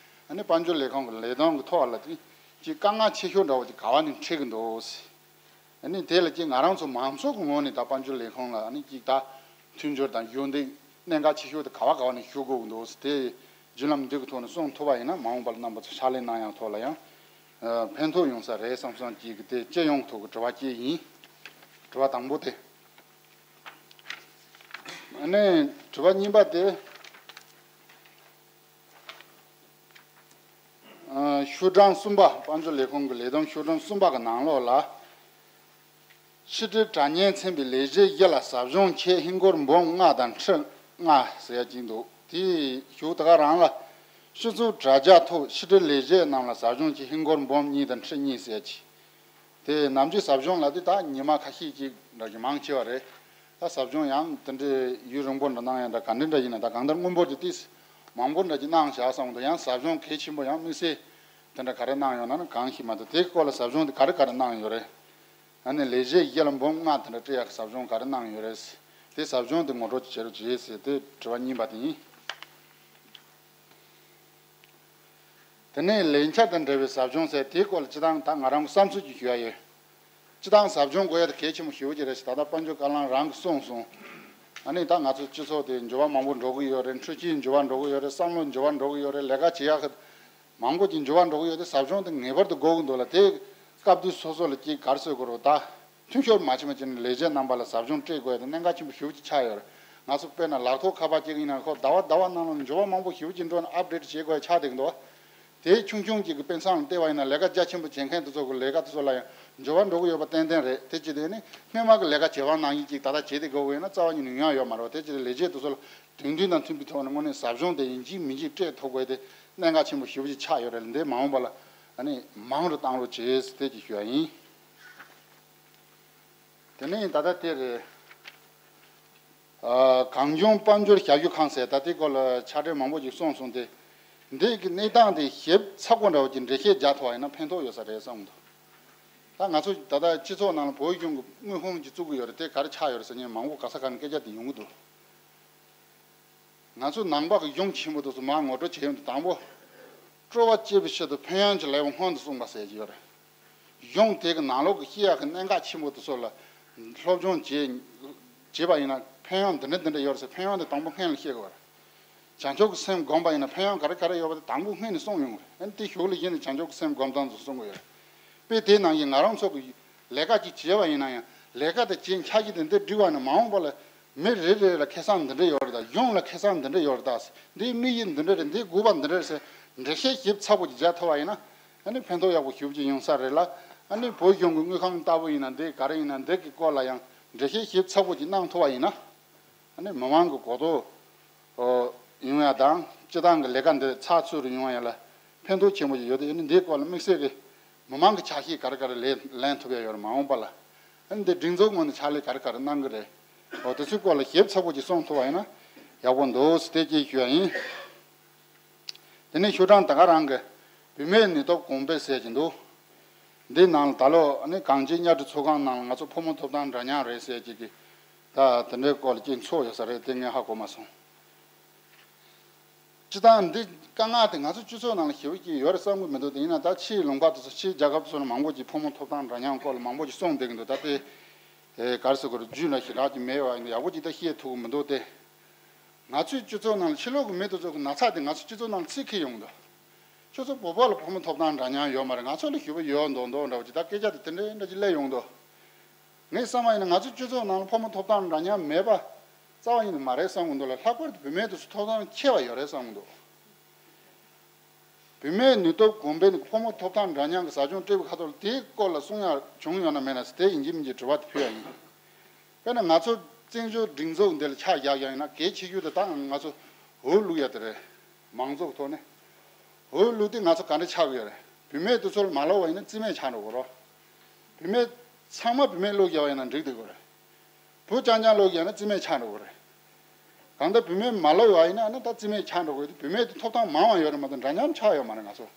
ཨ་ནི་དཔལ་འབྱོར་ལས་ཁུངས་ཀྱི་ལས་དོན་གྱི་ཐོག་ལ་དེ་གཅིག་དཀའ་ངལ་ཆེ་ཤོས་འདྲ་བོ་ཅིག་ག་བ་ནས་འཕྲད་ཀྱི་འདུག་ཟེར། ཨ་ནི་དེ་ལ་ཅིག་ང་རང་ཚོ་མང་ཚོགས་ཀྱི་ངོས་ནས་ད་དཔལ་འབྱོར་ལས་ཁུངས་ལ་ཨ་ནི་ཅིག་ད་མཐུན་སྦྱོར་དང་ཞུ་འདེགས་གནད་འགག་ཆེ་ཤོས་དེ་ག་བ་ག་བ་ནས་ཞུ་དགོས་ཀྱི་འདུག་ཟེར། དེ་བརྒྱུད་ལམ་འདི་གི་ཐོག་ནས་གསུངས་ཐུབ་པ་ཡིན་ན་མ་འོངས་པ་ལ་རྣམ་པ་ཚོ་ཕྱག་ལས་གནང་ཡག་ཐོག་ལ་ཡང་ཕན་ཐོགས་ཡོང་ས་རེད་བསམ་བསམ་ཅིག་གི་དེ་སྤྱི་ཡོངས་ཐོག་གི་དྲི་བ་གཅིག་ཡིན། དྲི་བ་དང་པོ་དེ། ཨ་ནི་དྲི་བ་གཉིས་པ་དེ། ཤོག་གྲངས་གསུམ་པ། དཔལ་འབྱོར་ལས་ཁུངས་ཀྱི་ལས་དོན་ཤོག་གྲངས་གསུམ་པ་གི་ནང་ལོགས་ལ། ཕྱི་དྲིལ་དྲ་བརྙན་ཚན་པའི་ལས་བྱེད་བཞི་ལ་ཟབ་སྦྱོང་ཆེད་ཧིན་སྒོར་འབུམ་ལྔ་དང་ཁྲི་ལྔ་ཟེར་ཡ་གཅིག་འདུག་དེའི་གཞུག་ད་ག་རང་ལ། སྤྱི་ཚོགས་དྲ་རྒྱ་ཐོག་ཕྱི་དྲིལ་ལས་བྱེད་རྣམས་ལ་ཟབ་སྦྱོང་ཆེད་ཧིན་སྒོར་འབུམ་གཉིས་དང་ཁྲི་གཉིས་ཟེར་ཡ་གཅིག་དེ་ནམ་རྒྱུན་ཟབ་སྦྱོང་ལ་དེ་ད་ཉི་མ་ཁ་ཤས་ཅིག་འདྲ་ཞིག་མང་ཆེ་བ་རེད། ད་ཟབ་སྦྱོང་ཡང་དེ་འདྲའི་ཡུན་རིང་པོ་འདྲ་གནང་ཡང་འདྲ་ག་འདྲ་འདྲ་ཡིན་ན་ད་གང་ལྟར་སྔོན་པོ་དེ་ཏིས་མང་པོ་འདྲ་ཅིག་གནང་བཞག་བསམ་འདུག་ཡང་ཟབ་སྦྱོང་གལ་ཆེན་པོ་ཡང་དམིགས་བསལ་དེ་འདྲ་ག་རེ་གནང་ཡོད་ན་ནི་གང་ཤེས་མ་འདུག་དེའི་སྐོར་ལ་ཟབ་སྦྱོང་དེ་ག་རེ་ག་རེ་གནང་ཡོད་རེད། ཨ་ནི་ལས་བྱེད་བཞི་ལ་འབུམ་ལྔ་དེ་འདྲ་སྤྲད་ཡག་གི་ཟབ་སྦྱོང་ག་རེ་གནང་ཡོད་རེད། དེ་ཟབ་སྦྱོང་དེ་ངོ་སྤྲོད་ཅིག་བྱེད་རོགས་བྱེད་ཟེར་དེ་དྲི་བ་གཉིས་པ་དེ་ཡིན། དེ་ནས་ལས་འཆར་དང་འབྲེལ་བའི་ཟབ་སྦྱོང་ཟེར་དེའི་སྐོར་ལ་སྤྱི་བཏང་ད་ང་རང་གི་བསམ་ཚུལ་ཅིག་ཞུ་ཡ་ཡོད། སྤྱི་བཏང་ཟབ་སྦྱོང་དགོས་ཡ་དེ་གལ་ཆེན་པོ་ཞེ་པོ་ཅིག་རེད་ཟེར། ད་ལྟ་དཔལ་འབྱོར་བཀའ་བློན་རང་གིས་གསུངས་སོང་། ཨ་ནི་ད་ང་ཚོ་སྤྱི་ཚོགས་དེ་འགྱུར་བ་མང་པོ་འགྲོ་གི་ཡོད་རེད། འཕྲུལ་ཆས་འགྱུར་བ་འགྲོ་གི་ཡོད་རེད། བསམ་བློ་འགྱུར་བ་འགྲོ་གི་ཡོད་རེད། ལས་ཀ་བྱེད་ཡག་གི་མང་པོ་ཅིག་འགྱུར་བ་འགྲོ་གི་ཡོད་དེ་ཟབ་སྦྱོང་དེ་ངེས་པར་དུ་དགོས་ཀྱི་འདུག་ལ། དེ་སྐབས་དུས་སོ་སོ་ལ་ཅིག་ག་རེ་ཟེར་དགོས་རེད་ད། མཐུན་ཤོར་མ་བྱེད་མ་བྱེད་ནས་ལས་བྱེད་རྣམ་པ་ལ་ཟབ་སྦྱོང་སྤྲད་དགོས་ཡ་དེ་གནད་འགག་ཆེན་པོ་ཞེ་པོ་ཅིག་ཆགས་ཡོད་རེད། ང་ཚོ་དཔེར་ན་ལག་ཐོག་ཁ་པར་ཅིག་ཡིན་ན་ཁོ་ཟླ་བ་ཟླ་བ་ནང་ལ་འགྱུར་བ་མང་པོ་ཞེ་པོ་ཅིག་འགྲོ་ནས་ཨབ་ཌེ་ཊི་བྱེད་དགོས་ཡ་ཆགས་བསྡད་ཀྱི་འདུག་དེ་ཆུང་ཆུང་ཅིག་གི་དཔེ་མཚམས་ལ་བལྟས་པ་ཡིན་ན་ལས་ཀ་རྒྱ་ཆེན་པོ་བྱེད་མཁན་དེ་ཚོ་གི་ལས་ཀ་དེ་ཚོ་ལ་ཡང་འགྱུར་བ་འགྲོ་གི་ཡོད་པ་ཏན་ཏན་རེད། དེ་ཅི་སྟེ་ནི་སྔོན་མ་གི་ལས་ཀ་བྱེད་པ་ནང་བཞིན་ཅིག་ད་ལྟ་བྱེད་བསྡད་དགོས་ཀྱི་ཡོད་ན་རྩ་བ་ཉིད་ནས་ཡོང་ཡ་ཡོད་མ་རེད་བ། དེ་ཅི་སྟེ་ལས་བྱེད་དེ་ཚོ་ལ་དོན་མཐུན་དང་མཐུན་པའི་ཐོག་ནས་དངོས་གནས་ཟབ་སྦྱོང་དེ་ཡིན་གཅིག་མིན་གཅིག་སྤྲད་ཐུབ་དགོས་དེ་གནད་འགག་ཆེན་པོ་ཞེ་པོ་ཅིག་ཆགས་ཡོད་རེད། འདི་མ་འོངས་པ་ལ་ཨ་ནི་མང་རུ་བཏང་རོགས་བྱེད་ཟེར་དེ་ཅིག་ཞུ་ཡ་ཡིན། དེ་ནས་ད་ལྟ་དེ་རེད། ཨ། གངས་ལྗོངས་དཔལ་འབྱོར་ཞབས་ཞུ་ཁང་ཟེར་ད་ལྟའི་སྐོར་ལ་ཕྱག་སྦྲེལ་མང་པོ་ཞིག་གསུངས་སོང་སྟེ། འདི་གི་གནས་སྟངས་དེ་ཞིབ་ཚགས་པོ་འདྲ་བོ་ཅིག་འགྲེལ་བཤད་རྒྱག་ཐུབ་པ་ཡིན་ན་ཕན་ཐོགས་ཡོད་ས་རེད་བསམ་གྱི་འདུག་ད་ང་ཚོ་ད་ལྟ་སྤྱི་ཚོགས་ནང་ལ་བོད་གཞུང་གི་དངུལ་ཁང་ཅིག་བཙུགས་ཀྱི་ཡོད་རེད། དེ་ག་རེ་ཆགས་ཡོད་རེད་ཟེར་མཁན་མང་པོ་ག་ས་ག་ནས་སྐད་ཆ་དེ་ཡོང་གི་འདུག་ང་ཚོ་ནང་པ་གི་གཞུང་ཆེན་པོ་དེ་ཚོ་མར་ངོ་སྤྲོད་བྱས་ཡོང་དུས་དང་པོ། སྤྲོ་བ་བསྐྱེད་པའི་ཆེད་དུ་ཕན་ཡོན་གྱི་ལེའུ་སྔོན་དུ་གསུངས་པ་ཟེར་གྱི་ཡོད་རེད། གཞུང་དེ་གི་ནང་ལོགས་ཀྱི་བཤད་ཡག་གི་གནད་འགག་ཆེན་པོ་དེ་ཚོ་ལ་སློབ་སྦྱོང་བྱེད་བྱེད་པ་ཡིན་ན་ཕན་ཡོན་འདི་འདྲ་འདི་འདྲ་ཡོད་རེད་ཟེར། ཕན་ཡོན་དེ་དང་པོ་སྔོན་ལ་བཤད་དགོས་རེད། བྱང་ཆུབ་ཀྱི་སེམས་བསྒོམ་པ་ཡིན་ན་ཕན་ཡོན་ག་རེ་ག་རེ་ཡོད་པ་དེ་དང་པོ་སྔོན་ནས་གསུངས་ཡོང་གི་རེད། ཨ་ནི་དེ་གཞུག་ལ་གཞི་ནས་བྱང་ཆུབ་ཀྱི་སེམས་བསྒོམ་སྟངས་ཚོ་གསུང་གི་ཡོད་རེད། དཔེ་དེ་ནང་བཞིན་ང་རང་ཚོ་གི་ལས་ཀ་ཅིག་བྱེད་པ་ཡིན་ན་ཡང་ལས་ཀ་དེ་བྱེད་འཆར་གཞི་དེ་འདི་འགྲིག་པ་ཡིན་ན་མ་འོངས་པ་ལ་མི་རེ་རེ་ལ་ཁེ་བཟང་འདི་འདྲ་ཡོད་རེད་ད། གཞུང་ལ་ཁེ་བཟང་འདི་འདྲ་ཡོད་རེད་ད། འདིའི་དམིགས་ཡུལ་འདི་འདྲ་རེད། འདིའི་དགོས་པ་འདི་འདྲ་རེད་ཟེར་འགྲེལ་བཤད་ཞིབ་ཚགས་པོ་ཅིག་རྒྱག་ཐུབ་པ་ཡིན་ན་ཨ་ནི་ཕན་ཐོགས་ཡག་པོ་ཞེ་པོ་ཅིག་ཡོང་ས་རེད་ལ། ཨ་ནི་བོད་གཞུང་གི་དངུལ་ཁང་ལྟ་བུ་ཡིན་ན་འདི་ག་རེ་ཡིན་ན་འདི་གི་སྐོར་ལ་ཡང་འགྲེལ་བཤད་ཞིབ་ཚགས་པོ་ཅིག་གནང་ཐུབ་པ་ཡིན་ན། ཨ་ནི་མི་མང་གི་གོ་རྟོགས་ཡོང་ཡ་དང་སྤྱི་བཏང་གི་ལས་ཀ་འདི་ཚགས་ཚུད་རུ་ཡོང་ཡ་ལ་ཕན་ཐོགས་ཆེན་པོ་ཞིག་ཡོད་དེ། ཨ་ནི་འདིའི་སྐོར་ལ་དམིགས་བསལ་གྱི་མི་མང་གི་ཕྱག་བཞེས་ག་རེ་ག་རེ་ལེན་ལེན་ཐུབ་ཡ་ཡོད་རེད། མ་འོངས་པ་ལ་ཨ་ནི་འདི་སྒྲིག་འཛུགས་ངོས་ནས་ཕྱག་ལས་ག་རེ་ག་རེ་གནང་གི་རེད། འོ་དེ་ཚོའི་སྐོར་ལ་ཞིབ་ཚགས་པོ་ཅིག་གསུངས་ཐུབ་པ་ཡིན་ན་ཡག་པོ་འདུག་ཟེར་དེ་ཅིག་ཞུ་ཡ་ཡིན། དེ་ནས་ཤོག་གྲངས་ད་ག་རང་གི་བུད་མེད་ནུས་སྟོབས་གོང་སྤེལ་ཟེར་གྱི་འདུག་འདི་ནང་ལ་ད་ལོ་ཨ་ནི་གངས་སྐྱེས་གཉའ་ཁྲི་ཚོགས་ཁང་ནང་ལ་ང་ཚོ་ཕོ་མོ་ཐོབ་ཐང་འདྲ་མཉམ་རེད་ཟེར་གྱི་གི་ད་དེ་འདྲའི་སྐོར་ལ་ཅིག་ཚོགས་ཡོད་ས་རེད། དེ་ངས་ཧ་གོ་མ་སོང་། སྤྱི་བཏང་འདི་དཀའ་ངལ་དེ་ང་ཚོ་སྤྱི་ཚོགས་ནང་ལ་ཞེ་པོ་ཅིག་ཡོད་རེད་བསམ་གྱི་མི་འདུག་དེ་ཡིན་ན་ད་ཕྱིའི་ལུང་པ་དེ་ཚོ་ཕྱིའི་རྒྱལ་ཁབ་ཚོ་ནང་མང་པོ་ཅིག་ཕོ་མོ་ཐོབ་ཐང་འདྲ་མཉམ་སྐོར་ལ་མང་པོ་ཅིག་གསུངས་བསྡད་ཀྱི་འདུག་ད་དེ་ཨེ་ག་རེ་ཟེར་དགོས་རེད། རྒྱུས་ལ་ཞེ་དྲག་ཅིག་མེད་པ་ཡིན་ན་ཡག་པོ་ཅིག་ད་ཤེས་ཐུབ་ཀྱི་མི་འདུག་སྟེ། ང་ཚོའི་སྤྱི་ཚོགས་ནང་ལ་ཕྱི་ལོགས་ཀྱི་མི་དེ་ཚོ་གི་ན་ཚ་དེ་ང་ཚོ་སྤྱི་ཚོགས་ནང་ལ་ཚིག་ཁེལ་ཡོང་གི་འདུག་ཁྱོད་ཚོ་བོད་པ་ལ་ཕོ་མོ་ཐོབ་ཐང་འདྲ་མཉམ་ཡོད་མ་རེད། ང་ཚོ་ལ་ཞེ་པོ་ཡོད་མདོག་མདོག་འདྲ་བོ་ཅིག་ད་སྐད་ཆ་དེ་དེ་འདྲ་འདྲ་ཅིག་སླེབས་ཡོང་གི་འདུག་ངས་བསམ་པ་ཡིན་ན་ང་ཚོའི་སྤྱི་ཚོགས་ནང་ལ་ཕོ་མོ་ཐོབ་ཐང་འདྲ་མཉམ་མེད་པ་རྩ་བ་ཉིད་ནས་མ་རེད་བསམ་གྱི་འདུག་ལ། ལྷག་པར་དུ་བུད་མེད་དེ་ཚོ་ཐོབ་ཐང་ཆེ་བ་ཡོད་རེད་བསམ་གྱི་འདུག་བུད་མེད་ནུས་སྟོབས་གོང་འཕེལ་ནི་ཕོ་མོ་ཐོབ་ཐང་འདྲ་མཉམ་གྱི་ཟབ་སྦྱོང་སྤྲད་པའི་ཁ་ཐོག་ལ་དེའི་སྐོར་ལ་གསུང་ཡག་བྱུང་ཡོད་ན་མེད་ན་ཟེར་དེ་ཡིན་གཅིག་མིན་གཅིག་དྲི་བ་དེ་ཕུལ་ཡག་ཡིན། དཔེར་ན་ང་ཚོ་བཙན་བྱོལ་སྒྲིག་འཛུགས་འདི་ལ་ཆ་བཞག་ཡག་ཡིན་ན་གལ་ཆེ་ཤོས་དེ་ད་ང་ཚོ་འོས་བླུག་ཡག་དེ་རེད། མང་གཙོ་གི་ཐོག་ནས་འོས་བླུག་དུས་ང་ཚོ་ག་འདྲ་ཆགས་ཀྱི་ཡོད་རེད། བུད་མེད་དེ་ཚོ་ལ་མ་བླུགས་པ་ཡིན་ན་རྩིས་མེད་ཆགས་འགྲོ་གི་རེད། བུད་མེད་ཚང་མ་བུད་མེད་བླུགས་ཡག་ཡིན་ན་འགྲིག་འདུག་གི་རེད། བུ་རྐྱང་རྐྱང་བླུགས་ཡག་ན་རྩིས་མེད་ཆགས་འགྲོ་གི་རེད། གང་ལྟར་བུད་མེད་མ་བླུགས་པ་ཡིན་ན་ཨ་ནི་ད་རྩིས་མེད་ཆགས་འགྲོ་གི་རེད། བུད་མེད་དེ་ཐོབ་ཐང་མང་བ་ཡོད་རེད་མ་གཏོགས་འདྲ་མཉམ་ཆགས་ཡོད་མ་རེད་ང་ཚོ།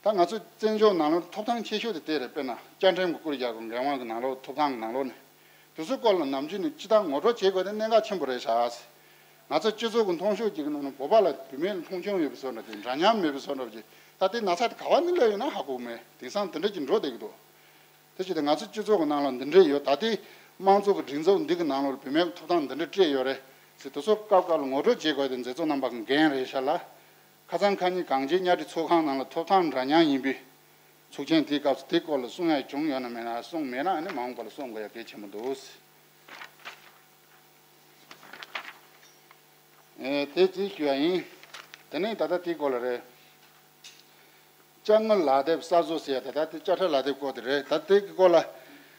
ད་ང་ཚོ་བཙན་བྱོལ་ནང་ལོགས་ཐོབ་ཐང་ཆེ་ཤོས་དེ་དེ་རེད། དཔེར་ན་བཅའ་ཁྲིམས་ཀྱི་བཀོད་རྒྱ་དང་འགན་དབང་གི་ནང་ལོགས་ཐོབ་ཐང་གི་ནང་ལོགས་ནས་དེ་ཚོའི་སྐོར་ལ་ནམ་རྒྱུན་ནས་སྤྱི་བཏང་ངོ་སྤྲོད་བྱེད་དགོས་དེ་གནད་འགག་ཆེན་པོ་རེད་ཤག་ང་ཚོ་སྤྱི་ཚོགས་ཀྱི་མཐོང་ཕྱོགས་ཅིག་གི་ནང་ནས་བོད་པ་ལ་བུད་མེད་ལ་མཐོང་ཆུང་ཡོད་པའི་བཟོ་འདྲ་དེ་འདྲ་མཉམ་མེད་པའི་བཟོ་འདྲ་ཅིག་ད་དེ་ན་ཚ་དེ་ག་བ་ནས་སླེབས་ཡོད་ན་ཧ་གོ་གི་མེད། དེང་སང་དེ་འདྲ་ཅིག་འགྲོ་བསྡད་ཀྱི་འདུག་དེ་བྱས་ཏེ་ང་ཚོ་སྤྱི་ཚོགས་ཀྱི་ནང་ལ་འདི་འདྲས་ཡོད། ད་ལྟའི་དམངས་གཙོ་གི་སྒྲིག་འཛུགས་འདི་གི་ནང་ལོགས་ལ་བུད་མེད་ཀྱི་ཐོབ་ཐང་འདི་འདྲས་སྤྲད་ཡོད་རེད་ཟེར་དེ་ཚོ་སྐབས་སྐབས་ལ་ངོ་སྤྲོད་བྱེད་དགོས་དེ་མཛད་གཙོ་རྣམ་པ་གི་འགན་རེད་ཤག་ལ། ཁ་སང་ཁ་ཉིན་གངས་ཅན་གཉའ་ཁྲི་ཚོགས་ཁང་ནང་ལ་ཐོབ་ཐང་འདྲ་མཉམ་ཡིན་པའི་ཚོགས་ཆེན་དེའི་སྐབས་སུ་དེའི་སྐོར་ལ་གསུང་ཡག་བྱུང་ཡོད་ན་མེད་ན། གསུངས་མེད་ན་ཨ་ནི་མ་འོངས་པ་ལ་གསུང་དགོས་ཡག་གལ་ཆེན་པོ་འདུག་ཨེ་དེ་ཅིག་ཞུ་ཡག་ཡིན། དེ་ནས་ད་ལྟ་དེའི་སྐོར་ལ་རེད། ཅ་དངོས་ལག་དེབ་གསར་བཟོ་ཟེར་ཡག་ད་ལྟ་དེ་དཔྱ་ཁྲལ་ལག་དེབ་སྐོར་དེ་རེད། ད་དེ་གི་སྐོར་ལ་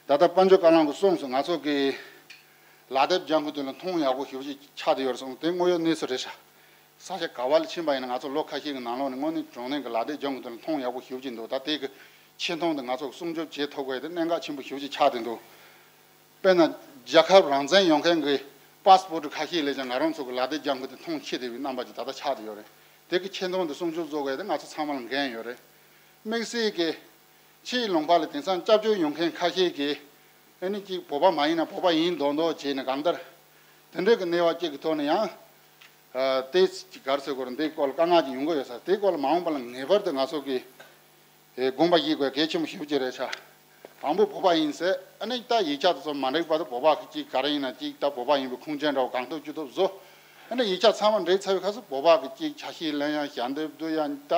ད་ལྟ་དཔལ་འབྱོར་བཀའ་བློན་གྱིས་གསུངས་སོང་། ང་ཚོ་གི་ལག་དེབ་རྒྱག་མཁན་དེ་ལ་མཐོང་ཡག་པོ་ཞེ་པོ་ཅིག་ཆགས་བསྡད་ཡོད་རེད་གསུངས། དེ་དངོས་ཡོད་གནས་ཚུལ་རེད་ཤག་ས་ཆ་ག་བ་ལ་ཕྱིན་པ་ཡིན་ན་ང་ཚོ་ལོ་ཁ་ཤས་ཀྱི་ནང་ལོགས་ནས་དངོས་གནས་འབྲོག་གནས་ཀྱི་ལག་དེབ་རྒྱག་མཁན་དེ་ལ་མཐོང་ཡག་པོ་ཞེ་པོ་ཅིག་འདུག་ད་དེ་གི་ཆེ་མཐོང་དེ་ང་ཚོ་སྲུང་སྐྱོབ་བྱེད་ཐུབ་དགོས་དེ་གནད་འགག་ཆེན་པོ་ཞེ་པོ་ཅིག་ཆགས་བསྡད་འདུག་དཔེར་ན་རྒྱལ་ཁབ་རང་བཙན་ཡོང་མཁན་གྱི་པཱ་སི་པོར་ཊི་ཁ་ཤས་ལས་ཀྱང་ང་རང་ཚོ་གི་ལག་དེབ་རྒྱག་མཁན་དེ་མཐོང་ཆེ་བསྡད་པའི་རྣམ་པ་ཅིག་ད་ལྟ་ཆགས་བསྡད་ཡོད་རེད། དེ་གི་ཆེ་མཐོང་དེ་སྲུང་སྐྱོབ་བཟོ་དགོས་དེ་ང་ཚོ་ཚང་མ་ལ་འགན་ཡོད་རེད། དམིགས་བསལ་གྱི་ཕྱིའི་ལུང་པ་ལ་དེང་སང་སྐྱབས་བཅོལ་ཡོང་མཁན་ཁ་ཤས་ཀྱིས་ཨ་ནི་གཅིག་བོད་པ་མ་ཡིན་ན་བོད་པ་ཡིན་མདོག་མདོག་བྱས་ནས་གང་ལྟར་དེ་འདྲ་གི་གནས་བབ་ཅིག་གི་ཐོག་ནས་ཡང་ཨ་དེ་ག་རེ་ཟེར་དགོས་རེད། འདིའི་སྐོར་ལ་དཀའ་ངལ་ཅིག་ཡོང་གི་ཡོད་ས་དེའི་སྐོར་ལ་མ་འོངས་པ་ལ་ངེས་པར་དུ་ང་ཚོ་གི་ཨེ་དགོངས་པ་བཞེས་དགོས་གལ་ཆེན་པོ་ཞེ་པོ་ཅིག་རེད་ཤག་དང་པོ་བོད་པ་ཡིན་ཟེར་ཨ་ནི་ད་ཡིག་ཆ་དེ་ཚོ་མ་འགྲིག་བར་དུ་བོད་པ་གཅིག་ག་རེ་ཡིན་ན་གཅིག་ད་བོད་པ་ཡིན་པའི་ཁུངས་སྐྱེལ་འདྲ་བོ་གང་ཐུབ་ཅི་ཐུབ་བཟོ། ཨ་ནི་ཡིག་ཆ་ཚང་མ་འགྲིག་ཚར་བའི་སྐབས་སུ་བོད་པ་གི་གཅིག་ཆ་ཤས་ལེན་ཡག་ཞལ་འདེབས་བསྡུ་ཡག་ད་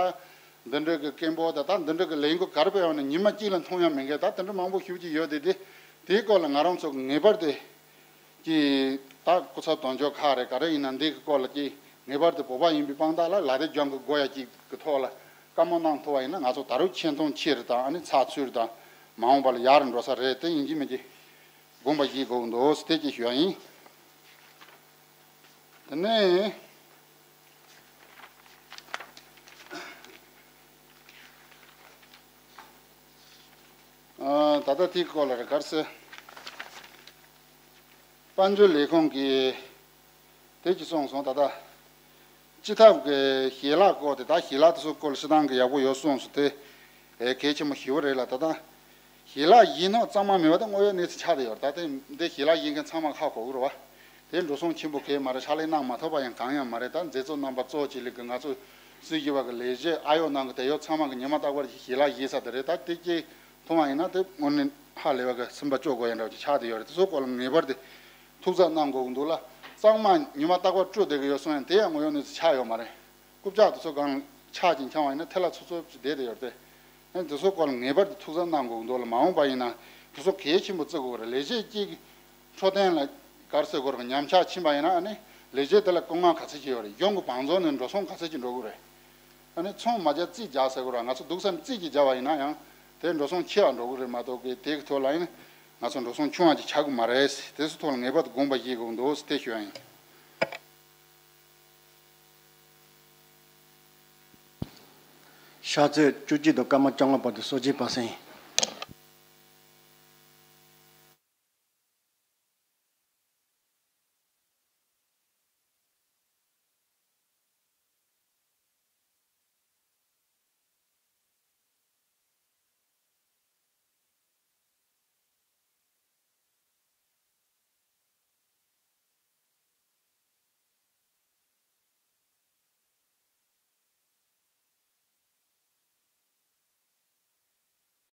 འདི་འདྲ་གི་སྐད་འབོད་ད་ད་འདི་འདྲ་གི་ལས་འགུལ་ག་རེ་སྤེལ་བ་ནི་ཉི་མ་གཅིག་ལ་མཐོང་ཡག་མེད་མཁན་ད་དེ་འདྲ་མང་པོ་ཞེ་པོ་ཅིག་ཡོད་དེ། དེ་དེའི་སྐོར་ལ་ང་རང་ཚོ་ངེས་པར་དུ་ཀྱི་ད་སྐུ་ཚབ་དོན་གཅོད་ཁག་རེད་ག་རེ་ཡིན་ན་འདི་གི་སྐོར་ལ་ཀྱི་ངེས་པར་དུ་བོད་པ་ཡིན་པའི་དཔང་རྟགས་ལ་ལག་དེབ་རྒྱག་དགོས་དགོས་ཡ་ཅིག་གི་ཐོག་ལ་བཀའ་མོལ་གནང་ཐུབ་པ་ཡིན་ན་ང་ཚོ་ད་རུང་ཆེ་མཐོང་ཆེ་རུ་དང་ཨ་ནི་ཚགས་ཚུད་རུ་དང་མ་འོངས་པ་ལ་ཡག་རུ་འགྲོ་ས་རེད། དེ་ཡིན་གཅིག་མིན་གཅིག་དགོངས་པ་བཞེས་དགོས་འདུག་དེ་ཅིག་ཞུ་ཡ་ཡིན། དེ་ནས་ཨ་ད་ལྟ་དེའི་སྐོར་ལ་རེ་གར་སེ་དཔལ་འབྱོར་ལས་ཁུངས་ཀྱིས་དེ་ཅིག་གསུངས་སོང་། ད་ལྟ་སྤྱི་ཐབ་ཀྱི་ཞལ་ལག་སྐོར་དེ། ད་ཞལ་ལག་དེ་ཚོ་སྐོར་ལ་སྤྱི་བཏང་གི་ཡག་པོ་ཡོད་གསུངས་སོང་། དེ་ཨེ་གལ་ཆེན་པོ་ཞེ་པོ་རེད་ལ། ད་ལྟ་ཞལ་ལག་བཞེས་མཁན་གཙང་མ་མེད་པ་དེ་དངོས་ཡོད་གནས་ཚུལ་ཆགས་བསྡད་ཡོད་རེད། ད་དེ་འདི་ཞལ་ལག་བཞེས་མཁན་ཚང་མ་ཧ་གོ་གི་རེད་བ། དེ་འགྲོ་སོང་ཆེན་པོ་གང་ཡང་མ་རེད། ཕྱག་ལས་གནང་མ་ཐུབ་པ་ཡང་གང་ཡང་མ་རེད། ད་མཛད་གཙོ་རྣམ་པ་གཙོ་བོ་ཅིག་ལས་ཀྱི་ང་ཚོ་སྲིད་ཞུ་བ་གི་ལས་བྱེད་ཨ་གཡོག་ནང་གི་དེ་གཡོག་ཚང་མ་གི་ཉི་མ་རྟག་པར་ཞལ་ལག་བཞེས་ས་དེ་རེད། ད་དེ་སྐྱེས་མཐོང་བ་ཡིན་ན་དེ་དངོས་གནས་ཧ་ལས་པ་གི་སེམས་པ་སྐྱོ་དགོས་ཡ་འདྲ་བ་ཅིག་ཆགས་བསྡད་ཡོད་རེད། དེ་ཚོ་སྐོར་ལ་ངེས་པར་དུ་ཐུགས་ཚགས་གནང་དགོས་ཀྱི་འདུག་ལ། གཙང་མ་ཉི་མ་རྟག་པར་སྤྲོད་བསྡད་ཀྱི་ཡོད་སོང་ཡང་དེ་ཡང་དངོས་ཡོད་གནས་ཚུལ་ཆགས་ཡོད་མ་རེད། རྐུབ་བཀྱག་དེ་ཚོ་གང་ཆགས་ཀྱིན་འཁྱམ་པ་ཡིན་ན་ཐལ་ལ་ཚུབ་ཚུབ་ཅིག་བསྡད་བསྡད་ཡོད་རེད་དེ། ཨ་ནི་དེ་ཚོ་སྐོར་ལ་ངེས་པར་དུ་ཐུགས་ཚགས་གནང་དགོས་ཀྱི་འདུག་ལ། མ་འོངས་པ་ཡིན་ན་དེ་ཚོ་གལ་ཆེན་པོ་བརྩི་དགོས་རེད། ལས་བྱེད་གཅིག་འཕྲོད་བསྟེན་ལ་ག་རེ་ཟེར་དགོས་རེད། ཉམས་ཆག་ཕྱིན་པ་ཡིན་ན་ཨ་ནི་ལས་བྱེད་དེ་ལ་སྐུ་ངལ་ག་ཚད་ཅིག་ཡོད་རེད། གཞུང་གི་བང་མཛོད་ནས་འགྲོ་སོང་ག་ཚད་ཅིག་འགྲོ་གི་རེད། ཨ་ནི་ཚོང་མ་རྒྱག་རྩིས་རྒྱག་ཟེར་དགོས་རེད། ང་ཚོ་སྡུག་ས་ནས་རྩིས་ཅིག་རྒྱག་པ་ཡིན་ན་ཡང་དེ་འགྲོ་སོང་ཆེ་བ་འགྲོ་གི་རེད་མ་གཏོགས་གི་དེ་གི་ཐོག་ལ་ཡིན་ན་ང་ཚོ་འགྲོ་སོང་ཆུང་བ་ཅིག་ཆགས་གི་མ་རེད། དེ་ཚོ་ཐོག་ལ་ངེས་པར་དུ་དགོངས་པ་བཞེས་དགོས་འདུག་དེ་ཞུ་ཡ་ཡིན། ཤར་ཚོད་བཅུ་གཅིག་དང་སྐར་མ་བཅོ་ལྔ་བར་དུ་གསོལ་ཇའི་བར་གསེང་།